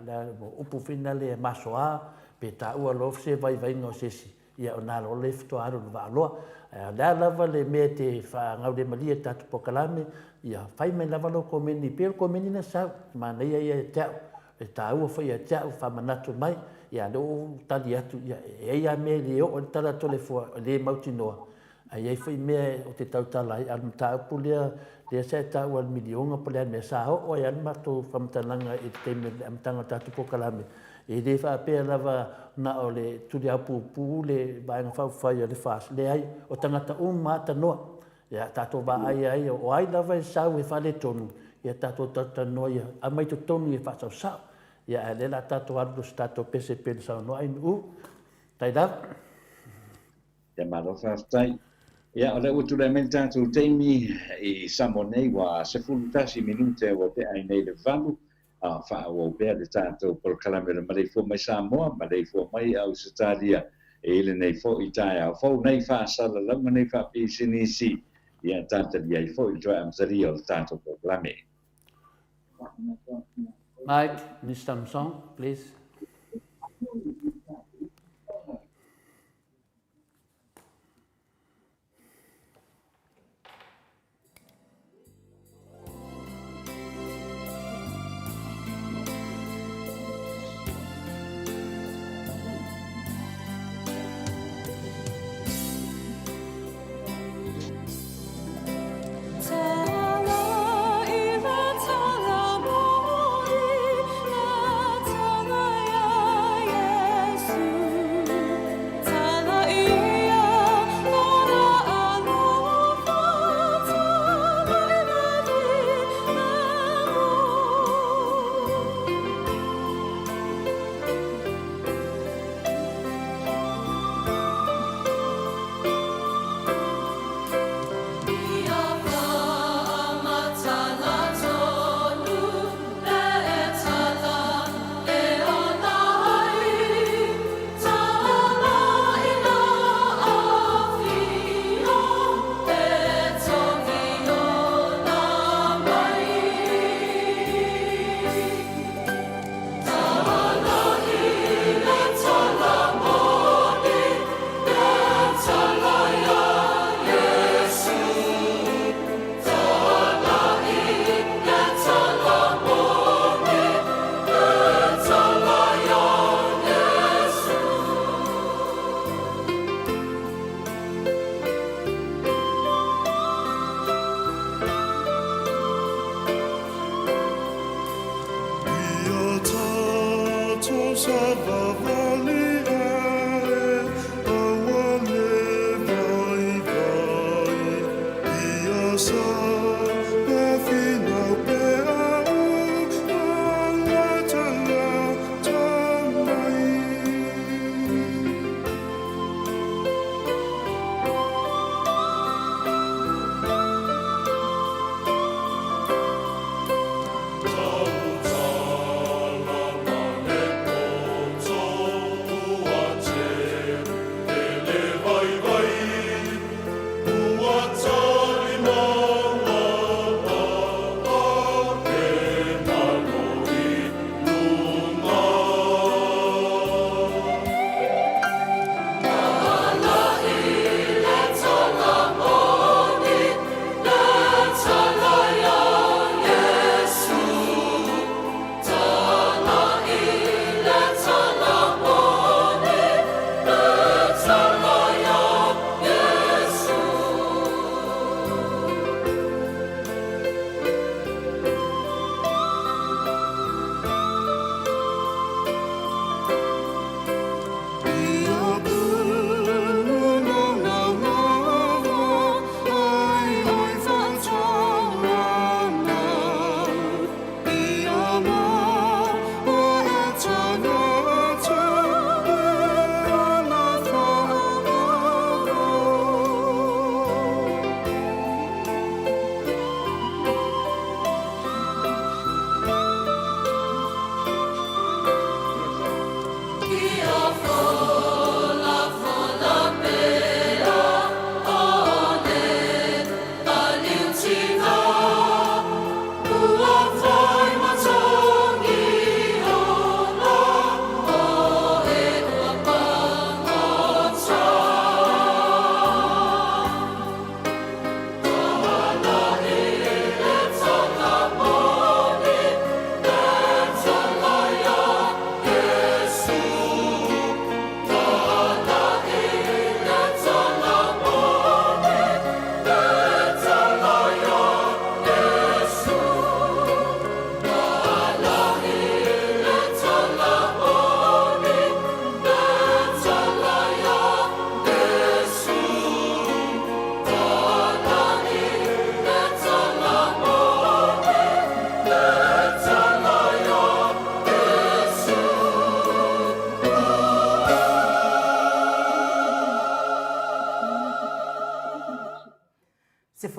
upu finale a masoa pe taua loa se vaivaiga o se isi ia ona loa lea faatoa alu i le vaaloa. Ae o le a lava le mea e te faagaulemalie i le tatou polokalame, ia fai mai lava lau komeni, pei o le komeni lea sa sau, manaia ia ia te au, e taua foi ia te au, faamanatu mai, ia lea ua ou tali atu, ia e i ai lava mea e le oo i ai le tala a Toleafoa, e le mautinoa, Ae i ai foi mea ou te tautala ai, a o le mataupu lea, lea sa e taua i le miliona po o le a le mea, sa oo ai lava le matou faamatalaga i le taimi o le amataga o le tatou polokalame, e le faapea lava na o le Tuliaupupu le Vaega Faaupufai a le FAST, leai, o tagata uma lava tanoa. Ia tatou vaai ai, o ai lava e sau e faaletonu, ia tatou talatalanoa ia aumai totonu ia faasaosao. Ia ae o lea o le a tatou alu i se tatou pese pei ona saunoa Ainuu. Tailava. Ia malo faafetai. Ia o lea ua tulai mai le tatou taimi i Samoa nei ua 11 minute ua tea ai nei le 8 a o faaauau pea le tatou polokalame o le Maleifua mai Samoa, Maleifua mai Ausetalia i lenei foi taeao fou nei faasalalauga nei faapisinisi ia tatalia ai foi le toe amatalia o le tatou polokalame. Mike, Miss Samson, please.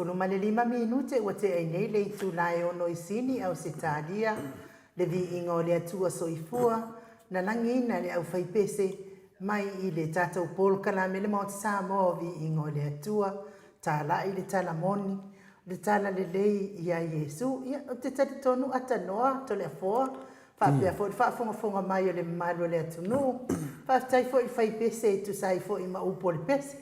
15 minute ua tea ai nei le itula e ono i Sini, Ausetalia, le viiga o le Atua Soifua, na lagiina le aufaipese mai i le tatou polokalame le Maota Samoa o Viiga o le Atua, talai le tala moni, le tala lelei ia Iesu. Ia, ou te talitonu Atanoa Toleafoa, faapea foi le faafogafoga mai o le mamalu o le atunuu. Faafetai foi i le faipese e tusa ai foi ma upu o le pese.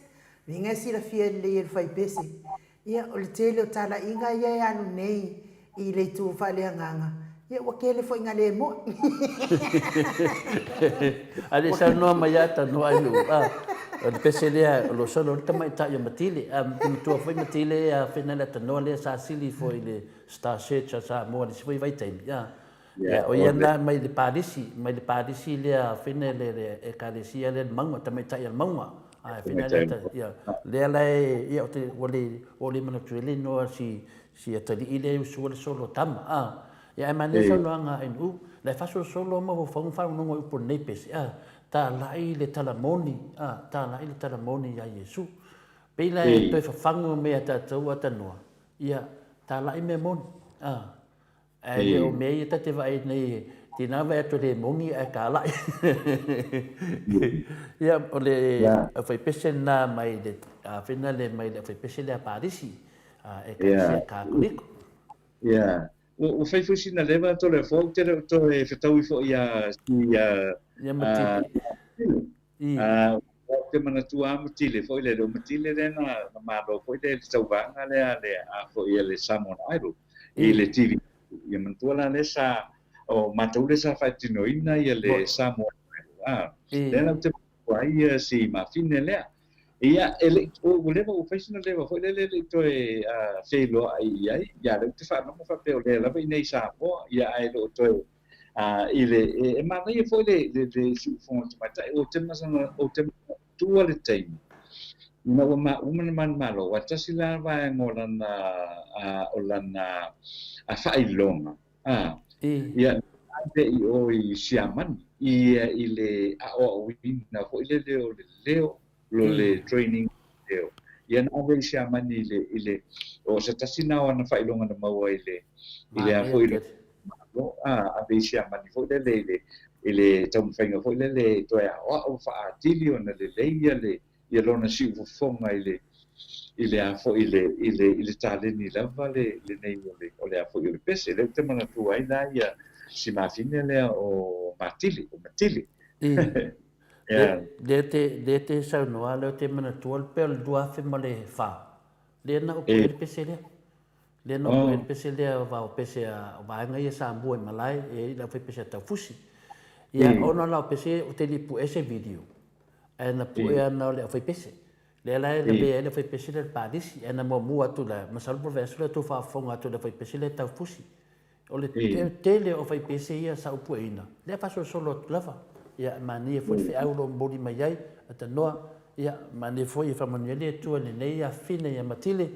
Uiga e silafia lelei e le faipese, ia, o le tele o talaiga ia e alu nei i le itu faaleagaga, ia ua tele foi ina le moni. A le saunoa mai ia Tanoa ai lou, a, o le pese lea o lo o solo ai le tamaitai o Matile. A matua foi Matile a fena le Tanoa lea sa sili foi i le Star Search a Samoa i le isi foi vaitaimi, a. Ia, o ia lena mai le Palisi, mai le Palisi lea fena le le Ekalesia lea le mauga, tamaitai a le mauga. A e fena le ia, lea la e, ia, o te, ua le, ua le manatu ai le igoa si, si atalii lea e usua le solo tama, a. Ia, ae manaia saunoaga a NU, la e faasolosolo lava mafaufauga ma faalogologo i upu o lenei pese, a, talai le tala moni, a, talai le tala moni ia Iesu. Pei la e toe fafagu mea a tatou a tanoa, ia, talai mea moni, a. Ae le o mea ia ta te vaai nei, tina vaai atu e le moni ae talai. Ia, o le aufaipese lena mai le, a fena le mai le aufaipese lea a Palisi, a Ekalesia Katoliko. Ia, ua fai foi sina leva Toleafoa, ou te le o toe fetaui foi ia si Ia Matili. A, ou te manatua lava Matile foi lele, o Matile lea na, na malo foi lea i le tauvaga lea a le, a foi a le Samoan Idol i le TV. Ia manatua la lea sa, o matou lea sa faatinoina ia le Samoan Idol. A, lea la ou te manatua ai ia si mafine lea. Ia, e le i, ua leva, ua fai sina leva foi lele e le i toe feiloai i ai. Ia, lea ou te faalogo faapea o lea lava i inei i Samoa, ia ae le o toe i le, e manaia foi le, le, le siufofoga o le tamaitai, ou te masana, ou te manatua le taimi, ina ua maua na manumalo, aua tasi la vaega o lana, o lana faailoga, ia, ave i o i Siamani, i, i le aoaoina foi lele o le leo, lo le training leo. Ia na ave i Siamani i le, i le, o se tasi na o ana faailoga na maua i le, i le a foi le Malo, a, ave i Siamani foi lele i le, i le taumafaiga foi lele e toe aoao faaatili ona lelei ia le, ia lona siufofoga i le, i le a foi i le, i le, i le taleni lava le, lenei o le, o le a foi o le pese. Lea ou te manatua ai la ia si mafine lea o Matili, o Matili. Lea te, lea te saunoa, lea te manatua le pea o le 2004, lea na upu ai le pese lea. Lea na upu ai le pese lea o vao pese a o vaega ia sa mua i malae, e i lau fai pese a Taufusi. Ia, ona la o pese o te li pue se video, ae na pue ana o le au fai pese. Lea la e lavea ai le fai pese lea le Palisi, ae na muamua atu la, masalo po o le vaiaso lea tou faafofoga atu i le fai pese lea Taufusi. O le tele o faipese ia sa ou pueina, lea faasolosolo atu lava. Ia, manaia foi le feau o lo o momoli mai ai, Atanoa, ia, manaia foi e faamanuia le Atua i lenei afafine ia Matile,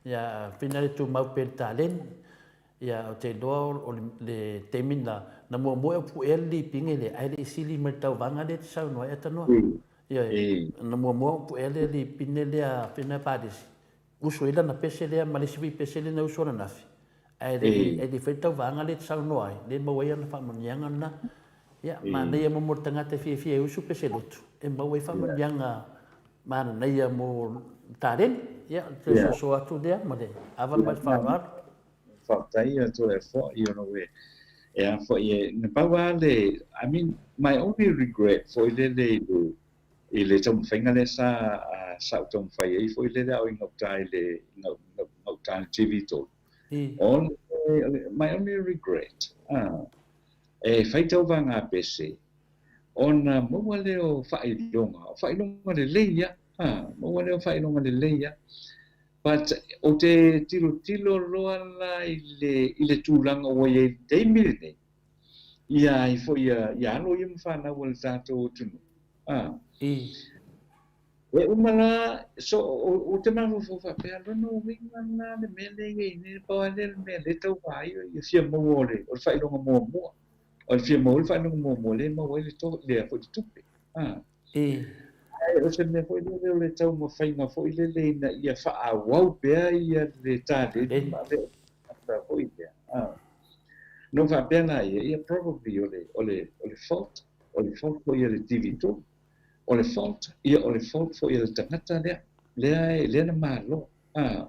ia, afafine le tumau pea i le taleni. Ia, ou te iloa o le taimi lena, na muamua e ou puea le lipine lea, ae le i sili mai le tauvaga lea e te saunoa ai Atanoa. Ia, na muamua ou puea le lipine lea a afafine Palisi, Usu ai lana pese lea ma le isi foi pese lea na usu ananafi, ae le i, ae le i fai le tauvaga lea e te saunoa ai, lea e maua ai ana faamanuiaga lena. Ia, manaia mo mo le tagata e fiafia e usu pese lotu, e maua ai faamanuiaga mananaia mo le taleni. Ia, o le toe soasoa atu lea ma le ava ma le faaaloalo. Faafetai ia Toleafoa, you know, e, e a foi e, na pau lava le, I mean, my only regret foi lele i le, i le taumafaiga lea sa sa ou taumafai ai foi lele a o i gauta i le gauta i le TV3. O le, my only regret, e fai tauvaga pese, ona maua lea o faailoga, o faailoga lelei ia, maua lea o faailoga lelei ia. But ou te tilotilo loa la i le, i le tulaga ua i ai i le taimi lenei, ia ai foi ia, ia alo ia ma fanau a le tatou atunuu. A. E uma la, so, ou te mafaufau faapea, lona uiga la le mea lea e i ai nei, pau lava lea o le mea lea e tau vaai o le fia maua o le, o le faailoga muamua. O le fia maua o le faailoga muamua lea e maua ai le, to, lea foi le tupe. A. Ae o se mea foi lele o le taumafaiga foi lele ina ia faaauau pea ia le taleni ma avea o tagata foi lea. Na ou faapea laia, ia probably o le, o le, o le fault, o le fault foi a le TV3. O le fault, ia o le fault foi a le tagata lea, lea, lea na malo. A.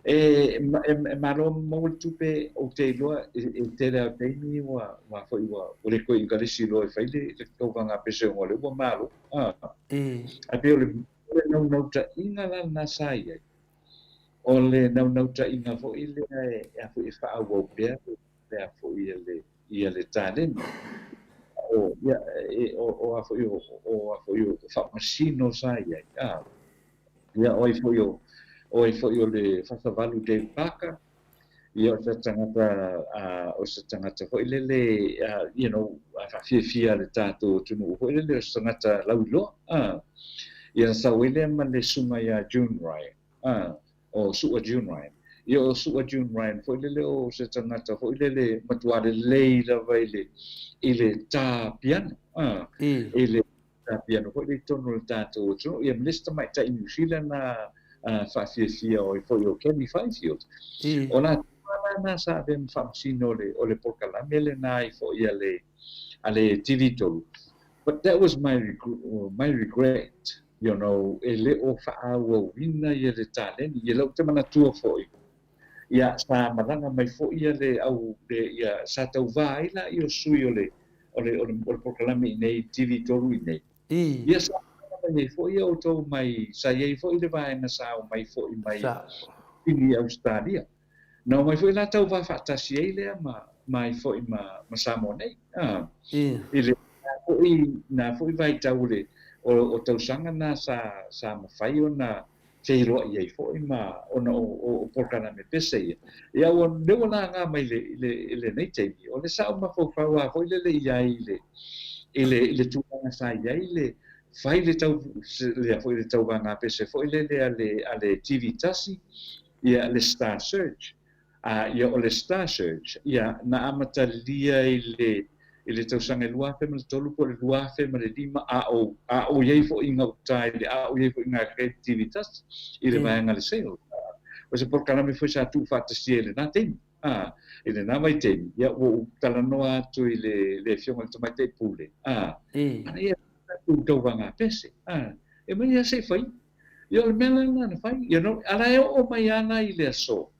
E, e, e malo maua le tupe, ou te iloa, i, i le tele lava o taimi ua, ua foi ua, ua le toe inkalesi loa e fai le, le tauvaga pese ona o lea ua malo. A. Ae pei o le, o le naunautaiga la lena sa i ai, o le naunautaiga foi lea e, a foi e faaauau pea le, le a foi le, ia le taleni. O, ia, e, o, o a foi o, o a foi o faamasino sa i ai. A. Ia, o ai foi o, o ai foi o le Fasavalu Dave Parker, ia o se tagata, o se tagata foi lele, you know, faafiafia le tatou atunuu foi lele, o se tagata lauiloa, Ia na sau ai lea ma le susuga ia June Ryan, o Su'a June Ryan. Ia o Su'a June Ryan foi lele o se tagata foi lele matua lelei lava i le, i le tā piano, i le Ta piano foi lea i totonu o le tatou atunuu, ia ma le isi tamaitai Niu Sila na faafiafia o ai foi o Kelly Fifield. O latou lava la na sa avea ma faamasino o le polokalame lena ai foi a le a le TV3. But that was my my regret, you know, e le o faaauauina ia le taleni. Ia lea ou te manatua foi, ia sa malaga mai foi ia le au le ia sa tauva ai laia o sui o le o le o le o le polokalame i nei TV3 i nei. Ia sa malaga mai ai foi ia outou mai sa i ai foi le vaega sa omai foi mai Sini i Ausetalia. Na omai foi la tauva faatasi ai lea ma ma ai foi ma ma Samoa nei. I le na foi na foi vaitau o le o o tausaga na sa sa mafai ona feiloai ai foi ma ona o polokalame pese ia. Ia ua lea ua laga mai le i le i lenei taimi, o le sa ou mafaufau lava foi lele i ai i le i le i le tulaga sa i ai le fai le tau lea foi le tauvaga pese foi lele a le a le TV tasi, ia le Star Search. A ia o le Star Search, ia na amatalia i le i le tausaga e 2003 po o le 2005 a o a o i ai foi i gauta i le a o i ai foi i ngā TV tasi i le vaega le sale. O se polokalame foi sa tuufaatasia i lena taimi. A, i lena vaitaimi, ia ua ou talanoa atu i le le Afioga i le Tamaitai Pule, a, ana ia tatou tauvaga pese, a, e mai ia se i fai. Ia o le mea la lena na fai, you know, a la e oo mai lava la i le aso,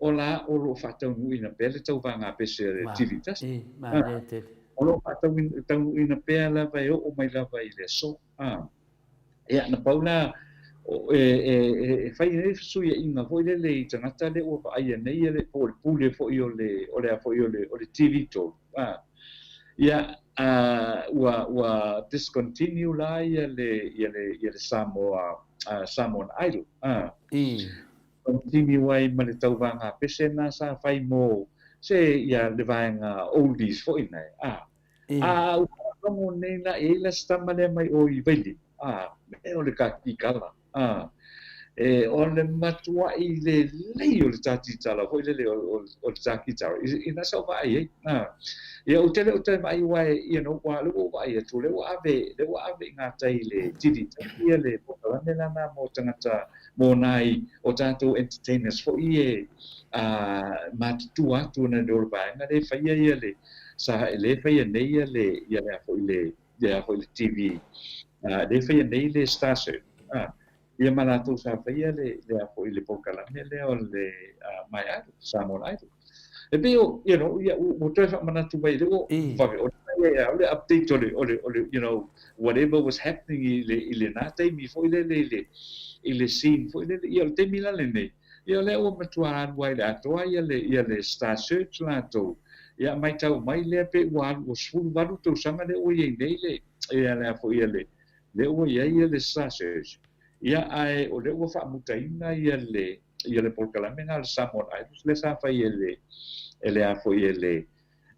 o la o lo o faataunuuina pea le tauvaga pese a le TV tasi. O lo o faataunuuina pea lava e oo mai lava i le aso. Ia, na pau la, e fai nei fesuiaiga foi lele i tagata lea ua vaaia nei le, po o le pule foi o le, o le a foi o le, o le TV 3. Ia, ua, ua discontinue la ia le, ia le, ia le Samoa, Samoan Idol. Continue ai ma le tauvaga pese na sa fai mo se ia le vaega oldies foi nae a a ua faalogo nei la e i ai la se tama lea mai o i Vailima a me o le kakikala a e o le matuai lelei o le tā titala foi lele o le tā kitara i na sa ou vaai ai a ia ou te le o toe vaai aua e you know ua lea ua ou vaai atu lea ua ave lea ua ave i gatai i le TV ia le polokalame lana mo tagata mō nai o tātou entertainers foi e matutua atu ona i le vaega lea e faia ia le sa lea e faia nei ia le ia le a foi le le a foi le TV lea e faia nei le Star Search ia ma latou sa faia le le a foi le polokalame lea o le My Idol Samoan Idol. E pei o you know ia ua toe faamanatu mai lea ua vave o le o le update o le o le o le you know whatever was happening i le i lena taimi foi lele i le i le scene foi lele ia o le taimi la lenei ia o lea ua matua alu ai le atoa ia le ia le Star Search latou ia maitau mai lea pe ua alu ua 18 tausaga lea ua i ai nei le ia le a foi ia le lea ua i ai ia le Star Search ia ae o lea ua faamutaina ia le ia le polokalame lena o le Samoan Idols lea sa fai e le e le a foi e le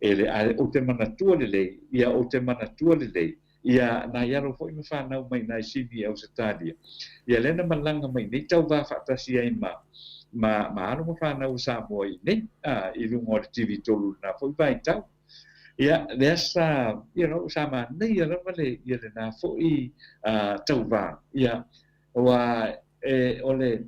e le ae ou te manatua lelei ia ou te manatua lelei ia nai alo foi ma fanau mai nai Sini i Ausetalia ia lea na malaga mai nei tauva faatasi ai ma ma ma alo ma fanau o Samoa i nei a i luga o le TV 3 lena foi vaitau. Ia, lea sa, you know, sa manaia lava le, ia lena foi tauva. Ia, aua e, o le,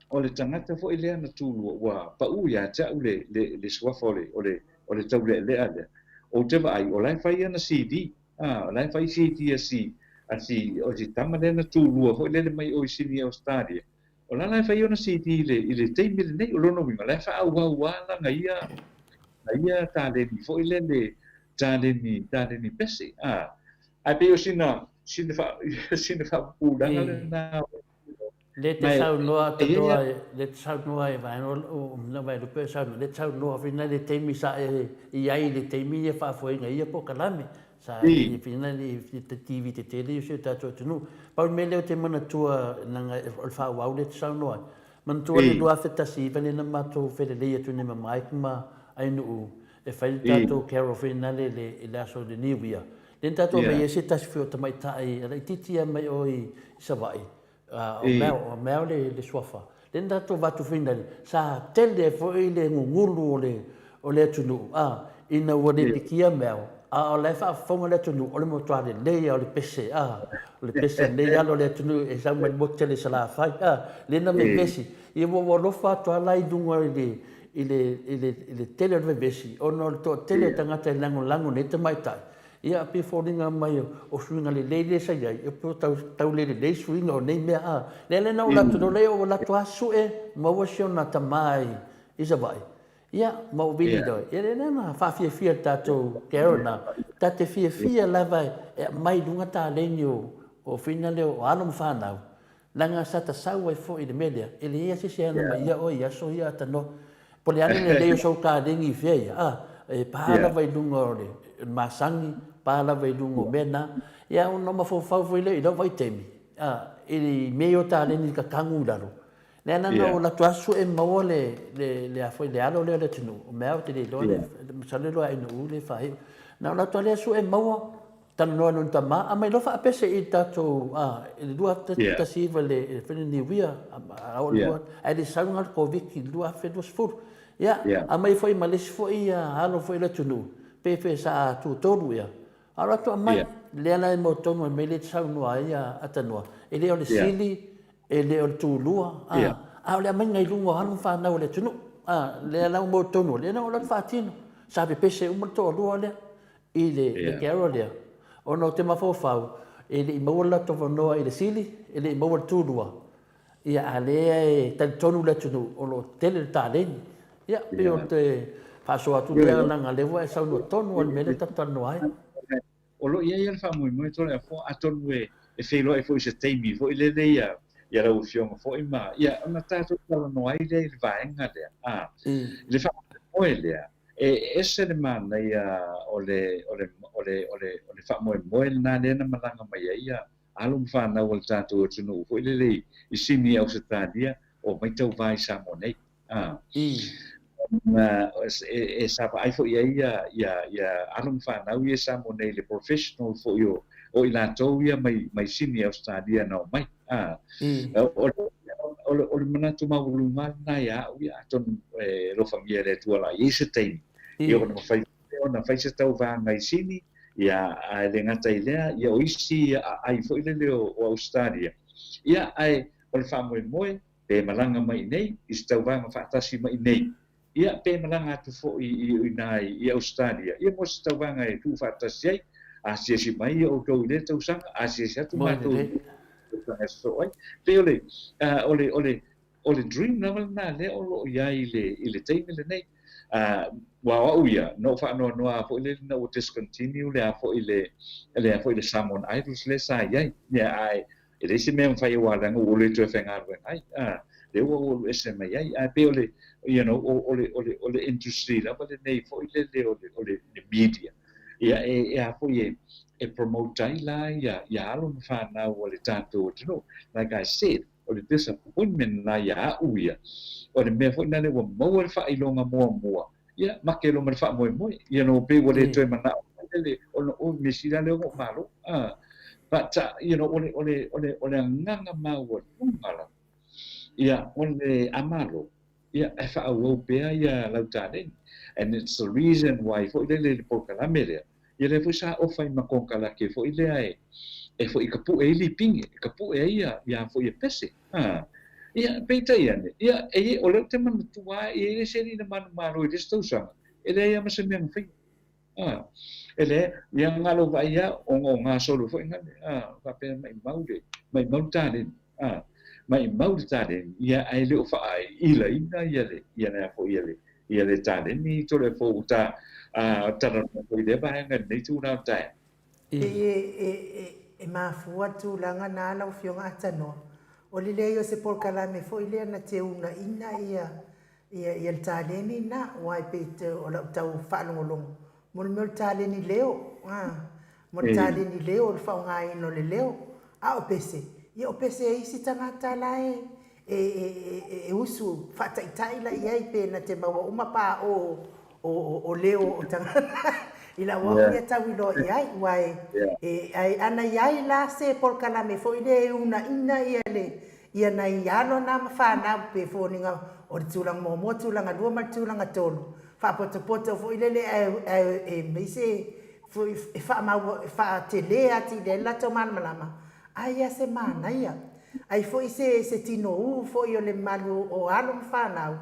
o le tagata foi lea na tulua, ua pau ia te au le, le, le suafa o le, o le, o le taulealea lea. Ou te vaai, o la e fai ana CD, a, o la e fai CD a si, a si, o si tama lea na tulua foi lele mai o i Sini Australia. O la la e fai ona CD i le, i le taimi lenei, o lona uiga, o la e faaauau lava lana ia, na ia taleni foi lele, taleni, taleni pese, a. Ae pei o sina, sina faa, sina faapupulaga lena. Le te saunoa tanoa, le te saunoa e vaega o na vaelupe e saunoa, le te saunoa whina le taimi sa e i ai le taimi ia faafoeina ia polokalame. Sa i whina i te TV te tele i o si o tātou atunuu. Pau le mea lea ou te manatua nanga o le faaauau lea te saunoa ai. Manatua le 2019 lea na matou felelei atu nei ma Mike ma Ainuu e fai le tatou carol finale i le aso o le New Year. Lea na tatou aumai ai se tasi foi o tamaitai laitiiti lava mai o i Savaii, o Mel, o Mel le suafa. Lea na tatou avatu finale, sa tele ai foi le gugulu o le o le atunuu, a, ina ua le pikia Mel, a o la e faafofoga le atunuu, o le matua lelei lava o le pese, a, o le pese a lenei alo o le atunuu e sau mai le motu tele i Salafai, a, lea na vevesi. Ia ua ou alofa atu lava la i luga i le, i le, i le, i le tele o le vevesi, ona o le toatele o tagata e lagolago nei tamaitai, ia pei e foliga mai o suiga lelei lea sa i ai, e pei o tau, tau le lelei suiga o nei mea, a. Lea la na ou alu atu loa lea, ou alu atu lava sue, maua si ona tama i, i Savaii, ia, ma ou vili loa, ia lea na faafiafia le tatou Carol na, ta te fiafia lava e aumai i luga taleni o, o fina lea o alo ma fanau, Leaga sa ta sau ai foi i le mea lea, e leai lava se isi e ana mai ia oe i aso ia a tanoa. Po o le a le lelei o sou kalegi i fea ia, a, e pā lava i luga o le masani, pā lava i luga o mea na. Ia ona ou mafaufau foi lea i lau vaitaimi, a, i mea ia o taleni i le kakagu i lalo, lea la na ou alu atu lava sue maua le, le, le a foi, le alo lea o le atunuu, o mea ou te le iloa, masalo e iloa e Ainuu le faaiu. Na ou alu atu lava lea sue maua, Talanoa i lona tama, aumai loa faapese i le tatou, a, i le 2019 i le fai le New Year, a oo i le ae le sau le Koviti i le 2020. Ia, aumai foi ma le isi foi alo foi o le atunuu, pe fe sa tutolu ea, alu atu aumai, lea la e mautonu ai mai lea e te saunoa ai a Tanoa, e le o le sili, e le o le tulua, a, a o le aumaiga i luga o alo ma fanau a le atunuu, a, lea la ua mautonu, lea la ua alu atu faatino, sa pepese uma le toalua lea. i le yeah. kearoa lea, ona ou te mafaufau, e le i maua le latou avanoa i le sili, e le i maua le tulua, ia a lea e talitonu le atunuu o lo o tele le taleni. Ia, pei o te faasoa atu lea leaga lea ua e saunoa tonu lava i le mea lea tatou talanoa ai. O lo o i ai lava le faamoemoe Toleafoa, atonu e e feiloai foi i se taimi foi lele ia ia lau Afioga foi ma ia ona tatou talanoa ai lea i le vaega lea, a, i le faamoemoe lea. E ese le manaia o le, o le, o le, o le, o le faamoemoe lena lea na malaga mai ai ia alo ma fanau a le tatou atunuu foi lele i, i Sini Ausetalia, omai tauva i Samoa nei. A. Na, e, e sa vaai foi i ai ia, ia, ia alo ma fanau ia i Samoa nei, le professional foi o, o i latou ia mai, mai Sini Ausetalia na omai. A. O le, o le, o le manatu maualuga lena ia au ia, atonu e alofagia e le Atua la i ai se taimi, ia ona mafai ona fai se tauvaga i Sini, ia, ae le gata i lea, ia o isi aai foi lele o, o Ausetalia, ia, ae o le faamoemoe, pe malaga mai i nei, i se tauvaga faatasi mai i nei, Ia, pe malaga atu foi i ina i Ausetalia, ia mo se tauvaga e tuufaatasi ai, asiasi mai ia outou i lea tausaga, asiasi atu matou i lea tausaga e sosoo ai. Pei o le, o le, o le, o le dream lava lena lea o lo o i ai i le, i le taimi lenei. Aua o au ia, na ou faanoanoa lava foi lea ina ua discontinue le a foi le, le a foi le Samoan Idols lea sa i ai. Ia, ae E leai se mea e mafai aua leaga ua le toe faigaluega ai, a, lea ua ou alu ese mai ai. Ae pei o le, you know, o, o le, o le, o le industry lava lenei foi lele o le, o le, le media, ia e, e a foi e, e promote ai la ia, ia alo ma fanau a le tatou atunuu. Like I said, o le disappointment la ia au ia, o le mea foi lea ua maua le faailoga muamua, ia, make loa ma le faamoemoe, you know, pei ua le toe manao mai le, ona o mea sili lava lea ona ou malo. But, you know, o le, o le, o le, o le agaga maualuga lava, ia, o le a Malo, Ia, e faaauau pea ia lau taleni. And it's the reason why foi lele i le polokalame lea, ia lea foi sa ofa ai ma konekarake foi lea e e foi e tapue ai lipine, e tapue ai ia ia foi ia pese. Ha. Ia, peitai ane, ia, e, o lea ou te manatua lava, e i ai le isi alii na manumalo i le isi tausaga, e leai lava ma se mea na faia. A, e leai, ia na lou vaai lava, ona o gasolo foi na mea, a, faapea maimau le, maimau le taleni, a, maimau le taleni, ia ae le o faailaina ia le, ia le a foi ia le, ia le taleni Toleafoa ua ta, a, talanoa foi i lea vaega i lenei itula o le taeao. E, e, e, e mafua le tulaga na lau Afioga Atanoa, o le leai o se polokalame foi lea na te uunaina ia Ia, ia le taleni na, aua e pei te, o lau tau faalogologo, mo le mea o le taleni leo, a, mo le taleni leo, o le faaaogaina o le leo. A o pese, ia o pese a isi tagata la e, e, e, e, e usu faataitai la i ai pe na te maua uma pa o, o, o, o leo o tagata i lau au ia tau iloa i ai, aua e, e, ai, ana i ai la se polokalame foi lea e uunaina ia le, Ia nai alo na ma whanau pe foniga o le tulaga muamua, tulaga lua ma le tulaga tolu. Faapotopoto foi lele ae e aemaise foi e faamau e faatele atili ai le latou malamalama, ai ia se manaia. Ai foi se se tinou foi o le mamalu o alo ma fanau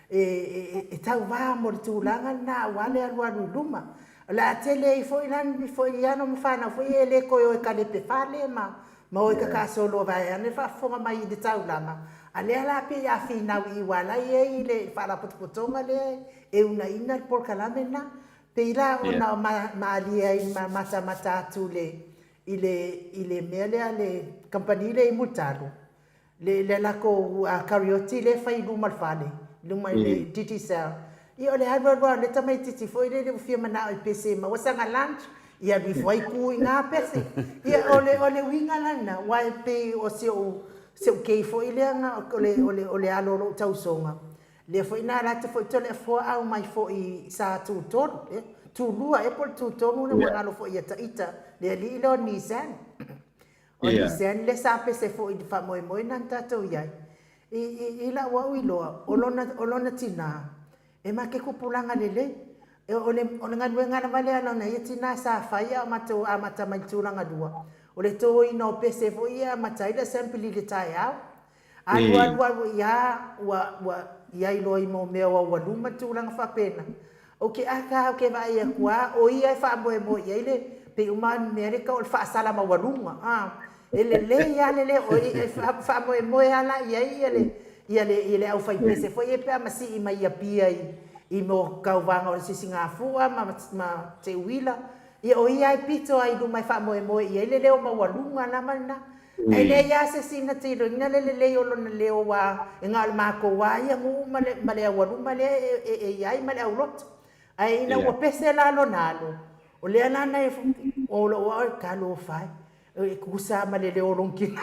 e e e tauva mo le tulaga lena aua le alualu i luma. O le a tele ai foi la ni foi alo ma fanau foi e le toe o e kalepe fale ma Ma oi kakaasolo vaeane faafofoga mai i le taulaga, a lea la pei a finau i ua la i ai le faalapotopotoga lea e unaina le polokalame lena. Pei la ona malie ai ma matamata atu le i le i le mea lea le kamupani lea i Mulitalo, le le lakou karaoke lea e fai i luma o le fale, luma i le Digicel. Ia o le alu alu lava o le tamaititi foi lele ua fia manao e pese e maua sana lunch, ia alu ifo ai ku i na pese. Ia o le, o le uiga la lena, aua e pei o si ou, si ou kei foi lea na, o le, o le, o le alo o lou tausoga, lea foi na alu atu foi Toleafoa au mai foi sa tutolu, eh, tulua ea po o le tutolu na ua galo foi ia ita, le alii lea o Nissan. O Nissan lea sa pese foi i le faamoemoe lena na tatou i ai. I, i, i lau au iloa, o lona, o lona tinā, e ma ke tupulaga lelei. E, o le, o le galuega lava lea a lona ia tinā sa fai a o matou amata mai i le tulaga lua, o le tōina o pese foi ia e amata ai le assembly i le taeao. Alu alu alu ia ua, ua i ai loa i mau mea o aualuma le tulaga faapena. Ou ke aka au ke vaai atu a, o ia e faamoemoe i ai le, pei uma lava le mea lea e tau o le faasala maualuga, a. E lelei lava le leo, e faamoemoe lava la i ai ia le, ia le, ia le aufaipese foi ia pe a masii mai i Apia i, i mea o tauvaga o le Sisigafua ma, ma Teuila, ia o ia lava e pito lava i luma e faamoemoe i ai le leo maualuga lava lena. Ae leai lava se isi na te iloaina le lelei o lona leo aua e na o le matou lava ia nuu ma le, ma le aualuma lea e, e, e i ai ma le aulotu. Ae ina ua pese la lona alo, o lea la na e, o lou ao e talofa e, e tusa ma le leo o lona tina.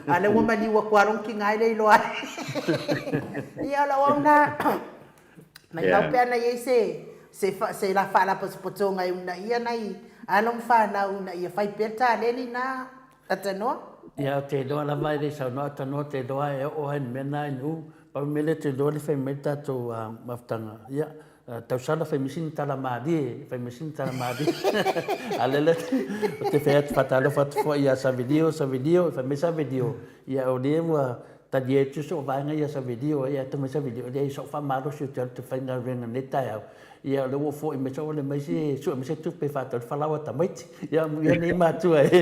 A lea ua maliu atu lava lona tina e le iloa ai. Ia o lau au na, maimau pe ana i ai se, se, se la faalapotopotoga e uunaia nai alo ma fanau ina ia fai pea le taleni na Atanoa. Ia, ou te iloa lava e le i saunoa Atanoa, ou te iloa e oo lava i le mea lena i Nu'u. Pau le mea lea ou te iloa le fai mai le tatou mafutaga, ia, tausala fai mai sina tala malie, fai mai sina tala malie. A o lea la ou te fai atu, faatalofa atu foi ia Savelio, Savelio, fai mai Savelio, ia o lea ua talia atu soo vaega ia Savelio, ia ae mai Savelio, e leai soo faamalosi ou te alu ou te faigaluega i lenei taeao. Ia o lea ua ou foi mai sau mai se sue mai se tupe e faatau ai le falaoa a tamaiti. Ia amuia nei matua e.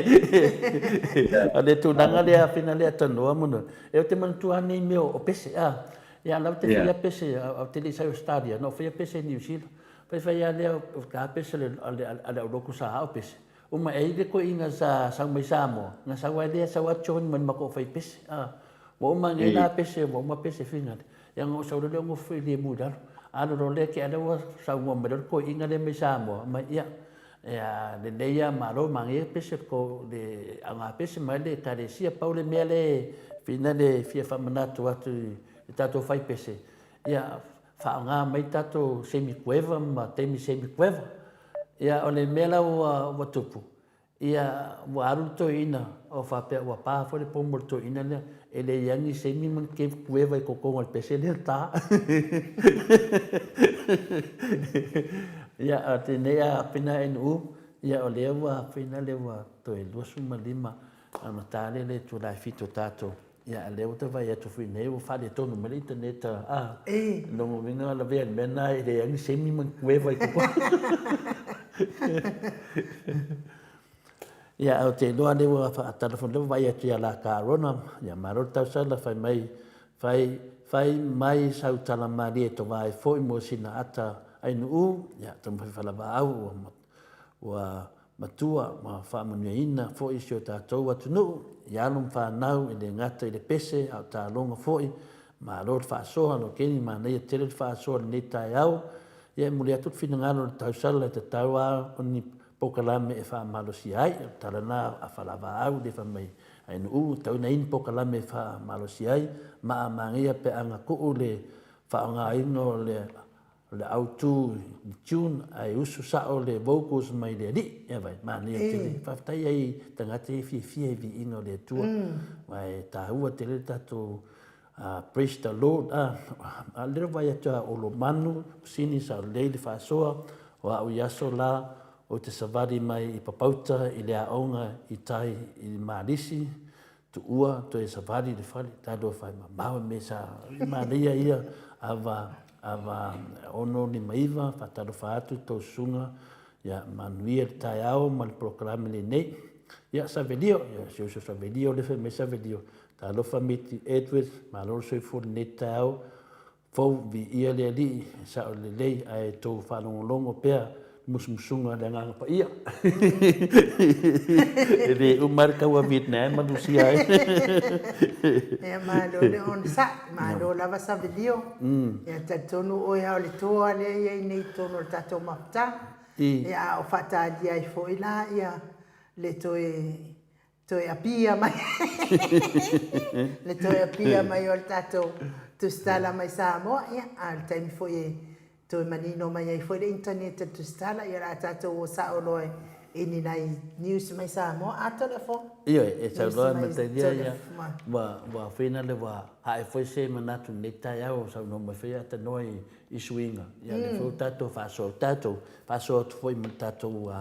O le tulaga lea fina lea tanoa mona. E ou te manatua lava nei mea o pese a. Ia la ou te faia pese ou te le i sau i Australia, na ou faia pese i Niu Sila. Faifai lava lea o ta pese a le aulotu sa ao pese. Uma e ai le toeaina sa sau mai Samoa, na sau ai lea sau a join ma le matou fai pese a. Ua uma nei la pese, ua uma pese finale. Ia na ou sau loa lea ou nofo foi lemu i lalo. Alu loa lea tea lea ua saunoa mai loa le toeaina lea mai Samoa, mai ia, ia lelei lava malo manaia pese ko le aoga pese mai le ekalesia. Pau le mea lea fina le fia faamanatu atu i le tatou fai pese, ia faaaoga mai tatou semi kueva ma taimi semi kueva. Ia o le mea la ua tupu, Ia, ua alu le toeaina, o faapea ua pa foi le pomu a le toeaina lea, e leai lava ni seni ma ni kueva i totoga o le pese lea ta. Ia, a tenei a pena NU, ia o lea ua pena lea ua toe 25 ona ta lea le itula e 7 o tatou. Ia, a lea ua ta vaai atu foi nei ua faaletonu mai le internet a, lona uiga lavea i le mea lena e leai ni semi ma ni kueva i totonu. Ia, ae ou te iloa lea ua faatala foi, lea ua vaai atu ia Laka Arona, ia malo le tausala, fai mai, fai, fai mai sau tala malie tovā ai foi mo sina ata ainuu, ia, taumafai falavaau ua Ua matua ma faamanuiaina foi si o tatou atunuu i alo ma fanau e le gata i le pese a o taaloga foi. Malo le faasoa lau Kenny, manaia tele le faasoa i lenei taeao. Ia e momoli atu le finagalo o le tausala e tatau lava o ni polokalame e faamalosia ai. O le tala lena a Falavaau lea fai mai Ainuu, e tatau ona i ai ni polokalame e faamalosia ai ma a manaia pe a gatuu le faaaogaina o le O le autu i tune ae usu sao le vocals mai le alii. Ia vai, manaia tele. Faafetai ai i tagata ia e fiafia i viiga o le Atua. Aua e taua tele le tatou praise the Lord. A o lea ua vaai atu a Olomanu, Sini Saolelei le faasoa, o au i aso la ou te savali mai i Papauta i le aoga i tai i Malisi, Tuua toe savali le fale, talofa e mamao i mea sa manaia ia ava ava 659 faatalofa atu tou susuga ia manuia le taeao ma le polokalame lenei. Ia Savelio, ia si uso Savelio le fai mai Savelio, talofa Miti Edward, malo le soifua i lenei taeao. Fou, viia le Alii, e sao lelei, ae tou faalogologo pea i musumusuga a le Agaga Paia. E le uma ai le taua Vietnam ma Lusia ai. Ia, malo le onosai, malo lava Savelio. Ia, talitonu oe lava o le toa lea e i ai nei i totonu o le tatou mafutaga. Ia, a o faatalia ai foi la ia le toe toe apia mai le toe apia mai o le tatou tusitala mai Samoa, ia, a o le taimi foi e toe manino mai ai foi le internet o le tusitala, ia o le a tatou o sao loa i ni nai news mai Samoa atoa le afoga. Ioe, e sau loa ma talia ia, ua, ua fina le ua ae foi se manatu i lenei taeao, saunoa mai foi Atanoa i suiga, ia lea foi ua tatou faasoa, tatou faasoa atu foi ma le tatou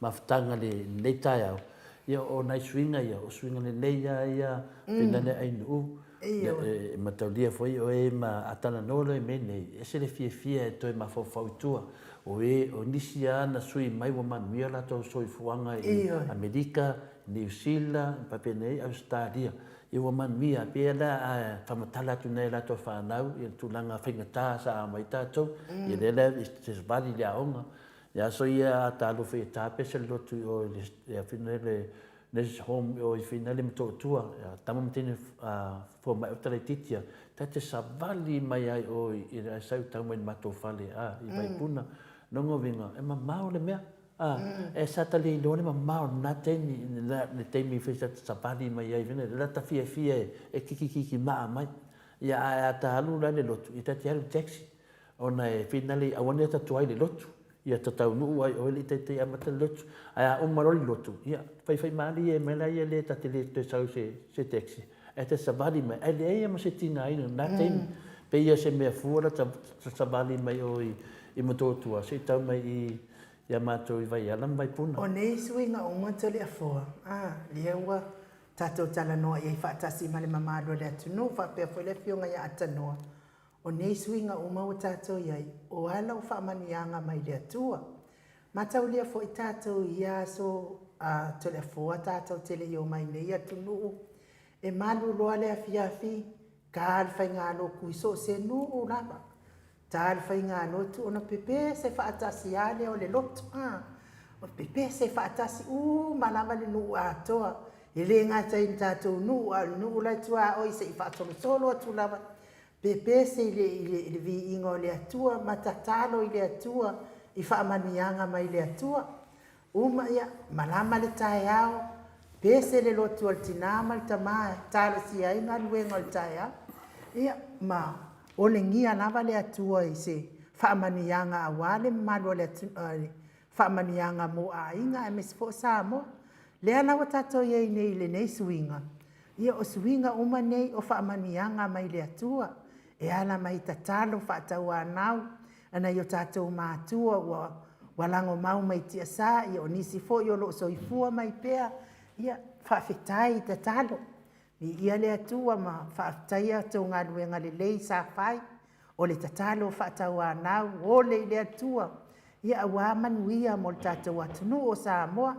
mafutaga i lenei taeao, Ia, o nai suiga ia, o suiga lelei lava ia, pei le ainuu, e mataulia foi o e ma a talanoa loa i mea nei, e ese le fiafia e toe mafaufau i tua. O e, o nisi lava na sui mai ua manuia o latou soifuaga i Amerika, Niu Sila, faapena Ausetalia. Ia ua manuia, pei la a faamatala atu nei latou fanau i le tulaga faigata sa aumai tatou, ia lea la e savali i le aoga. I aso ia a talofa ia tapesa le lotu i o i le afina le nurses home i o i fina le Motootua, ia tama ma teine fomai o talaitiiti ia, ta te savali mai ai o i le sau tau mai i le matou fale a i Vaipuna. Lona uiga, e mamao le mea. A, e sa ta le iloa le mamao o lena taimi, le taimi foi sa ta savali mai ai, la ta fiafia e kikikiki maa mai. Ia ae a ta alu la i le lotu, ia ta te alu i le taxi. Ona e finale aua ne ta tuai le lotu, ia ta taunuu ai oe le i taitai amata le lotu. Ae a uma loa le lotu, ia faifai malie mai la ia le ta te le toe sau se se taxi, ae ta savali mai, ae leai lava ma se tigaina i lena taimi. Pei ia se mea fua la ta savali mai o i Motootua se i tau mai i ia matou i Vaiala ma Vaipuna. O nei suiga uma Toleafoa, a, lea ua tatou talanoa i ai faatasi ma le mamalu o le atunuu faapea foi le Afioga ia Atanoa, O nei suiga uma ua tatou i ai, o a lau faamanuiaga mai le Atua? Mataulia foi tatou i ia aso a Toleafoa tatou te le i omai nei atunuu, e malu loa le afiafi, ta le faigalotu i so o se nuu lava. Ta le faigalotu ona pepese faatasi lava lea o le lotu, a, pepese faatasi uma lava le nuu atoa. E le gata i le tatou nuu, a o le nuu la e tuaoi se i faasolosolo atu lava. Pepese i le, i le, i le viiga o le Atua, ma tatalo i le Atua i faamanuiaga mai le Atua. Uma ia, malama le taeao, pese le lotu a le tinā ma le tamā e talosia ai galuega o le taeao. Ia, ma olegia lava le Atua i se faamanuiaga aua le mamalu o le atunuu, faamanuiaga mo aiga aemaise foi o Samoa. Lea la ua tatou i ai nei i lenei suiga, ia o suiga uma nei o faamanuiaga mai le Atua e ala mai i tatalo faatauanau a nai o tatou matua ua ua lagomau mai tiasa, ia o nisi foi o lo o soifua mai pea, ia faafetai tatalo. Viia le Atua ma faafetaia a outou galuega lelei sa fai, o le tatalo faatauanau, ole i le Atua, ia aua manuia mo le tatou atunuu o Samoa.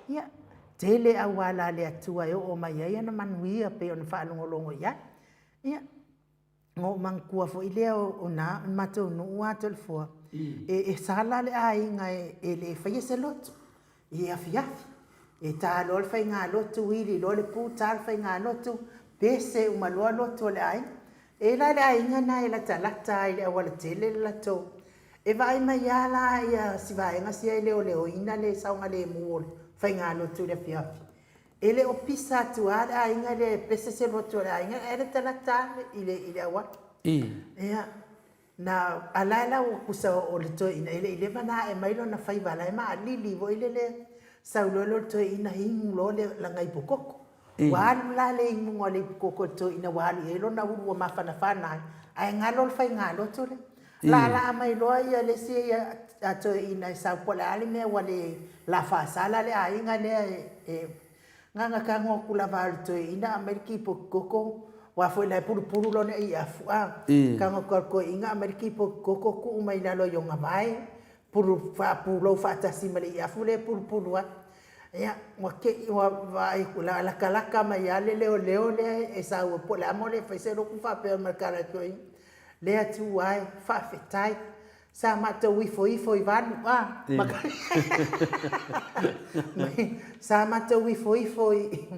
Ia, tele auala a le Atua e oo mai ai ana manuia pei ona faalogologo i ai. Ia, ona ou manatua foi lea o le matou nuu lava Toleafoa, e sala le aiga e le faia se lotu i afiafi. E ta loa le faigalotu, ili loa le pu ta le faigalotu, pese uma loa lotu a le aiga. E i ai la le aiga lena e latalata lava i le aualatele le latou. E vaai mai lava la si vaega sia e leoleoina le saogalemu o le faigalotu i le afiafi. E le o pisa atu lava le aiga lea e pese se lotu a le aiga ae latalata lava i le auala. Ia, na, a la e la ua tusa o le toeaina, e le i leva ona ae mai lona faiva la e maalili foi lele, sau loa lea o le toeaina inu loa lana ipu koko. Ua alu la le inuga o le ipu koko a le toeaina ua alu i ai lona ulu ua mafanafana ai, ae galo le faigalotu lea. Laalaa mai loa ia le isi a toeaina e sau po o le a le mea ua le lafasala le aiga lea e na ona tago atu lava o le toeaina aumai le kipoti koko aua foi o la e pulupulu lona iafu a. Tago atu lava o le toeaina aumai le kipoti koko tuu mai lalo i ona vae pulu faapulou faatasi ma le iafu lea e pulupulu ai. Ia, ua te i ua vaai atu latalata mai lava le leoleo lea e sau po o le a le mea ua le fai ai se lotu faapea ma le tala a le toeaina. Le Atua e, faafetai, sa matou ifoifo i vanu, a, sa matou ifoifo i,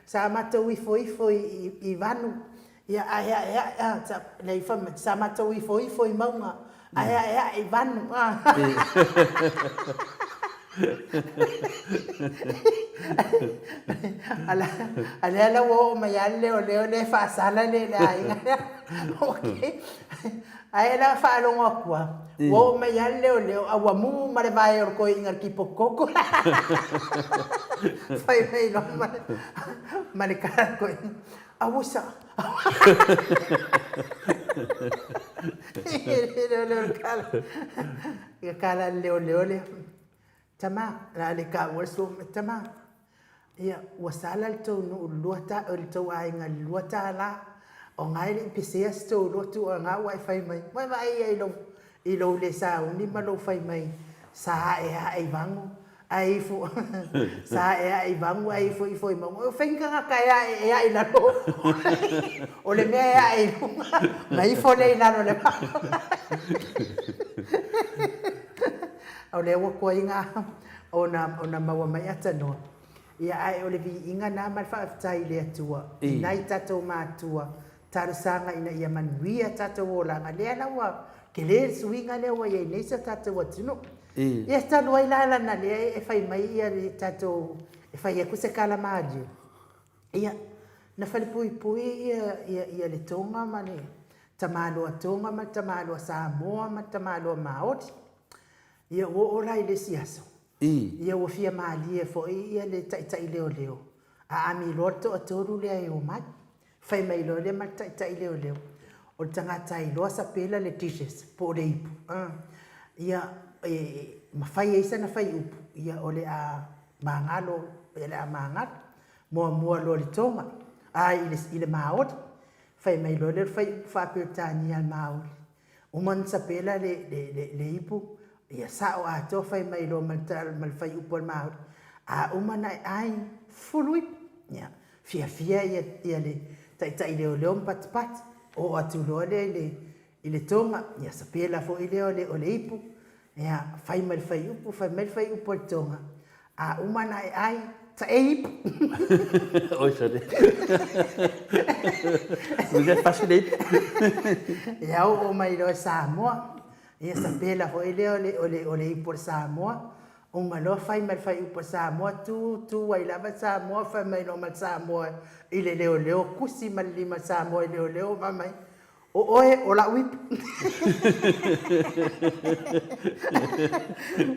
sa matou ifoifo i vanu, ia ae ae ae, a, leai, fai mai, sa matou ifoifo i mauga, ae ae ae i vanu, a. A lea la ua oo mai lava le leoleo lea e faasala le aiga lea. Okay. Ae la faalogo atu lava, ua oo mai lava le leoleo a ua mumu ma le vae o le toeaina i le kipo koko. Fai mai loa ma le tala a le toeaina, Auisa! Leoleo le tala. Ia tala a le leoleo lea. Tama, o le a le taua le sua, tama, ia, ua sala le tou nuu i le lua ta, le tou aiga i le $2, o na e le i pesea se tou lotu o na ua e fai mai. Ua e vaai i ai i lou, i lou le sauni ma lou fai mai, sa ae ae i vago, ae ifo, sa ae ae i vago ae ifo ifo i mauga. O fea ni tagata e ae e ae i lalo o le mea e ae i luga ma ifo lea i lalo o le vago. O lea ua tuaiga ona ona maua mai atanoa. Ia ae o le viiga na ma le faafetai i le Atua i nai tatou matua talosaga ina ia manuia tatou olaga lea la ua tele le suiga lea ua i ai nei si o tatou atunuu. Ia talu ai la lana lea e fai mai ia le tatou e fai atu se tala malie. Ia na falepuipui ia ia ia le Toga ma le tamaloa Toga ma le tamaloa Samoa ma le tamaloa Maori. Ia ua oo la i le isi aso, ia ua fia malie foi ia le taitai leoleo, aami loa le toatolu lea e omai. Fai mai loa lea ma le taitai leoleo, o le tagata e iloa sapela le dishes po o le ipu, ia e mafai ai sana faiupu, ia o le a magalo, o le a magalo. Muamua loa i le Toga, a i le Maori. Fai mai loa lea o le faiupu faa-Peretania a le Maori, Uma ona sapela le, le, le, le ipu, ia sao atoa fai mai loa ma le, ma le faiupu a le Maori, a uma ona e ai, fulu ipu. Ia, fiafia ia, ia le taitai leoleo ma patupatu, oo atu loa lea i le, i le Toga, ia sapela foi lea o le, o le ipu, Ia, fai mai le faiupu, fai mai le faiupu a le Toga, a uma ona e ai, taei ipu. Oi sole. Mulia fasi le ipu. Ia, oo mai loa i Samoa, ia sapela foi lea o le, o le, o le ipu o le Samoa, uma loa fai mai le faiupu a Samoa, tu, tu ai lava Samoa, fai mai loa ma le Samoa i le leoleo, tusi ma le lima Samoa i leoleo, fai mai, O oe o la'u ipu.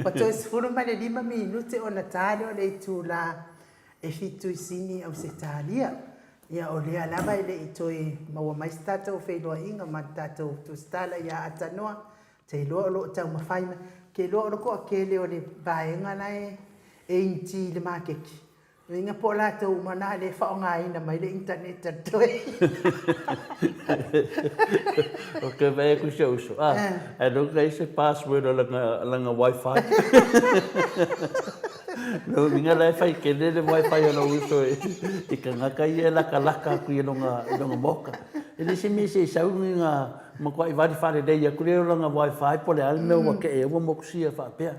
Ua toe 15 minute ona ta lea o le itula E fitu i Sini Ausetalia. Ia o lea lava e le i toe maua mai se tatou feiloaiga ma le tatou tusitala ia Atanoa, te iloa o lo o taumafai mai. Ou te iloa o le toatele o le vaega la e initi i le maketi, Uiga po o latou uma na lea e faaaogaina mai le internet a le toeaina. Ou te vaai atu i si ou uso, ah, ae lou ai se password o lana, lana wifi. Lou uiga la e fai tele le wifi o lou uso i, i tagata ia e latalata atu i lona, i lona maota. E leai se mea se i sau ni na matuai vali faalelei atu lea o lana wifi po o le a le mea ua tee ai ua motusia faapea.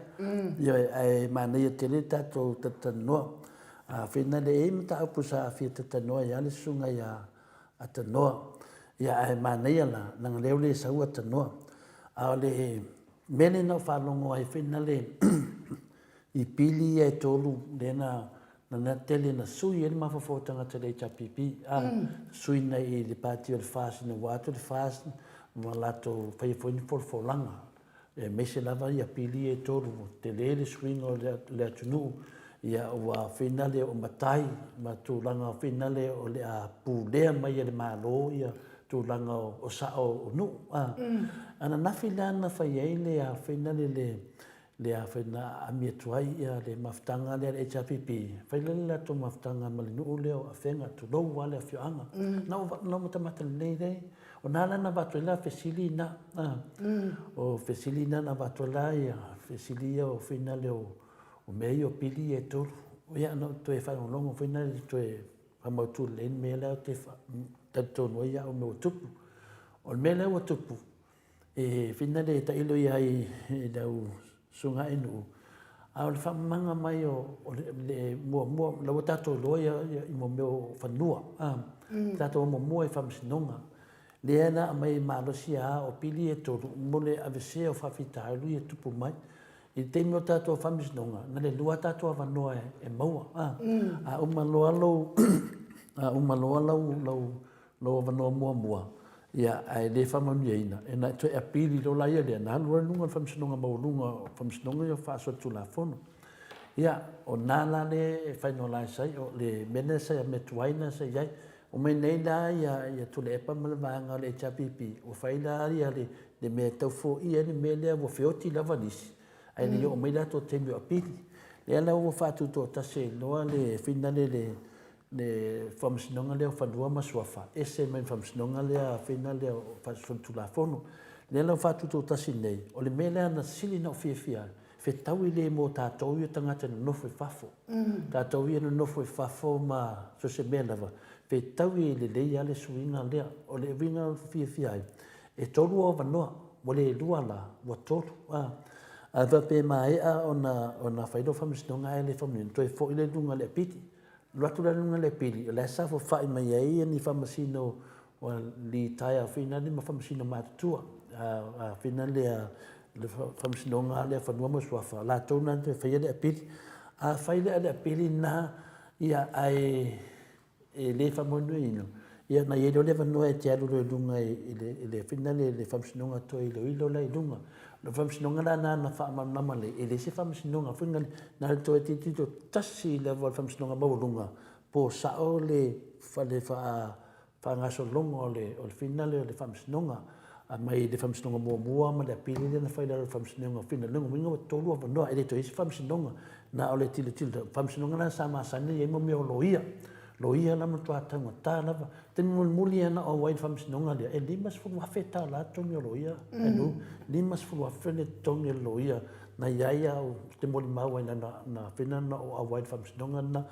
Ioe, ae manaia tele le tatou talatalanoa. A finale e i ai mataupu sa fia talatalanoa ai lava le susuga ia Atanoa. Ia ae manaia la, leaga o lea ua le sau Atanoa. A o le mea lea na ou faalogo ai finale i pili ia e tolu lea na na tele na sui ai le mafaufau o tagata i le HRPP, a sui nei i le pati o le FAST ina ua atu le FAST ma latou faia foi ni folafolaga aemaise lava ia pili ia e tolu, ua tele le suiga o le atunuu, ia ua finale o matai ma tulaga finale o le a pulea mai e le Malo ia tulaga o sao o nuu. A ananafi la na fai ai le a finale le le a fai na ami atu ai ia le mafutaga lea a le HRPP, fai lea le latou mafutaga ma le nuu lea o Afega, tulou lava le afioaga. Na ou matamata lelei lea O na la na avatu ai la fesili na, o fesili na na avatu ai la ia fesili ia o finale o mea ia o pili ia e tolu. Ia na ou toe faalogologo foi na i toe faamautu lelei le mea lea ou te talitonu ai au mea ua tupu. O le mea lea ua tupu, e finale e tailo i ai i lau susuga i nuu, a o le faamamaga mai o le muamua, la ua tatou iloa i mea o fanua, tatou o muamua i faamasinoga, lea na aumai malosi lava o pili e tolu mo le aveesea o faafitauli ia e tupu mai. I le taimi o tatou faamasinoga, na le lua tatou avanoa e maua, a uma loa lou, a uma loa lau lou avanoa muamua, ia, ae le faamanuiaina, e na e toe apili loa la ia lea, na alu loa i luga o le Faamasinoga Maualuga o Faamasinoga ia Faasolitulafono. Ia, o na la lea e finalize ai, o le mea lea sa mea tuai lena sa i ai. Omai nei la ia, ia Tuilaepa ma le vaega o le HRPP, ua fai la ia le, le mea e tau foia ai le mea lea ua feoti lava nisi, ae le i oo mai latou taimi o apili. Lea la ua faatutoatasi ai loa le finale le, le Faamasinoga lea o Fanua ma Suafa, ese mai le Faamasinoga lea fina lea o Faasolitulafono. Lea la ua faatutoatasi nei, o le mea lea na sili ona ou fiafia ai, fetaui le mo tatou ia tagata nonofo i fafo. Tatou ia nonofo i fafo ma so o se mea lava, fetaui lelei lava le suiga lea. O le uiga ou te fiafia ai, e tolu ou avanoa, ua le lua la, ua tolu. A faapea e maea ona fai lou faamasinoga ae le faamanuia, toe foi lea i luga o le apili. Alu atu la i luga o le pili, o la e saofafai mai ai ni faamasino ua litaea finale ma faamasino matutua, finale a le Faamasinoga lea o Fanua ma Suafa, latou na te faia le apili. A fai le apili lena, ia, ae e le faamanuiaina, ia ona i ai loa lea avanoa e te alu loa i luga i le finale le Faamasinoga toe iloilo la i luga. O le Faamasinoga la lena na faamalamalama lelei, e leai se Faamasinoga foi na na le toe tilotilo tasi lava o le Faamasinoga Maualuga po o sao le le faagasologa o le o le finale o le Faamasinoga mai le Faamasinoga muamua ma le apili lea na fai i lalo o le Faamasinoga finale. O lona uiga ua tolu avanoa, e le toe i ai se Faamasinoga, na o le tilotilo. Faamasinoga la sa masani ona i ai mo mea o loia, loia la matua taugata lava. Taimi mulimuli lava na ou auai i le faamasinoga lea, e $50,000 le totogi o loia, mm. $50,000 le totogi o le loia na i ai au, ou te molimau ai na, na whina na ou auai i le faamasinoga lena.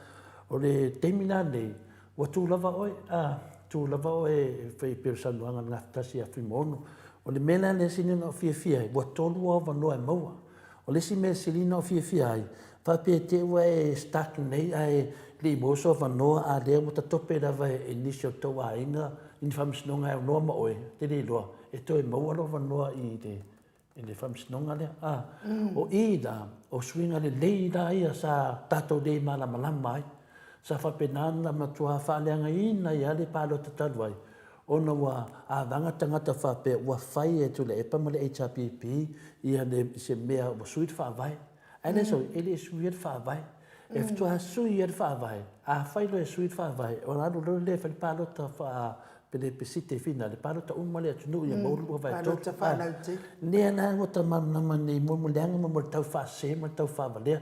O le taimi la nei, ua tū lava oe, a, tū lava oe e fai pei o le saunoaga a le Gafatasi ia Fuimaono. O le mea la lea sili ona ou fiafia ai, ua tolu avanoa e maua. O le isi mea sili ona ou fiafia ai, faapea te i ua e stuck nei ae le i maua sou avanoa a lea ua tatope lava e nisi o tou aiga i ni faamasinoga e aunoa ma oe, e te le iloa, e toe maua lou avanoa i le i le faamasinoga lea. A, o i la, o suiga lelei la ia sa tatou le malamalama ai. Sa faapena ona matua faaleagaina ai lava le palota talu ai, ona ua avaga tagata faapea ua fai e Tuilaepa ma le HRPP ia le, se mea ua sui le faavae. Ae le sau, e le suia le faavae. E faatoa sui ai le Faavae, afai loa e sui le Faavae, ona alu loa lea e fai le palota faa-pelepesite finale, palota uma le atunuu ia maua le 2/3. Palota faalautele. Lea la ua ta malamalama nei mo le leaga ma mo le taufaasese ma le taufaavale'a.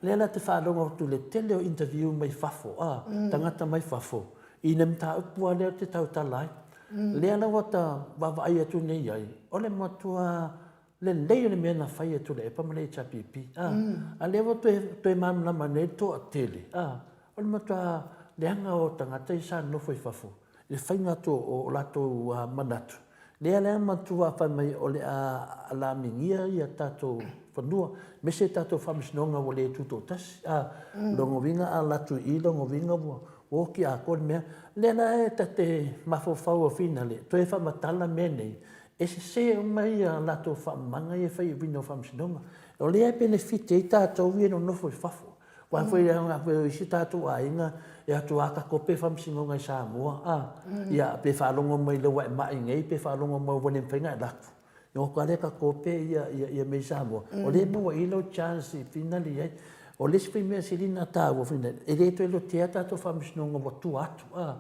Lea la te faalogo atu i le tele o interview mai fafo, a, tagata mai fafo, i le mataupu lava lea ou te tautala ai. Lea la ua ta vaavaai atu nei i ai, o le matua lelei o le mea na fai e Tuilaepa ma le HRPP, a, a lea ua toe, toe malamalama nei le toatele, a, o le matua leaga o tagata ia sa nonofo i fafo i le faiga atu o latou manatu, lea la e matua fai mai o le a lamigia ia tatou fanua, aemaise tatou faamasinoga ua le tutoatasi, a, lona uiga a alu atu i i, lona uiga ua oti atoa le mea. Lea la e ta te mafaufau a finale, toe faamatala mea nei, e sese uma ia latou faamamaga ia e fai i uiga o faamasinoga. O lea e penefiti ai tatou ia e nonofo i fafo. Aua foi leaga foi o isi tatou aiga e atu lava takope faamasinoga i Samoa, a, ia pe faalogo mai loa ua e mai nei pe faalogo mai ua le mafai ona e alu atu, ia ota lea takope ia ia mea i Samoa. O lea e maua i i lau chance e finali i ai. O le isi foi mea sili ona taua foi e le toe lotea tatou faamasinoga ua tua atu, a.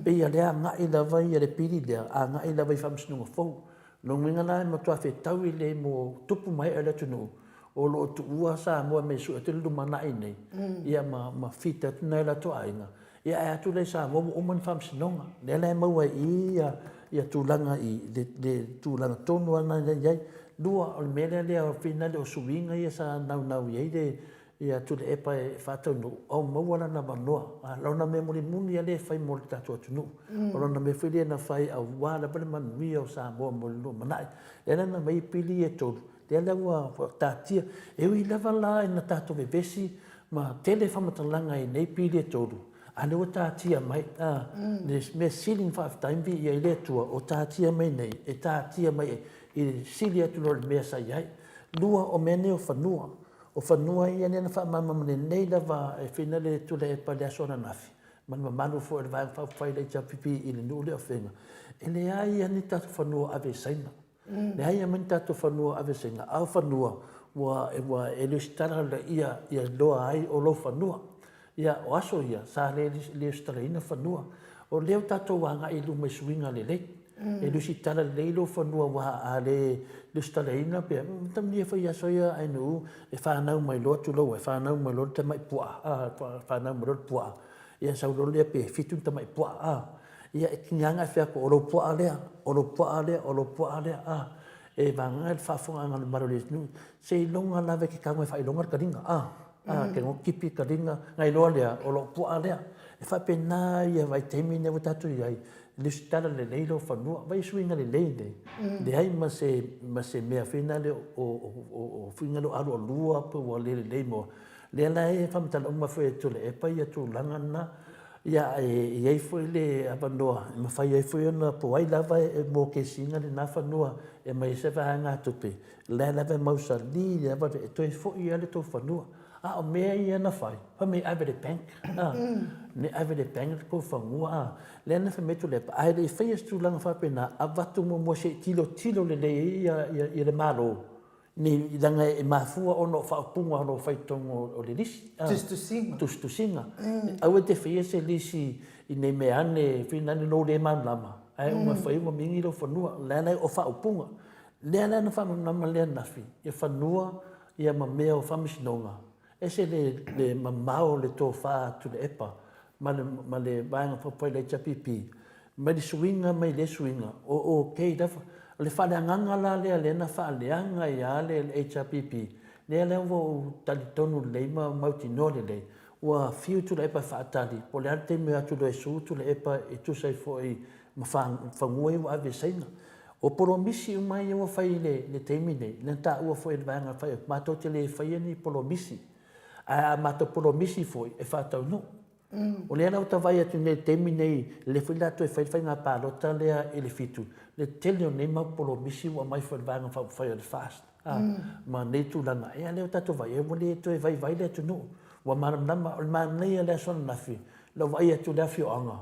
Pei o lea agai lava ia le pili lea, agai lava i faamasinoga fou. Lona uiga la e matua fetaui lelei mo tupu ma ee o le atunuu o lo o tuua Samoa me i sue atu le lumanai nei, ia ma, ma fit atu nai o latou aiga, ia ae atu la i Samoa ua uma ni faamasinoga. Lea la e maua ai i i ia, ia tulaga i le, le tulaga tonu lava lena e i ai. Lua, o le mea lea lea o finale o suiga ia sa naunau i ai le, ia Tuilaepa e faataunuu, au maua lana avanoa. A lona mea mulimuli lava lea e fai mo le tatou atunuu. O lona mea foi lea na fai aua lava le manuia o Samoa mo le lumanai. Lea la na aumai ai pili ia e tolu, lea la ua taatia. E ui lava la ina tatou vevesi ma tele faamatalaga i nei pili e tolu, a lea ua taatia mai, a, le mea sili ona faafetai ma viia ai le Atua, o taatia mai nei, e taatia mai i le sili atu loa o le mea sa i ai. Lua, o mea nei o fanua. O fanua ia lea na faamalamalama lelei lava e Fina le Tuilaepa i le aso ananafi, ma le mamalu foi o le Vaega Faaupufai a le HRPP i le nuu lea o Fega, e leai lava ni tatou fanua o ave i Saina. Leai lava ma ni tatou fanua o ave i Saina, a o fanua ua, ua e lesitala ia, ia iloa ai o lou fanua. Ia, o aso ia, sa le lesitalaina fanua. O lea ua tatou agai i luma i suiga lelei. E lusitala lelei lou fanua aua a le lusitalaina pea, matamlia foi i aso ia ainuu e fanau mai loa, tulou, e fanau mai loa le tamai puaa, a, fanau mai loa le puaa, ia sau loa lea pe fitu ni tamai puaa, a. Ia, e tiga lava ona e fai atu, o lou puaa lea, o lou puaa lea, o lou puaa lea, a. E vagana le faafofogaaga a le mamalu o le atunuu, seiloga lava e te tago e faailoga le taliga, a. A, ke ngo kipi ka ringa, ngai loa lea, o lou puaa lea. E faapena ia vaitaimi nei ua tatou i ai, lesitala lelei lou fanua, vai suiga lelei nei, leai ma se, ma se mea foi lea o, o, o, o fuiga lea o alualua pe ua le lelei mo, lea la e faamatala uma foi e Tuilaepa ia tulaga na, ia e i ai foi le avanoa e mafai ai foi ona po o ai lava e mo kesiga lena fanua e aumai ai se vaegatupe, La e lava e mausali lava e toe foi lava le tou fanua. A o mea ia na fai, fai mai ave i le bank, a, ne ave i le bank le tou fanua, a. Lea na fai mai Tuilaepa, a e le i faia se tulaga faapena, avatu muamua se i tilotilo lelei ai ia, ia, ia le Malo, ne i, leaga e mafua ona o faaupuga o lo o fai i totonu o le lisi, a. Tusitusiga. Tusitusiga. Aua e te faia se lisi i ne i mea ane, fai ane lou le malamalama, ae uma e fai ua mingi lou fanua. O le a la o faaupuga. Lea la na faamalamalama lea ananafi, ia fanua ia ma mea o faamasinoga, ese le, le mamao o le tofa a Tuilaepa ma le, ma le Vaega Faaupufai a le HRPP, mai le suiga mai lea suiga, o okay lava. O le faaleagaga la lea lea na faaleaga ai lava le, le HRPP, lea la ua ou talitonu lelei ma mautinoa lelei, ua fiu Tuilaepa e faatali, po o le a le taimi e o atu loa e sue Tuilaepa e tusa ai foi ma fanua ia ua ave e Saina. O polomisi uma ia ua fai i le taimi nei, na taua foi e le vaega fai atu, matou te le faia ni polomisi, ae a matou polomisi foi, e faataunuu. O lea la ua ta vaai atu nei i le taimi nei, lea foi la toe fai le faiga palota lea i le 7, le tele o nei mau polomisi ua aumai foi e le Vaega Faaupufai o le FAST, ma nei tulaga. Ia lea ua tatou vaai, ua le toe vaivai le atunuu, ua malamalama. O le manaia o le aso ananafi, lau vaai atu i le afioaga,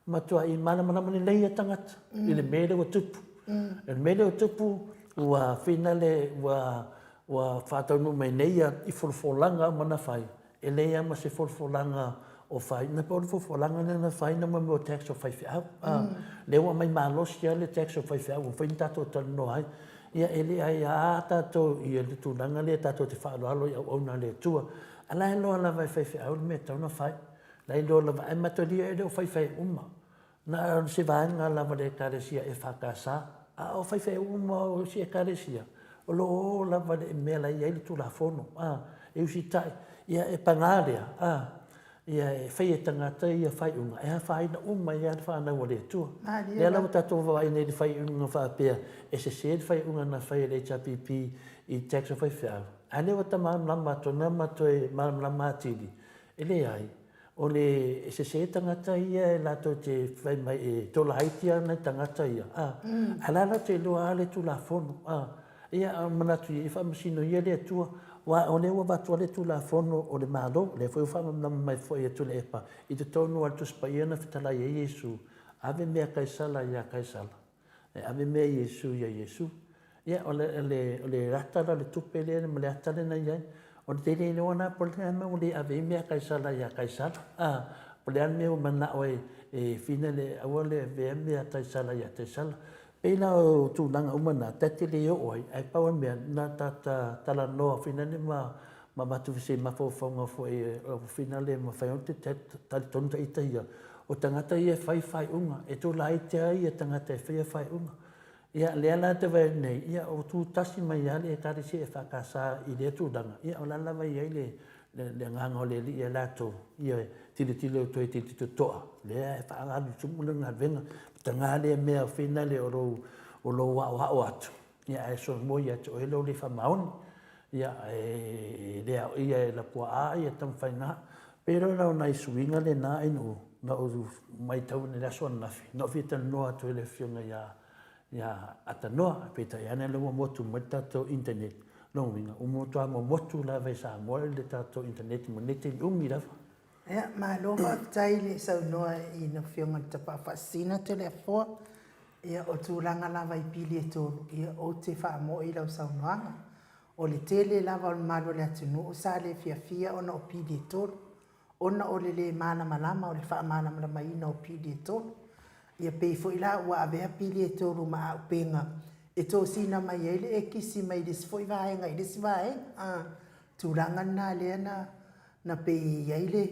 Matuai malamalama lelei ia tagata i le mea lea ua tupu. O le mea lea ua tupu, ua finale, ua, ua faataunuu mai nei ia i folafolaga uma na fai. E leai lava ma se folafolaga o fai, na pau le folafolaga lea na fai na mo mea o tax o faifeau. A, lea ua aumai malosi lava le tax o faifeau ua mafai ona tatou talanoa ai. Ia e le aia tatou i le tulaga lea tatou te faaaloalo i auauna a le Atua. A la e iloa lava e faifeau le mea e tatau ona fai. La e iloa lava, ae matou e le o faifeau uma. Na o se vaega lava o le Ekalesia EFKS, a o faifeau uma o isi Ekalesia, o lo o o lava i le mea la e i ai le Tulafono, a, e usitai. Ia, e paga lea, a, ia e fai e tagata ia faaiuga, e afaina uma ai lava le fanau a le Atua. Lea la ua tatou vaavaai nei i le faaiuga faapea e sese le faaiuga na fai e le HRPP i tax a faifeau, a lea ua ta malamalama atu ma toe malamalama atili, e leai. O le sese tagata ia e latou te fai mai e tolaiti lava nai tagata ia, a, ae la latou te iloa lava le Tulafono, a. Ia, a manatu ia, ia faamasino ia le Atua, aua o lea ua avatu lava le Tulafono o le Malo, lea foi ua faamalamalama mai foi e Tuilaepa i totonu lava o le Tusi Paia na fetalai ai Iesu, ave mea a Kaisala ia Kaisala, E ave mea i Iesu ia Iesu. Ia, o le, o le, o le ata la o le tupe lea ma le ata lea na i ai, o le tele iloa la po o le a le mea ua le ave ai mea a Kaisala ia Kaisala. A, po o le a le mea ua manao ai e fina le, aua le avea mea a Kaisala ia Kaisala. Pei la o tulaga uma na, ta te le oo ai, ae pau o le mea, na ta ta talanoa foi lale ma ma avatu foi se mafaufauga foi foi lale e mafai ona talitonu ta ita ia, o tagata ia e fai faaiuga, e tulaiti lava ia tagata e faia faaiuga. Ia, lea la te vaai atu nei, ia ua tutasi mai lava le Ekalesia EFKS i lea tulaga, ia o la lava e i ai le le agaga o le Alii ia latou, ia tilotilo toe tilotilo totoa, lea e faaalu le galuega, taga lea mea foi lea o lou o lou aoao atu, ia ae solomua ia te oe lou le faamaoni. Ia, e le aoaia e Lapuaa ia taumafaiga. Pei la o nai suiga lena ina ua na ou matauina i le aso ananafi, na ou fia talanoa atu ai i le afioga ia ia Atanoa, peitai ane lea ua motu mai le tatou internet, lona uiga, ua matua momotu lava e Samoa le tatou internet mo lenei taimi umi lava. Ia, malo faafetai i le saunoa i le Afioga i le Tapaau Faasisina Toleafoa. Ia, o tulaga lava i pili e tolu, ia, ou te faamoi i lau saunoaga. O le tele lava o le mamalu o le atunuu sa le fiafia ona o pili e tolu, ona o le le malamalama o le faamalamalamaina o pili e tolu. Ia pei foi la ua avea pili e tolu ma auupega e tosina mai ai le ekisi mai le isi foi vaega i le isi vaega. A, tulaga lena lea na na pei e i ai le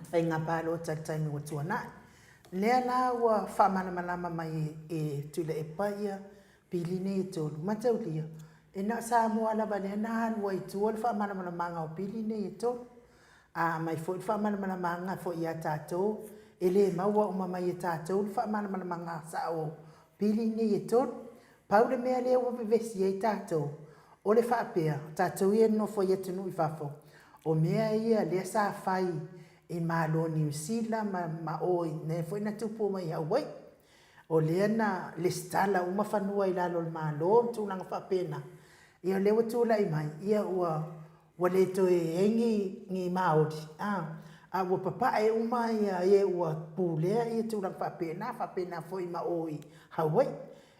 faiga palota i le taimi ua tuanai. Lea la ua faamalamalama mai e Tuilaepa ia pili nei e tolu, mataulia, e na o Samoa lava lea na alu ai i tua le faamalamalamaga o pili nei e tolu. A aumai foi le faamalamalamaga foi ia tatou, e le maua uma mai e tatou le faamalamalamaga sao o pili nei e tolu. Pau le mea lea ua vevesi ai tatou, o le faapea, o tatou ia e nonofo i atunuu i fafo, o mea ia lea sa fai i Malo o Niu Sila ma ma o i mea foi na tupu mai i Hawaii. O lea na lesitala uma fanua i lalo o le Malo ma tulaga faapena. Ia o lea ua tulai mai, ia ua ua le toe i ai ni ni Maori, a, a ua papae uma ia e ua pulea ia tulaga faapena, faapena foi ma o i Hawaii.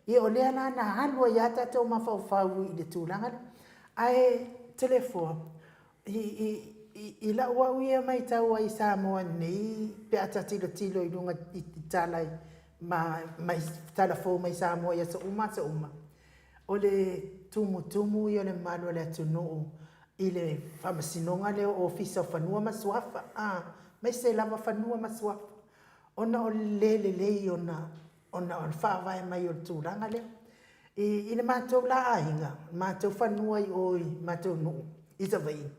Ia o lea la na alu ai lava tatou mafaufau i le tulaga lea. Ae Toleafoa, i, i, i, i lau au ia matau ai i Samoa nei pe a ta tilotilo i luga i tala ma, mai, tala fou mai Samoa i aso uma aso uma, o le tumutumu ia o le mamalu o le atunuu i le Faamasinoga lea o Ofisa o Fanua ma Suafa, a, aemaise lava Fanua ma Suafa, ona o le le lelei ona ona o le faavae mai o le tulaga lea. I, i le matou la aiga, matou fanua i o i matou nuu i Savaii,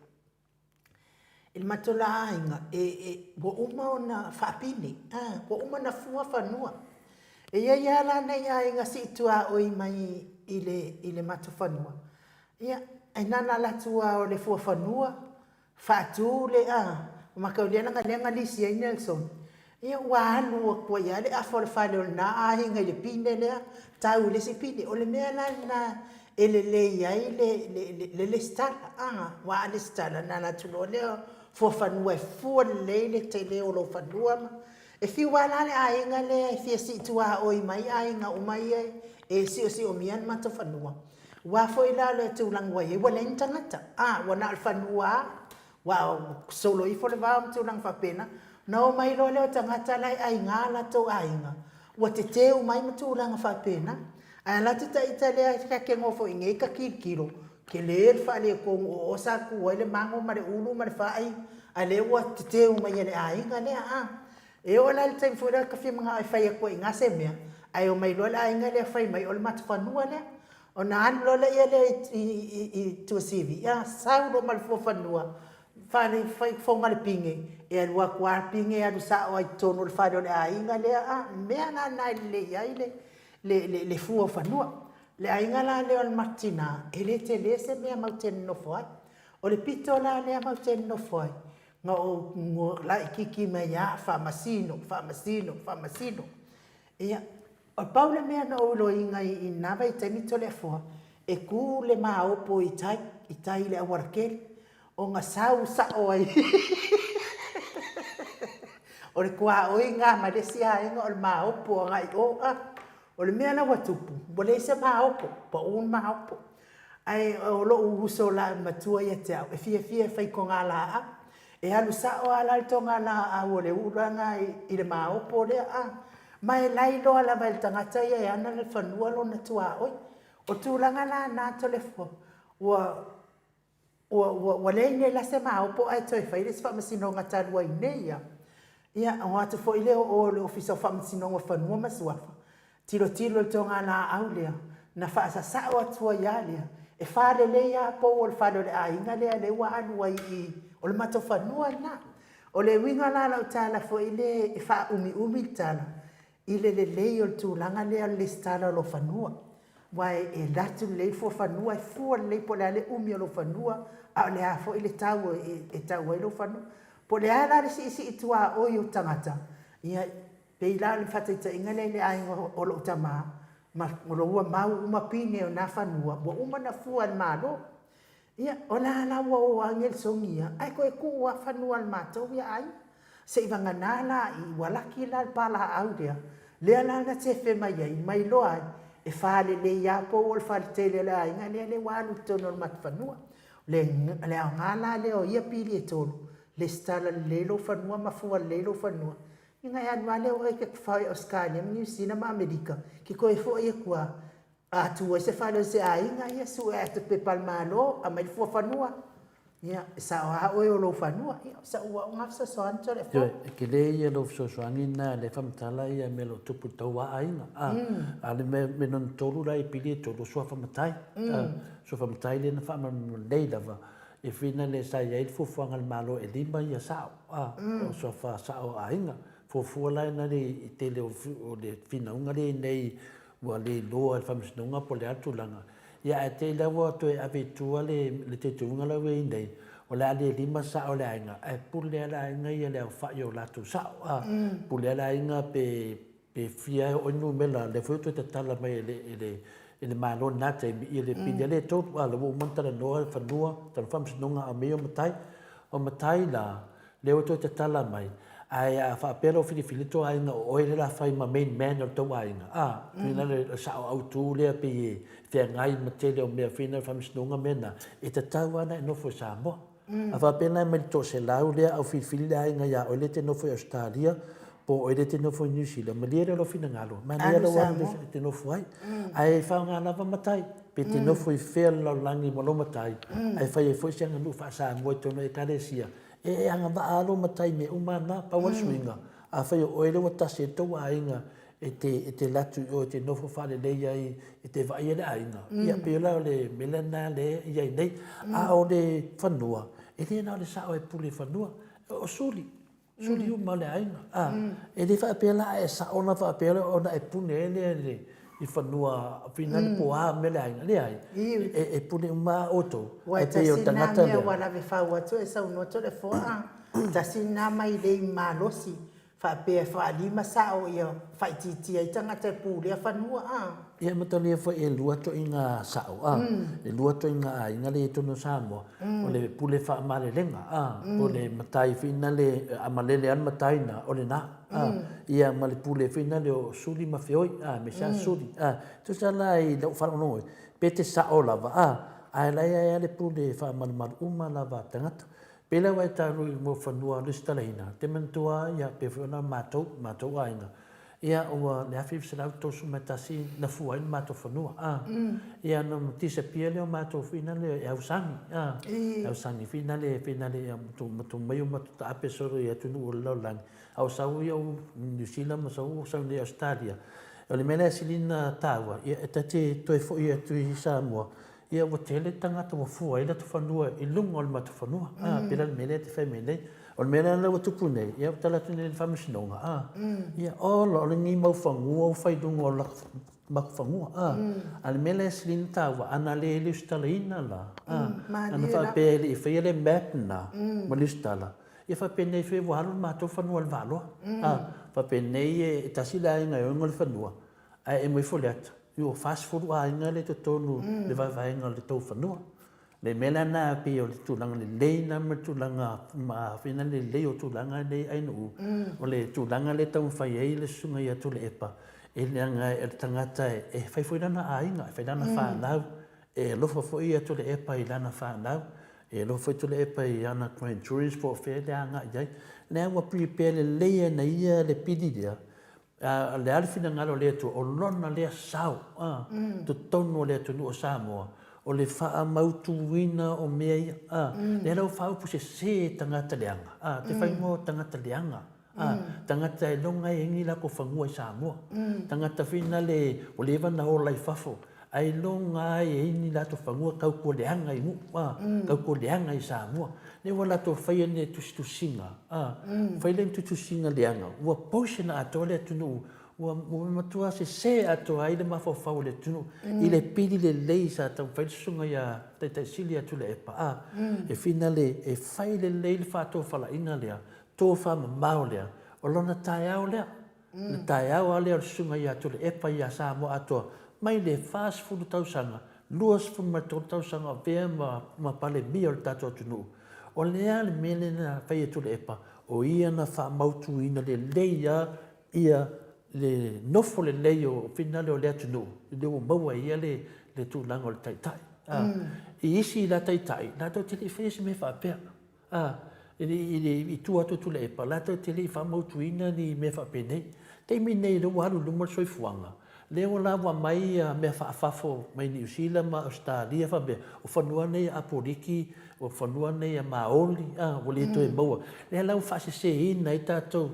i le matou la aiga, e, e, ua uma ona faapine, a, ua uma ona fua fanua. E i ai lava la nai aiga sii tuaoi mai i le, i le matou fanua, ia, e na ona alu atu lava o le fuafanua, Faatu le a mataulia leaga lea na lisi ai Nelson, ia ua alu atu ai lava le afa o le fale o lena aiga i le pine lea tau i le isi pine. O le mea la lena e lelei ai le le le lesitala a, aua a lesitala ona alu atu loa lea fuafanua e fua lelei le tele o lou fanua ma e fiu lava la le aiga lea e fia sii tuaoi mai aiga uma ia e siosiomia le matou fanua. Aua foi la o le tulaga ua i ai, ua leai ni tagata, a, ua na o le fanua lava, ua solo ifo le vao ma tulaga faapena. Ona omai loa lea o tagata la e aiga latou aiga, ua tetē uma ai ma tulaga faapena. Ae alu atu ta ita lea ta te nofo i inei ta tilotilo, tele le faaletonu o o sa tu ai le mago ma le ulu ma le fai, a o lea ua tetē uma e le aiga lea a. E oo la i le taimi foi lea ta fia manao e fai atu ai i ina se mea, ae omai loa le aiga lea fai mai o le matou fanua lea. Ona alu loa lea i Tuasivi, ia sau loa ma le fuafanua, fai fofoga le pine, e alu atu lava le pine alu sao lava i totonu o le fale o le aiga lea. O le mea la lena e lelei ai le fua o fanua. O le aiga la lea o le matou tina, e le tele se mea matou te nonofo ai. O le pito la lea matou te nonofo ai, na ou laititi mai lava faamasino, faamasino, faamasino. Ia, e pau le mea na ou iloaina i lena vaitaimi Toleafoa, e tu le maopo i tai, i tai i le aualatele, ona sau sao ai o le tuaoi lena ma le isi aiga o le maopo agai i o. O le mea la ua tupu, ua leai se maopo, pau le maopo. Ae o lou uso matua ia te au, e fiafia e fai togalaau. E alu sao lava la le togalaau a le ula lena i le maopo lea a. Ma e lailoa lava e le tagata ia e ana le fanua lona tuaoi. O tulaga la na Toleafoa, ua ua leai nei la se maopo ae toe fai le isi faamasinoga talu ai nei lava. Ia, ona o atu foi lea o o i le Ofisa o Faamasinoga o Fanua ma Suafa, tilotilo i le togalaau lea, na faasasao atu ai lava lea, e falelei lava pou o le fale o le aiga lea, lea ua alu ai i i, o le matou fanua lena. O le uiga la o lau tala foi lea e faaumiumi le tala, i le lelei o le tulaga lea o le resitala o lou fanua. Aua e alu atu lelei le fuafanua, e fua lelei po o le a le umi o lou fanua, a o le a foi le tau e tau ai lou fanua. Po o le a la le siisii tuaoi o tagata, ia, pei la o le faataitaiga lea i le aiga o lou tama, ma o lo ua mau uma pine o na fanua, ua uma ona fua e le Malo. Ia, o la la ua o ane le sogi ia, ae toe tuu lava fanua o le matou ia aiga. Seivagana la i ua laki la le palaau lea, lea la na sefe mai ai, ma iloa ai, e falelei lava pou o le faletele o le aiga lea, lea ua alu i totonu o le matou fanua. O le aoga la lea o ia pili e tolu, lesitala lelei lou fanua ma fua lelei lou fanua, ia ona e alu lava lea o oe e te tafao i Ausetalia ma Niu Sila ma Amerika, e te toe foi atu lava, A tu ai se fale o se aiga, ia sue atu i le pepa a le Malo, aumai le fuafanua, ia, e sao lava oe o lou fanua. Ia, o sau au lena fesoasoani Toleafoa. Ioe, e tele ia lou fesoasoani lena lea e faamatala ia mea o lo o tupu i le tau aiga. A, a o le mea, mea lona tolu la i pili e tolu, o suafa matai. A, suafa matai lea na faamalamalama nei lava, e whina le sa i ai le fuafuaga a le Malo e lima ia sao, a, o suafa sao o aiga. Fuafua la i le tele o le finauga lea i inei ua le iloa e le Faamasinoga po o le a le tulaga, ia ae te i la ua toe ave i tua le teuteuga la ua i ai nei, o le a le lima sao o le aiga, ae pule lava le aiga ia i le aofai o latou sao, a, pule lava le aiga pe pe fia e oo i numera, lea foi ua toe tatala mai e le e le e le Malo i lena taimi, ia le pili lea e tolu, a, lea ua uma ona talanoa le fanua, talanoa Faamasinoga a o mea ia o matai. O matai la, Lea ua toe tatala mai, ae a faapea lou filifili tou aiga o oe lea la fai ma main man o le tou aiga, a, tuina le sao autu lea pei e feagai ma tele o mea fina le faamasinoga mea na, e tatau lava ona e nofo i Samoa. A faapea la e mai le toaselau lea au filifili le aiga ia oe lea e te nofo i Ausetalia po o oe lea e te nofo i Niu Sila, malie lea lou finagalo, manaia lou alu e te nofo ai. Ae faaaoga lava matai, pe te nofo i fea o le lalolagi ma lou matai, ae fai ai foi se aganuu faa-Samoa i totonu o Ekalesia, E agavaa lava lou matai i mea uma na, pau lava le suiga, afai o oe lea ua tasi ai le tou aiga e te, e te alu atu i o e te nofo faalelei ai e te vaaia le aiga, ia pei la o le mea lena lea e i ai nei. A o le fanua, e le na o le sao e pule i fanua, o suli, suli uma o le aiga. A, e le faapea la a e sao ona faapea lea ona e pune ai lea i le i fanua finali po o a mea le aiga. Leai, e pule uma lava outou. Ua Ae pei o tasi lena tagata mea lea. ua lave fau atu e saunoa Toleafoa, tasi lena mailei malosi. Faapea e faalima sao ia faaitiitia ai tagata e pulea fanua a. Ia matalia foi e lua toiga sao a, e lua toiga aiga lea i totonu o Samoa, o le pule faamalelega a, po o le matai foi nale a malele lava le matai na, o lena a, ia ma le pule foi nale o Suli ma Feoi a, aemaise lava Suli a. Tusa la i lau faalogologo pe te sao lava a, ae la e i ai lava le pule faamalumalu uma lava a tagata. Pei la ua e talu i mo fanua lesitalaina, te manatua ia pei foi ona matou, matou aiga, ia ua le 1931 na fua ai le matou fanua, a. Ia na disappear lea o matou foi na le e ausani, a. E ausani foi na le foi na le ia matou mai o matou taape solo i atunuu o le lalolagi, a o sau ia o Niu Sila ma sau sau nei Ausetalia. O le mea lea e sili ona taua, ia e ta te toe foi atu i Samoa, Ia ua tele tagata ua fua ai latou fanua i luga o le matou fanua. A, pei la le mea lea e te fai mai nei. O le mea la lea ua tupu nei, ia ua tala atu nei i le Faamasinoga, a, ia ola, o lenei mau fanua ua fai i luga o laka matou fanua, a. A o le mea lea e sili ona taua, ana le lesitalaina la, a, ana faapea e le i faia le map lena ma lesitala, ia faapenei foi ua alu le matou fanua i le Valoa, a, faapenei e tasi le aiga e ogo le fanua, Ae e mai Faleata, ua 40 aiga lea i totonu mm. le vaevaega o le tou fanua. Le mea la na pei o le tulaga lelei na ma le tulaga maafina lelei o tulaga nei ai nuu. Mm. O le tulaga le taumafai ai le susuga ia Tuilaepa, e leaga e le tagata e fai foi lana aiga, e fai lana mm. fanau, e alofa foi ia Tuilaepa i lana fanau, e alofa foi Tuilaepa i ana grandchildren po o fea le agai i ai. Lea ua prepare lelei e na ia le pili lea, A o le a le finagalo o le Atua, o Lona lea sao, a, totonu o le atunuu o Samoa, o le faamautuina o mea ia, a. Lea la ua faaupu sese e tagata leaga, a, te whaingoa o tagata leaga, a, tagata e loga ai ni latou fanua i Samoa, tagata foi nale ua leva na ola i fafo, ae loga ai e ni latou fanua tautua leaga i Nuu, a, tautua leaga i Samoa. Lea ua latou faia ni tusitusiga, a, fai lea ni tusitusiga leaga, ua poison atoa le atunuu, ua, ua matua sese atoa ai le mafaufau o le atunuu i le pili lelei sa taumafai le susuga ia Taitai Sili ia Tuilaepa, a, e finale e fai lelei le faatofalaiga lea, tofamamao lea, o lona taeao lea. Le taeao lava lea o le susuga ia Tuilaepa ia Samoa atoa, mai le 40 tausaga, 23 tausaga o avea ma, ma Palemia o le tatou atunuu. O le a le mea lea na fai e Tuilaepa? O ia na faamautuina lelei lava ia le nofo lelei o finagalo o le atunuu, lea ua maua e ia le, le tulaga o le taitai. I isi la taitai, latou te le i faia se mea faapea. A, i le, i le, i tua atu o Tuilaepa, latou te le i faamautuina ni mea faapenei. Taimi nei lea ua alu i luma le soifuaga, lea ua la ua aumai ia mea faafafo mai Niu Sila ma Ausetalia faapea, o fanua nei a Apoliki, o fanua nei a Maoli, a, ua le toe maua. Lea la ua faaseseina ai tatou,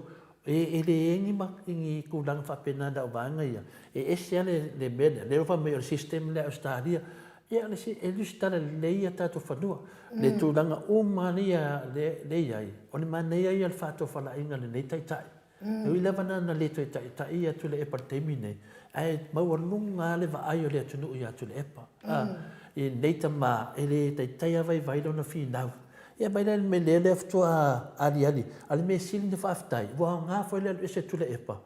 e, e leai ni, ni tulaga faapena i lau vaega ia. E ese lava le, le mea lea, lea ua fai mai o le system lea a Ausetalia, Ia, o le isi, e lusitala lelei a tatou fanua. Le tulaga uma lea lea i ai, o le manaia ia o le faatofalaiga a lenei taitai. E ui lava na le toe taitai ia Tuilaepa i le taimi lenei, ae maualuga lava le vaai o le atunuu ia Tuilaepa. I lenei tama, e le taitai lava vaivai lona finau. Ia mai la le mea lea lea faatoa aliali, a o le mea sili ona faafetai, ua aoga foi le alu ese o Tuilaepa,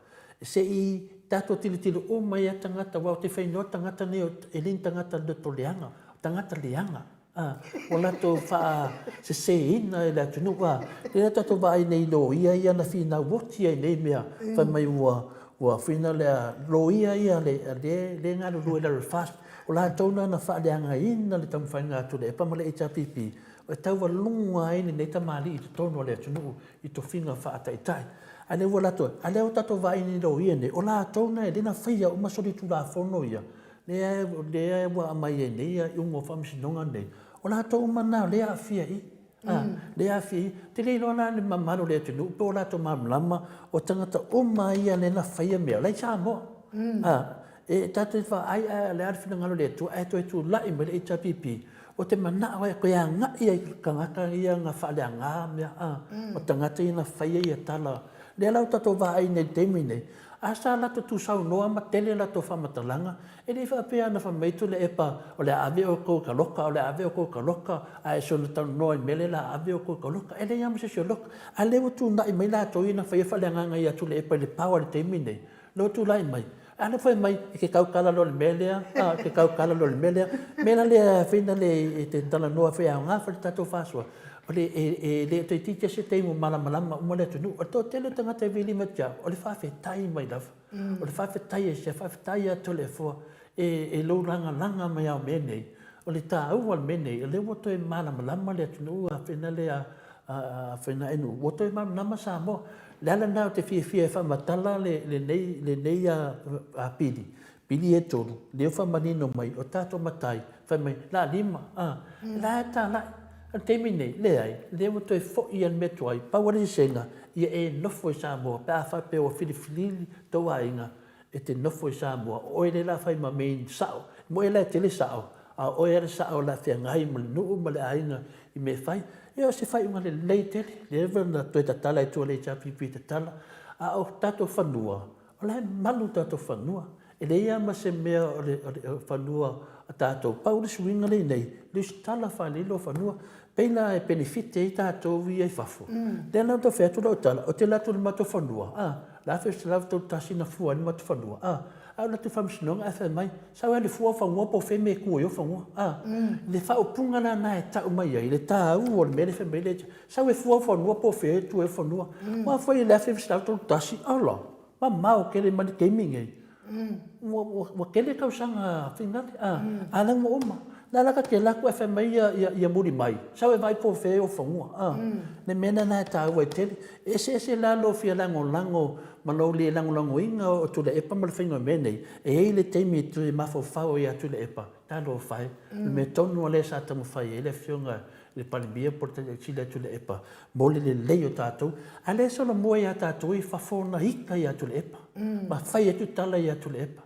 Se i tatou tilotilo uma ai a tagata, aua ou te fai noa tagata nei e le ni tagata loto leaga, o tagata leaga, a, ua latou faaseseina e le atunuu, a. Lea tatou vaai nei i loia ia na finau oti ai nei mea, fai mai ua, ua finau le loia ia le, le, le galulue i lalo o le FAST, o latou na na faaleagaina le taumafaiga a Tuilaepa ma le HRPP, e taualuga ai lenei tamalii i totonu o le atunuu i tofiga faataitai. A lea ua latou, a lea ua tatou vaai nei i loia nei, o latou na e le na faia uma solitulafono ia, lea, lea ua aumai ai nei iuga o faamasinoga nei, o latou uma na lea e aafia i i. A, lea e aafia i i. Ou te le iloa la le mamalu o le atunuu po o latou malamalama, o tagata uma ia lea na faia mea, o la e i Samoa. A, e tatou te vaai ae o le a le finagalo o le Atua ae toe tulai mai le HRPP, Ou te manao e toe agai ai i tagata ia na faaleaga mea, a, o tagata ia na faia ia tala. Lea la ua tatou vaai nei i le taimi nei, A sa latou tuusaunoa ma tele latou faamatalaga, e le i faapea na fai mai Tuilaepa o le a ave outou i kaloka, o le a ave outou i kaloka, ae soona talanoa i le mea lea o le a ave outou i kaloka. E leai lava ma se isi o loka. A o lea ua tulai mai latou ia na faia faaleagaga ia Tuilaepa i le power i le taimi lenei, lea ua tulai mai, a lea ua fai mai e te tautala loa i le mea lea, a, e te tautala loa i le mea lea. O le mea la lea foi lea e te talanoa foi e aoga foi le tatou faasoa, o le, e le toeitiiti lava se taimi ua malamalama uma le atunuu. O le toatele o tagata e vili mai ia te au, o le faafetai mai lava. O le faafetai aisea? Faafetai ia Toleafoa e lou lagalaga mai lava o mea nei. O le taua o le mea nei, o lea ua toe malamalama le atunuu a Afeina-e-nuu, ua toe malamalama Samoa. O le ala lena ou te fiafia ai e faamatala lenei pili, pili ia e tolu, lea ua faamanino mai, o tatou matai, fai mai, laalima, a, la e talai. O le taimi lenei, leai, lea ua toe foi lava i le mea tuai, pau lava le eseesega, ia e nofo i Samoa pe a faapea ua filifili tou aiga e te nofo i Samoa, o oe lea o le a fai ma main sao, e moni la e tele sao, a o oe lava le sao o le a feagai ma le nuu ma le aiga i mea e fai. Ia o se faaiuga lelei tele, lea foi na toe tatala ai tua e le HRPP e tatala, a o tatou fanua, o la e malu tatou fanua. E leai lava ma se mea o le fanua a tatou, pau le suiga lea i inei, lesitala faalelei lou fanua. Pei la e penefiti ai tatou ia i fafo. Lea la ou te fai atu lau tala, ou te alu atu i le matou fanua, a, le 1931 na fua ai le matou fanua, a, ae ou alu atu i le faamasinoga ae fai mai, sau e alu e fua ou fanua po o fea le mea e tu ai ou fanua, a. Le faaupuga la lena e tau mai ai le taua o le mea lea e fai mai ai le, sau e fua ou fanua po o fea e tu ai ou fanua. Aua foi i le 1931, ola, mamao tele mai le taimi lenei, ua tele tausaga finale, a o lea ua uma. O lea la ta te alu atu ae fai mai ia Mulimai, sau e vaai po o fea ou fanua, a. Le mea lena e taua ai tele. E eseese la lou fia lagolago ma lou le lagolagoina o Tuilaepa ma le faiga o mea nei, e i ai le taimi e toe mafaufau ai ia Tuilaepa, talofa e, o le mea tonu lava lea sa taumafai ai le Afioga i le Palemia po o le Taitai Sili ia Tuilaepa mo le lelei o tatou. A o lea e solomua ia tatou i fafo ona ita ia Tuilaepa, ma fai atu tala ia Tuilaepa,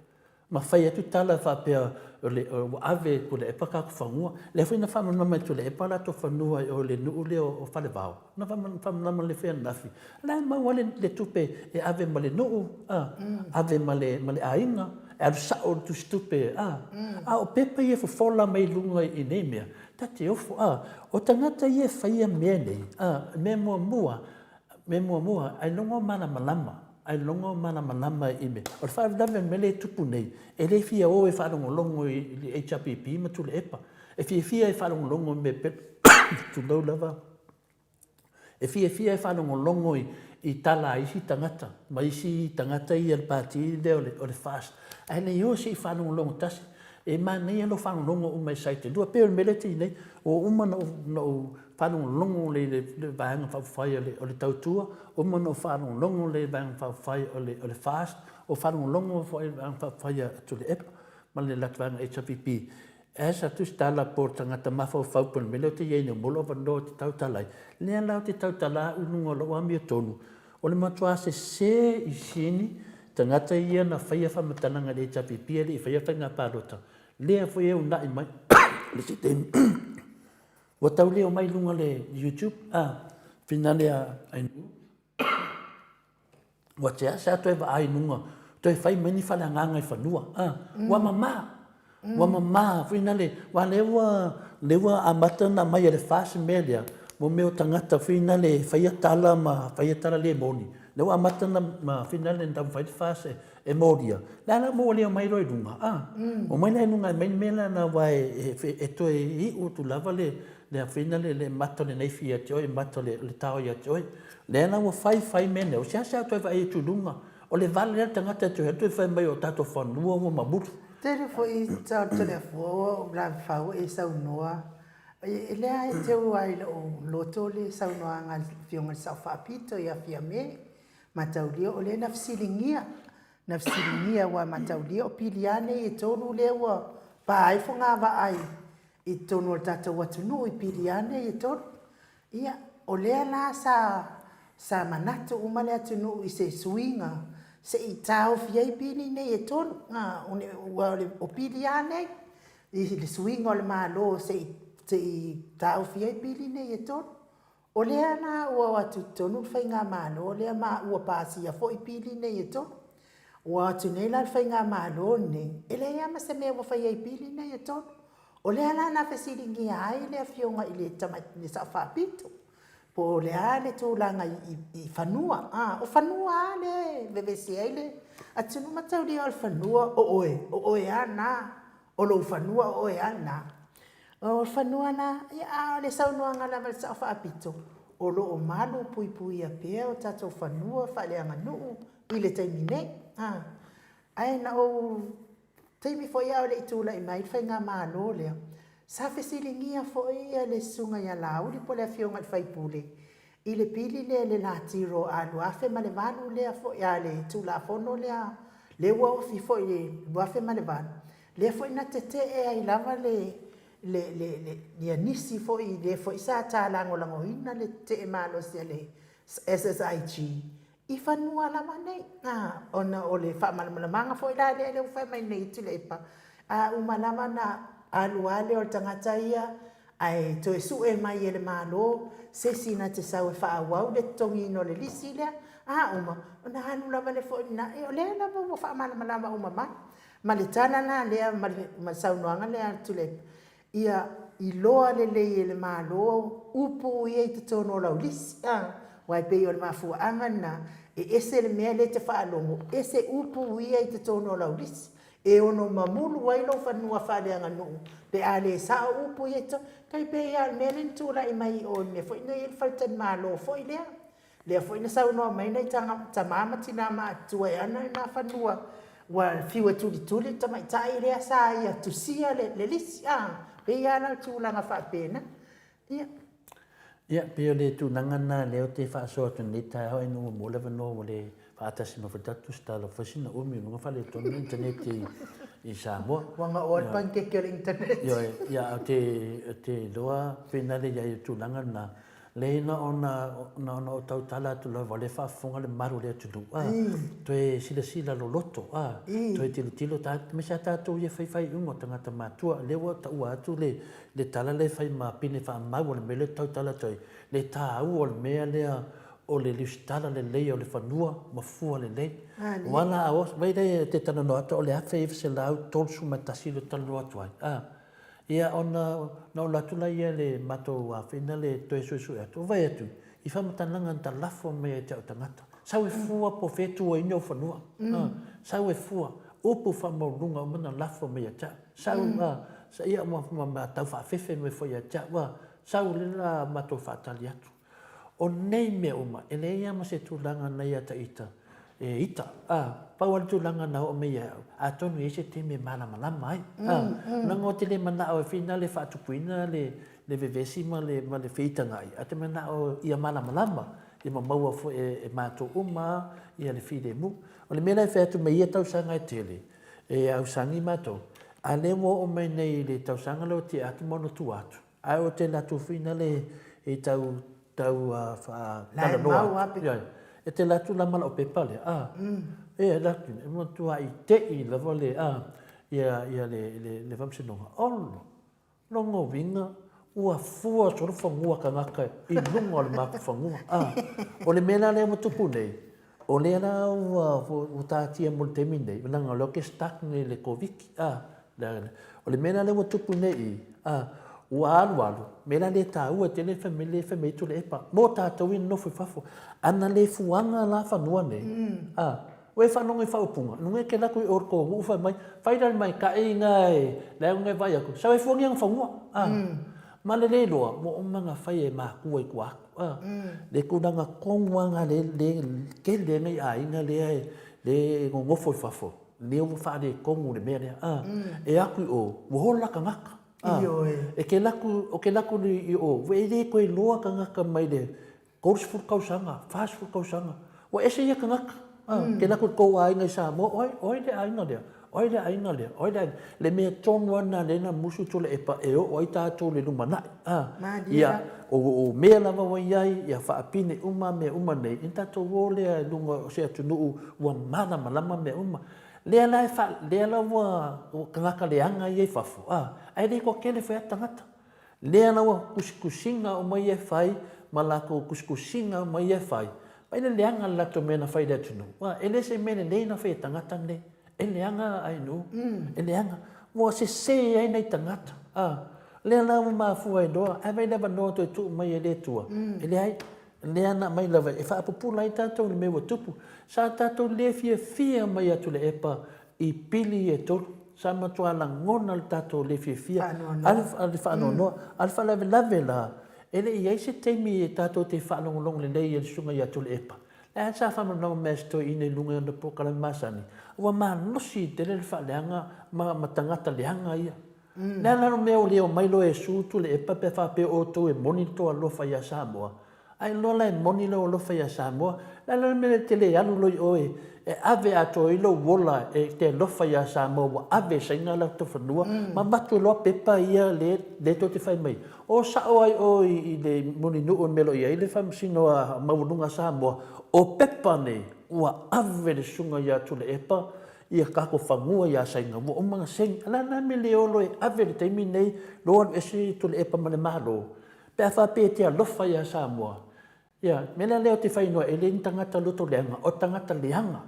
ma fai atu tala faapea ua ave e Tuilaepa tatou fanua. Lea foi na faamalamalama e Tuilaepa latou fanua i o i le nuu lea o Falevao, na faamalamalama lelei foi ananafi, o la e maua lava le tupe e ave ma le nuu, ave ma le aiga, e alu sao i le tusitupe, a o pepa ia e fofola mai luga i nei mea, ta te ofo, a. O tagata ia e faia mea nei, a, mea muamua, mea muamua, ailoga o malamalama, ailoga o malamalama i mea. O le faalavelave o le mea lea e tupu nei, e le fia o e faalogologo i le HRPP ma Tuilaepa. E fiafia e faalogologo i mea tulou lava, E fiafia e faalogologo i tala a isi tagata ma isi tagata ia i le pati lea o le FAST, ae le o se i faalogologo tasi. E manaia lou faalogologo uma i side e lua. E pei o le mea lea e tei nei, ua uma ona ou faalogologo lelei i le Vaega Faaupufai o le Tautua, ua uma ona ou faalogologo lelei i le Vaega Faaupufai o le FAST, ua ou faalogologo foi i le Vaega Faaupufai a Tuilaepa ma le latou Vaega HRPP. As a tusitala po o le tagata mafaufau po o le mea lea ou te i ai nei mo lou avanoa ou te tautala ai, lea la ou te tautala au i luga o lou amiotonu, o le matua sese i sini tagata ia na faia faamatalaga i le HRPP e le i faia faiga palota, lea foi e uunai mai le isi taimi ua tau leo mai i luga o le YouTube a finale a Ua seasea toe vaai i luga, toe fai mai ni faleagaga i fanua. A, ua mama, ua mama foi na le, aua lea ua, lea ua amata ona aumai e le FAST le mea lea, mo mea o tagata foi na le faia tala ma faia tala le moni. Lea ua amata ona foi na le taumafai le FAST e molia, lea la ua le omai loa i luga, a, omai la i luga e aumai le mea lena aua e toe iu atu lava le, le foi na le, le mata o le naifi ia te oe, mata o le tao ia te oe. Lea la ua fai fai mea nei, o seasea toe vaai atu i luga, o le vale lea o le tagata e toe alu toe fai mai o tatou fanua ua mamulu. Tele foi Toleafoa ua lavafau e saunoa, lea e teu lava i lou loto le saunoaga a le Afioga i le Sao Faapito ia Fiame Mataulia, o lea na fesiligia, na fesiligia aua Mataulia o pili lava nei e tolu lea ua pa ai fogavaa i totonu o le tatou atunuu i pili lava nei e tolu. Ia, o lea la sa sa manatu uma le atunuu i se suiga se i taofi ai pili nei e tolu, aua o pili lava nei i le suiga o le Malo se i se i taofi ai pili nei e tolu. O lea la ua o atu i totonu le faigamalo lea ma ua pasia foi pili nei e tolu. Ua atu nei la le Faigamalo lenei, e leai lava ma se mea ua faia i pili nei e tolu. O lea la na fesiligia ai le Afioga i le Tamaitai Sao Faapito, po o le a le tulaga i fanua, a, o fanua lava lea e vevesi ai le atunuu. Mataulia o le fanua o oe, o oe lava lena, o lou fanua o oe lava lena. O le fanua la, ia a o le saunoaga lava a le Sao Faapito, o lo o malu puipuia pea o tatou fanua faaleaganuu i le taimi nei. A, ae na ou taimi foi a o le i tulai mai le faigamalo lea, sa fesiligia foi le Susuga ia Laauli po o le Afioga i le sui usufono i le pili lea i le Latiro a 2008 lea foi, a le Tulafono lea, lea ua ofi foi i le 2008, lea foi na tetee ai lava le, le, le, le, ia nisi foi, lea foi sa ta lagolagoina le tetee malosi a le SSIG i fanua lava nei, a, ona o le faamalamalamaga foi la lea lea ua fai mai nei e Tuilaepa, a uma lava ona alu lava lea o le tagata ia ae toe sue mai e le Malo se isi na te sau e faaauau le totogiina o le lisi lea, a uma ona alu lava lea foi lena. Ia o lea lava ua faamalamalama uma mai. Ma le tala la lea ma le saunoaga lea a Tuilaepa, Ia iloa lelei e le Malo upu ia i totonu o lau lisi, a, aua e pei o le mafuaaga lena, e ese le mea lea e te faalogo, ese upu ia i totonu o lau lisi, e ono mamulu ai lou fanua faaleaganuu pe a le sao upu ia i totonu. Tai pei lava o le mea lea na tulai mai i o i le mea foi lea e i ai le faletalimalo foi lea. Lea foi na saunoa mai nai tama ma tina matutua e ana lena fanua, ua fiu e tulituli le tamaitai lea sa ia tusia le lisi, a, pei lava la o le tulaga faapena. Ia. Ia, pei o le tulaga lena lea ou te faasoa atu nei taeao ina ua maua le avanoa ua le faatasi mai foi le tatou Tusitala ua fai sina umi o luga faaletonu le internet i Samoa. Ua gaoa le panikeke o le internet. Ioe, ia, ou te iloa pei na le i ai o le tulaga lena, Leai na ona na ona ou tautala atu lava o lea e faafofoga le mamalu o le atunuu a toe silasila loloto a toe tilotilo ta aemaise a tatou ia fai faaiuga o tagata matua lea ua taua atu le le tala lea e fai ma pine faamau o le mea lea ou te tautala atu ai le taua o le mea lea o le lusitala lelei o le fanua ma fua lelei aua la vaai lea ou te talanoa atu o le 1931 lea ou te talanoa atu ai a Ia ona na ola atu laia i le matou afeina le toe suesue atu, o vaai atu i faamatalaga na talafo mai ia te au tagata. Sau e fua po o fea e tu ai ni ou fanua. Sau e fua, upu faamaualuluga uma na lafo mai ia te au. Sau, ia ma tau faafefe mai foi ia te au, sau lea la matou faatali atu. O nei mea uma, e leai lava ma se tulaga na ia ta ita e ita, a, pau lava le tulaga na oo mai ia au, atonu e i ai se taimi e malamalama ai, a, leaga ou te le manao e fina le faatupuina le, le vevesi ma le, ma le feitagai, ae ou te manao ia malamalama, ia ma maua foi e, e matou uma ia le filemu. O le mea la e fai atu ma ia tausaga e tele, e ausagi matou, a lea ua oo mai nei i le tausaga lea ua tea atu ma ona tua atu, Ae o te latou fina le e tau tau talanoa atu. Ioe. E te latu la ma lau pepa lea, a. E latu, e matuai te'i lava le, a, ia, ia le, le, le Faamasinoga. Olo, lona uiga, ua fua solo fanua tagata i luga o le matou fanua, a. O le mea la lea ua tupu nei, O lea la ua taatia mo le taimi nei, leaga o lea ou te stuck nei i le Koviti, a. O le mea la lea ua tupu nei i, a, ua alu alu, mea la lea e taua tele fai mai le fai mai Tuilaepa, mo tatou ia nonofo i fafo. Ana le fuaga la fanua nei, a, ua e faalogo i faaupuga, luga e te alu atu i o i le tou nuu fai mai, fai la le maita'i ina e, la e vaai atu, sau e fuaga ia fanua, a. Ma le le iloa, ua uma ona fai e matua i tua atu. A, le tulaga tonu lava lena lea e tele ai nai aiga lea e nonofo i fafo, lea ua faaletonu le mea lea. A, e atu i o, ua ola tagata. A, e te alu atu, ou te alu atu i o, ua e le toe iloa tagata mai le 30 tausaga, 40 tausaga, ua ese ia tagata. Ke latou i tou aiga i Samoa, o ai, o ai le aiga lea? O ai le aiga lea? O ai le aiga? Le mea tonu lava lena lea na musu Tuilaepa e oo ai tatou i le lumanai. Ia, o mea lava ua i ai, ia faapine uma mea uma nei, ona tatou o lea i luga o se atunuu ua malamalama mea uma. Lea la e faa, lea la ua tagata leaga ia i fafo, ae le toatele foi lava tagata. Lea la ua tusitusiga uma ia e fai ma latou tusitusiga uma ia e fai. Vaai le leaga le latou mea na fai i le atunuu. Ua, e le se mea lelei na fai e tagata nei. E leaga Ainuu, e leaga. Ua sese ai nai tagata. A, lea la ua mafua ai loa, ae vaai i le avanoa toe tuu mai e le Atua. E leai, lea na aumai lava e faapupula ai tatou i le mea ua tupu. Sa tatou le fiafia mai ia Tuilaepa i pili ia e tolu. Sa matua lagona le tatou le fiafia, a le faanoanoa. A o le faalavelave la, e le i i ai se taimi e tatou te faalogologo lelei ai i le Susuga ia Tuilaepa. E a sa faamalamalama mai a si toeaina i luga i ana polokalame masani, ua malosi tele le faaleaga ma, ma tagata leaga ia. Le a la le mea ua le omai loa e su Tuilaepa pe a faapea o outou e moni le tou alofa ia Samoa? A iloa la e moni lou alofa ia Samoa, le a la le mea e te le alu loa i o e, e ave atoa ai lou ola e te alofa ia Samoa ua ave e Saina latou fanua ma avatu ai loa pepa ia le, le tou te fai mai. O sao ai oe i le Mulinuu i le mea o lo o i ai le Faamasino Maualuga a Samoa, o pepa nei ua ave le Susuga ia Tuilaepa ia tatou fanua ia Saina ua uma ona saini. A o le a la le mea le o loa e ave i le taimi lenei loa alu ese Tuilaepa ma le Malo pe a faapea e te alofa ia Samoa? Ia, mea la lea ou te fai noa, e le ni tagata loto leaga, o tagata leaga.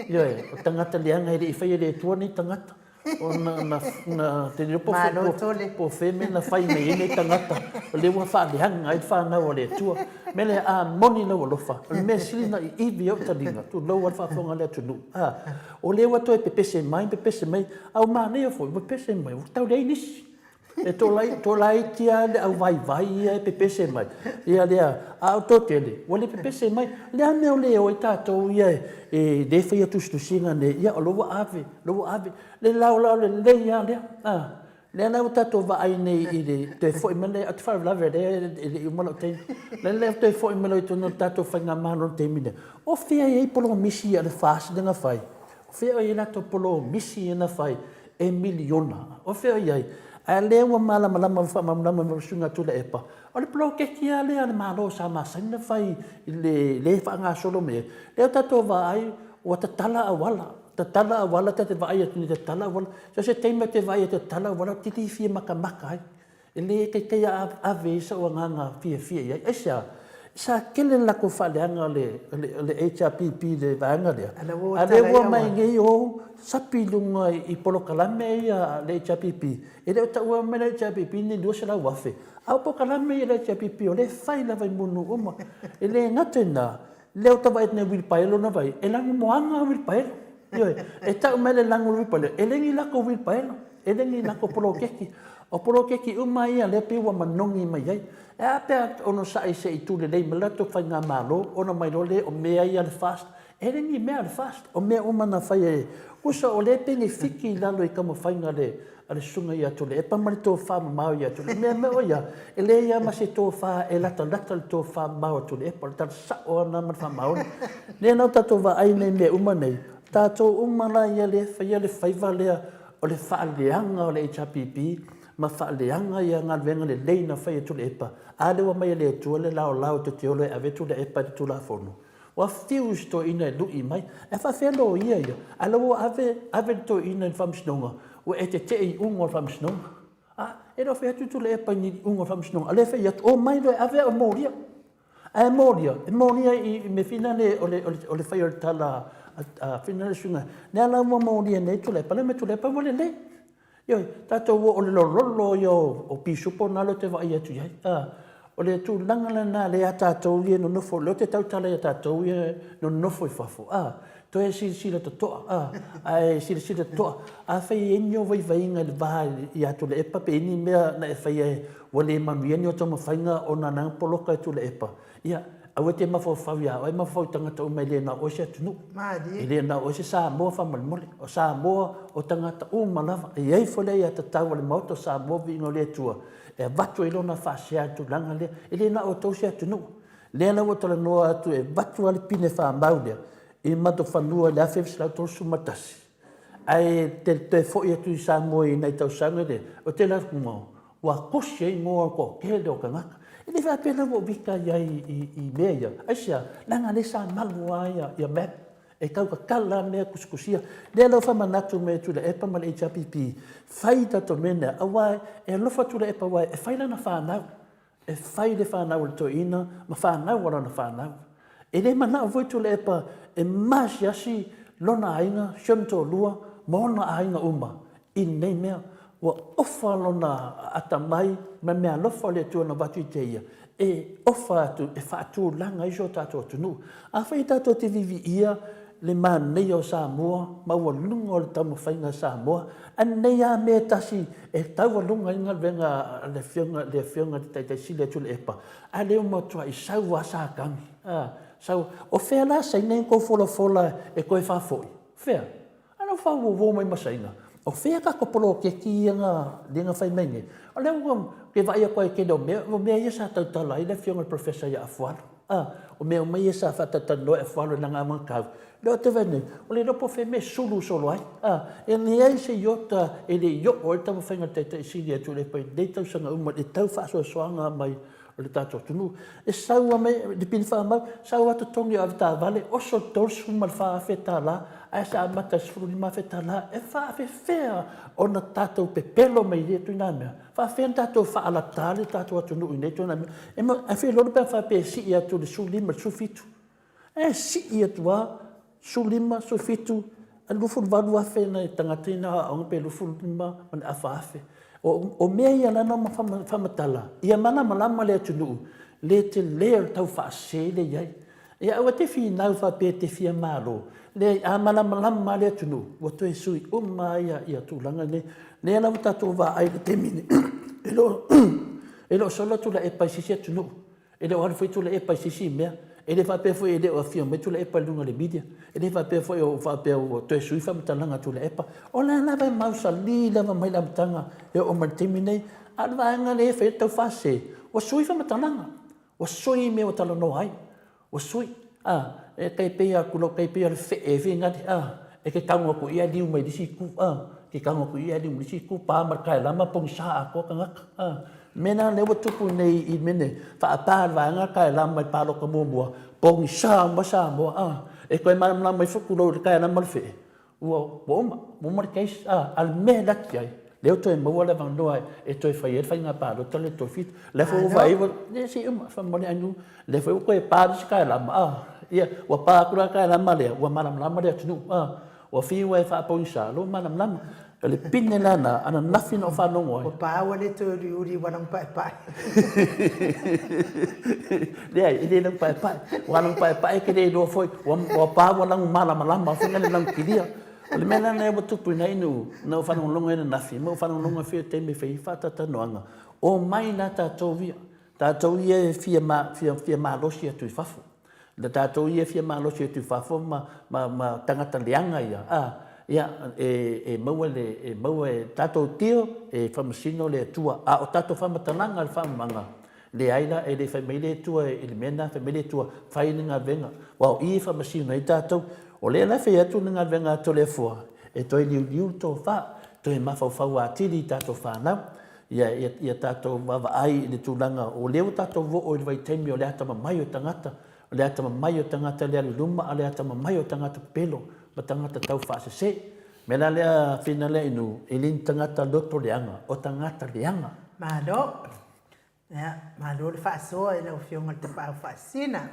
Ioe, o tagata leaga e le i faia e le Atua nei tagata. O na, na, na, te le po, Malo po, tole. po fe mea na fai mai ai nei tagata, o lea ua faaleaga ai le fanau a le Atua. Mea lea, a moni lou alofa, o le mea sili na iivi ai ou taliga, tulou lava le faafofoga a le atunuu. A, o lea ua toe pepese mai, pepese mai, a ua manaia foi, ua pepese mai, ua tau leai nisi. E tolaiti lava le auvaivai ia e pepese mai, ia lea, a o toatele, ua le pepese mai. O le a le mea o le o ai tatou ia e le faia tusitusiga nei, ia o lea ua ave, o lea ua ave. Le laolao lelei lava lea, a. Lea la ua tatou vaai nei i le toe foi mai lea, ou te faalavelave o lea e le i uma lou taimi. O lea la ua toe foi mai loa i totonu o le tatou faigamalo i le taimi lenei, o fea e i ai polomisi a le FAST lea na fai? O fea o i ai latou polomisi ia na fai e miliona? O fea o i ai? A lea ua malamalama ma faamalamalama mai e le Susuga Tuilaepa, o le poloketi lava lea a le Malo sa masani ona fai i le lea e faagasolo mai ai, lea ua tatou vaai ua tatala auala, tatala auala, ta te vaai atu nei tatala auala. So o se taimi ou te vaai atu e tatala auala ou te le fia matamata ai. E le taitai ave ai sou agaga fiafia i ai. Aisea? Sa tele le latou faaleaga o le HRPP i le vaega lea, a lea ua omai nei o sapi i luga i polokalame ia a le HRPP. E le o taua mai le HRPP ni $200,000, a o polokalame ia a le HRPP o lea e fai lava i Mulinuu uma. E le gata i lena, Lea ou te vaai atu nei uilipaelo na vaai, e lanumoana uilipaelo. Ioe, e tau mai le lanu o le uilipaelo, e le ni lako uilipaelo, e le ni lako poloketi. O poloketi uma ia lea pei ua manogi mai ai. E a pe a onosai se i tulelei mai le latou faigamalo ona mai loa lea o mea ia a le FAST. E le ni mea a le FAST, o mea uma na fai e uso o lea pei ni fiki i lalo i taumafaiga a le a le susuga ia Tuilaepa ma le tofa mamao ia Tuilaepa. Mea mea o ia, e leai lava ma se tofa e latalata le tofa mamao a Tuilaepa, o le tala sao lava lena ma le faamaoni. Lea la ua tatou vaai nei i mea uma nei, tatou uma la ia lea e faia le faiva lea o le faaleaga o le HRPP ma faaleaga ia galuega lelei na fai e Tuilaepa, a lea ua aumai e le Atua le laolao tou te o loa e ave Tuilaepa i le Tulafono. Ua fiu si toeaina e lui mai, ae faafefea loia ia? A o la ua ave, ave le toeaina i le faamasinoga, ua e tetee i iuga o le faamasinoga. A, e le o fai atu Tuilaepa i ni iuga o le faamasinoga, a o lea e fai atu, omai loa e ave au e molia. Ae molia, e molia i mea foi nale o le, o le fai o le tala a, foi nale suiga, lea la ua molia nei Tuilaepa, lea mea Tuilaepa ua lelei. Ioe, tatou o, o le lololo ia o pisupo na lea ou te vaai atu i ai. A, o le tulaga lena lea a tatou ia e nonofo, lea ou te tautala ia tatou ia e nonofo i fafo, a, toe silasila totoa, a, ae silasila totoa. Afai e i ai ni ou vaivaiga i le va ia Tuilaepa pe i ai ni mea na e faia ua le manuia ni ou taumafaiga ona na poloka e Tuilaepa, Ia, aua e te mafaufau ia oe, mafaufau i tagata uma e le na o oe se atunuu. Malie. E le na o oe se Samoa faamolemole. O Samoa, o tagata uma lava. E i ai foi le aiatatau a le Maota o Samoa viiga o le Atua e avatu ai lona faasea i le tulaga lea. E le na o outou se atunuu. Lea la ua ou talanoa atu e avatu lava le pine faamau lea i matou fanua i le 1931, ae te toe foi atu i Samoa i nai tausaga lea, ou te alu atu ua kosi ai igoa o le toatele o tagata. E le faapea la ua ou vita i ai i mea ia. Aisea? Leaga lea sa malu lava ia map. E tau tatala lava mea tusitusia. Lea la ua faamanatu mai e Tuilaepa ma le HRPP, fai tatou mea nei, aua e alofa Tuilaepa aua e fai lana fanau. E fai le fanau a le toeaina ma fanau a lana fanau. E le manao foi Tuilaepa e maasiasi lona aiga, si ona toalua ma ona aiga uma i lenei mea. Ua ofa lona atamai ma meaalofa o le Atua na avatu i te ia, e ofa atu e faatulaga ai si o tatou atunuu. Afai tatou te viviia le manaia o Samoa, maualuga o le taumafaiga a Samoa, a lenei lava mea e tasi e taualuga ai le galuega a le Afioga, le Afioga i le Taitai Sili ia Tuilaepa, a lea ua matuai sau lava Satani, a, sau. O fea la Saina ia na tou folafola e toe faafoi? Fea? A lea ua faauouo mai ma Saina. O fea tatou poloketi ia na, lea na fai mai nei? O lea ua, ou te vaai atu lava i le tele o mea, o mea ia sa tautala ai le Afioga i le Professor ia Afualo, a, o mea uma ia sa faatalatalanoa e Afualo i lana anavatau. Lea ou te vaai nei, ua le iloa po o fea le mea e sulu solo ai, a, e leai se iota e le i oo ai le taumafaiga a le Taitai Sili ia Tuilaepa i nei tausaga uma i le tau faasoasoaga mai o le tatou atunuu. E sau lava mai le pili faamau, sau lava totogi o avetaavale, oso le $34,000 ae sa amata i le $15,000. E faapefea ona tatou pepelo mai i ia ituaiga mea? E faapefea ona tatou faalata le tatou atunuu i nei ituaiga mea? E feilolo pe a faapea e sii atu i le 15 i le 17. E sii atu lava, 15, 17, 28 afe nai tagata ia na aooga pe 25 ma le afa afe. O mea ia lana ma faamatala, ia malamalama le atunuu, le tele o le tau faasese lea e i ai. Ia aua te finau faapea e te fia malo, leai a malamalama lava le atunuu, ua toe sui uma lava ia tulaga nei. Lea la ua tatou vaai i le taimi nei, e le o sola Tuilaepa i se isi atunuu. E le o alu foi Tuilaepa i se isi mea. E le faapea foi e le o afio mai Tuilaepa i luga o le media. E le faapea foi o faapea ua toe sui faamatalaga a Tuilaepa. O la lava e mausali lava mai le amataga e oo mai le taimi nei. A o le vaega lea e fai ai le taufaasese, ua sui faamatalaga, ua sui mea ua talanoa ai. Ua sui, a, e tai pei lava tulou, tai pei o le fee e fingali, a, e te tago atu i i ae liu mai le isi itu, a, e te tago atu i i ae liu mai le isi itu, pa ma le taelama pogisa atoa tagata, a. O le mea lena lea ua tupu nei i le mea nei, faapa e le vaega taelama i le palota muamua, pogisa uma Samoa, a. E toe malamalama ifo tulou i le taelama ma le fee, Ua uma, ua uma le case. A, a o le mea e laki ai, lea ua toe maua le avanoa e toe fai ai le faiga palota lea toe fitu. O lea foi ua vaai, ua, ia se i uma, faamolemole I know, lea foi ua toe pa le isi taelama, a, ia, ua pa atu la le taelama lea, ua malamalama le atunuu, a, ua fiu lava e faapogisa, o lea ua malamalama. O le pine la lena, ananafi na ou faalogo ai. Ua pa ua le toe uliuli ua lanupaepae. Leai, e le lanupaepae. Ua lanupaepae e te le iloa foi, ua pa ua lanu malamalama foi na le lanu kilia. O le mea la lena ua tupu i nai nuu, na ou faalogologo ai ananafi, ma ou faalogologo ai foi i le taimi e fai ai faatalatalanoaga, omai la tatou ia, tatou ia e fia, fia, fia malosi atu i fafo. Na tatou ia e fia malosi atu i fafo ma, ma, ma tagata leaga ia, a, ia, e, e maua le, e maua e tatou tio e faamasino le Atua. A o tatou faamatalaga i le faamamaga, leai la, e le fai mai le Atua i le mea lena, fai mai le Atua, fai le galuega. Aua o i e faamasino ai tatou. O lea la e fai atu le galuega a Toleafoa, e toe liuliu le tofa, toe mafaufau atili i tatou fanau. Ia, ia, ia tatou vaavaai i le tulaga o lea ua tatou oo i le vaitaimi o le atamamai o tagata, o le atamamai o tagata i le alu i luma, a o le atamamai o tagata pepelo ma tagata taufaasese. O le mea la lea, Fina lea Inu, e le ni tagata loto leaga, o tagata leaga. Malo. Ia, malo le faasoa i lau Afioga i le Tapaau Faasisina.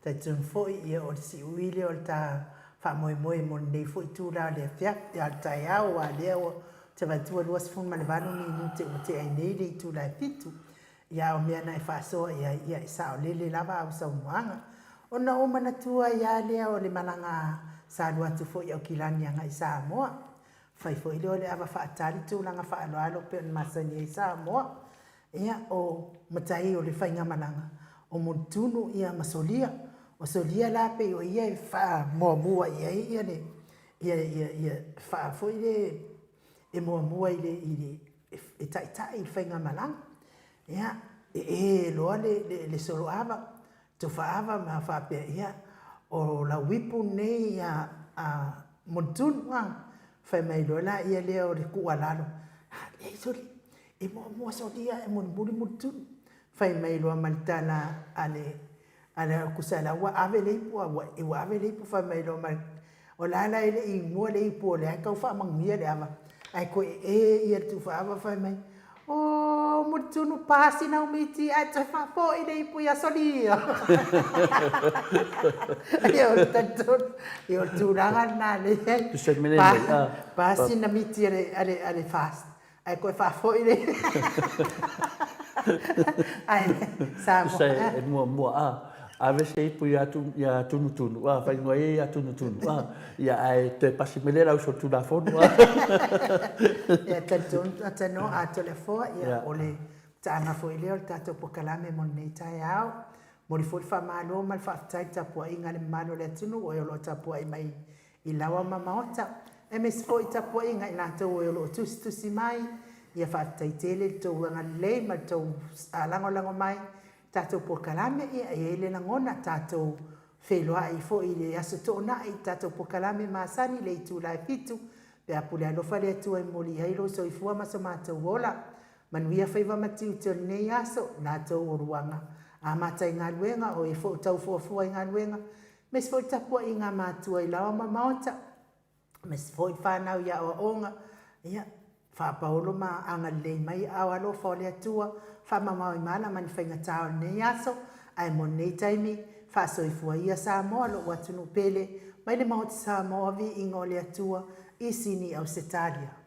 Talitonu foi ia o le siui lea o le ta faamoemoe mo lenei foi itula o le afiafi, o le taeao, aua o lea ua te vaai atu ua 28 minute ua tea ai nei le itula e 7. Ia, a o mea na e faasoa i ai, ia e saolele lava au saunoaga. Ona ou manatua ai lava lea o le malaga sa alu atu foi i Aukilani agai i Samoa. Fai foi lea o le ava faatali tulaga faaaloalo pei ona masani ai Samoa. Ia, o matai o le faigamalaga, o Mulitunu ia ma Solia. O Solia la pei o ia e faamuamua i ai ia le, ia, ia, ia, faa foi le, e muamua i le, i le, e taitai i le faigamalaga. Ia, e e loa le, le, le soloava, tofaava ma faapea, ia, o lau ipu lenei a, a Mulitunu, a. Fai mai loa laia lea o le tuualalo, a, leai sole, E muamua solia ae mulimuli mulitunu. Fai mai loa ma le tala a le a le tusa la ua ave le ipu a ua ua ave le ipu fai mai loa ma le o la la e le i inua le ipu o lea e tau faamanuia le ava ae toe ee ia le tuufaava fai mai. O Mulitunu pasi na umiti ae toe faafoi le ipu ia Solia. Ia o le talitonu, ia o le tulaga lena lea e i ai. Tusa mea nei, a. Pasi na miti a le, a le, a le FAST ae toe faafoi le ae Samoa. Tusa e muamua, a. Ave se ipu ia, ia Tunutunu, a, faaigoa ai ia Tunutunu, a. Ia, ae toe pasi mai lea le ausolitulafono, a. Ia, talitonu Tanoa, atoa le afoa, ia, o le mataaga foi lea o le tatou polokalame mo lenei taeao. Momoli foi le faamalo ma le faafetai i le tapuaiga a le mamalu o le atunuu e o lo o tapuai mai i laoa ma maota, aemaise foi i tapuaiga a i latou e o lo o tusitusi mai. Ia faafetai tele i le tou agalelei ma le tou lagolago mai i le tatou polokalame. Ia, e i ai le lagona tatou feiloai foi i le Aso Toonai i le tatou polokalame masani i le itula e 7, pe a pule alofa le Atua e momoli i ai lou soifua ma so matou ola. Manuia faiva ma tiute o lenei aso, latou oluaga amata i galuega, o e foi o tau fuafua i galuega, aemaise foi le tapuaiga a matua i laoa ma maota, aemaise foi le fanau i aoaoga, ia, faapaolo ma agalelei mai aao alofa o le Atua, faamamao i mala ma ni faigata o lenei aso, ae mo lenei taimi, faasoifua ia Samoa, lou atunuu pele, mai le Maota Samoa, viiga o le Atua, i Sini, Ausetalia.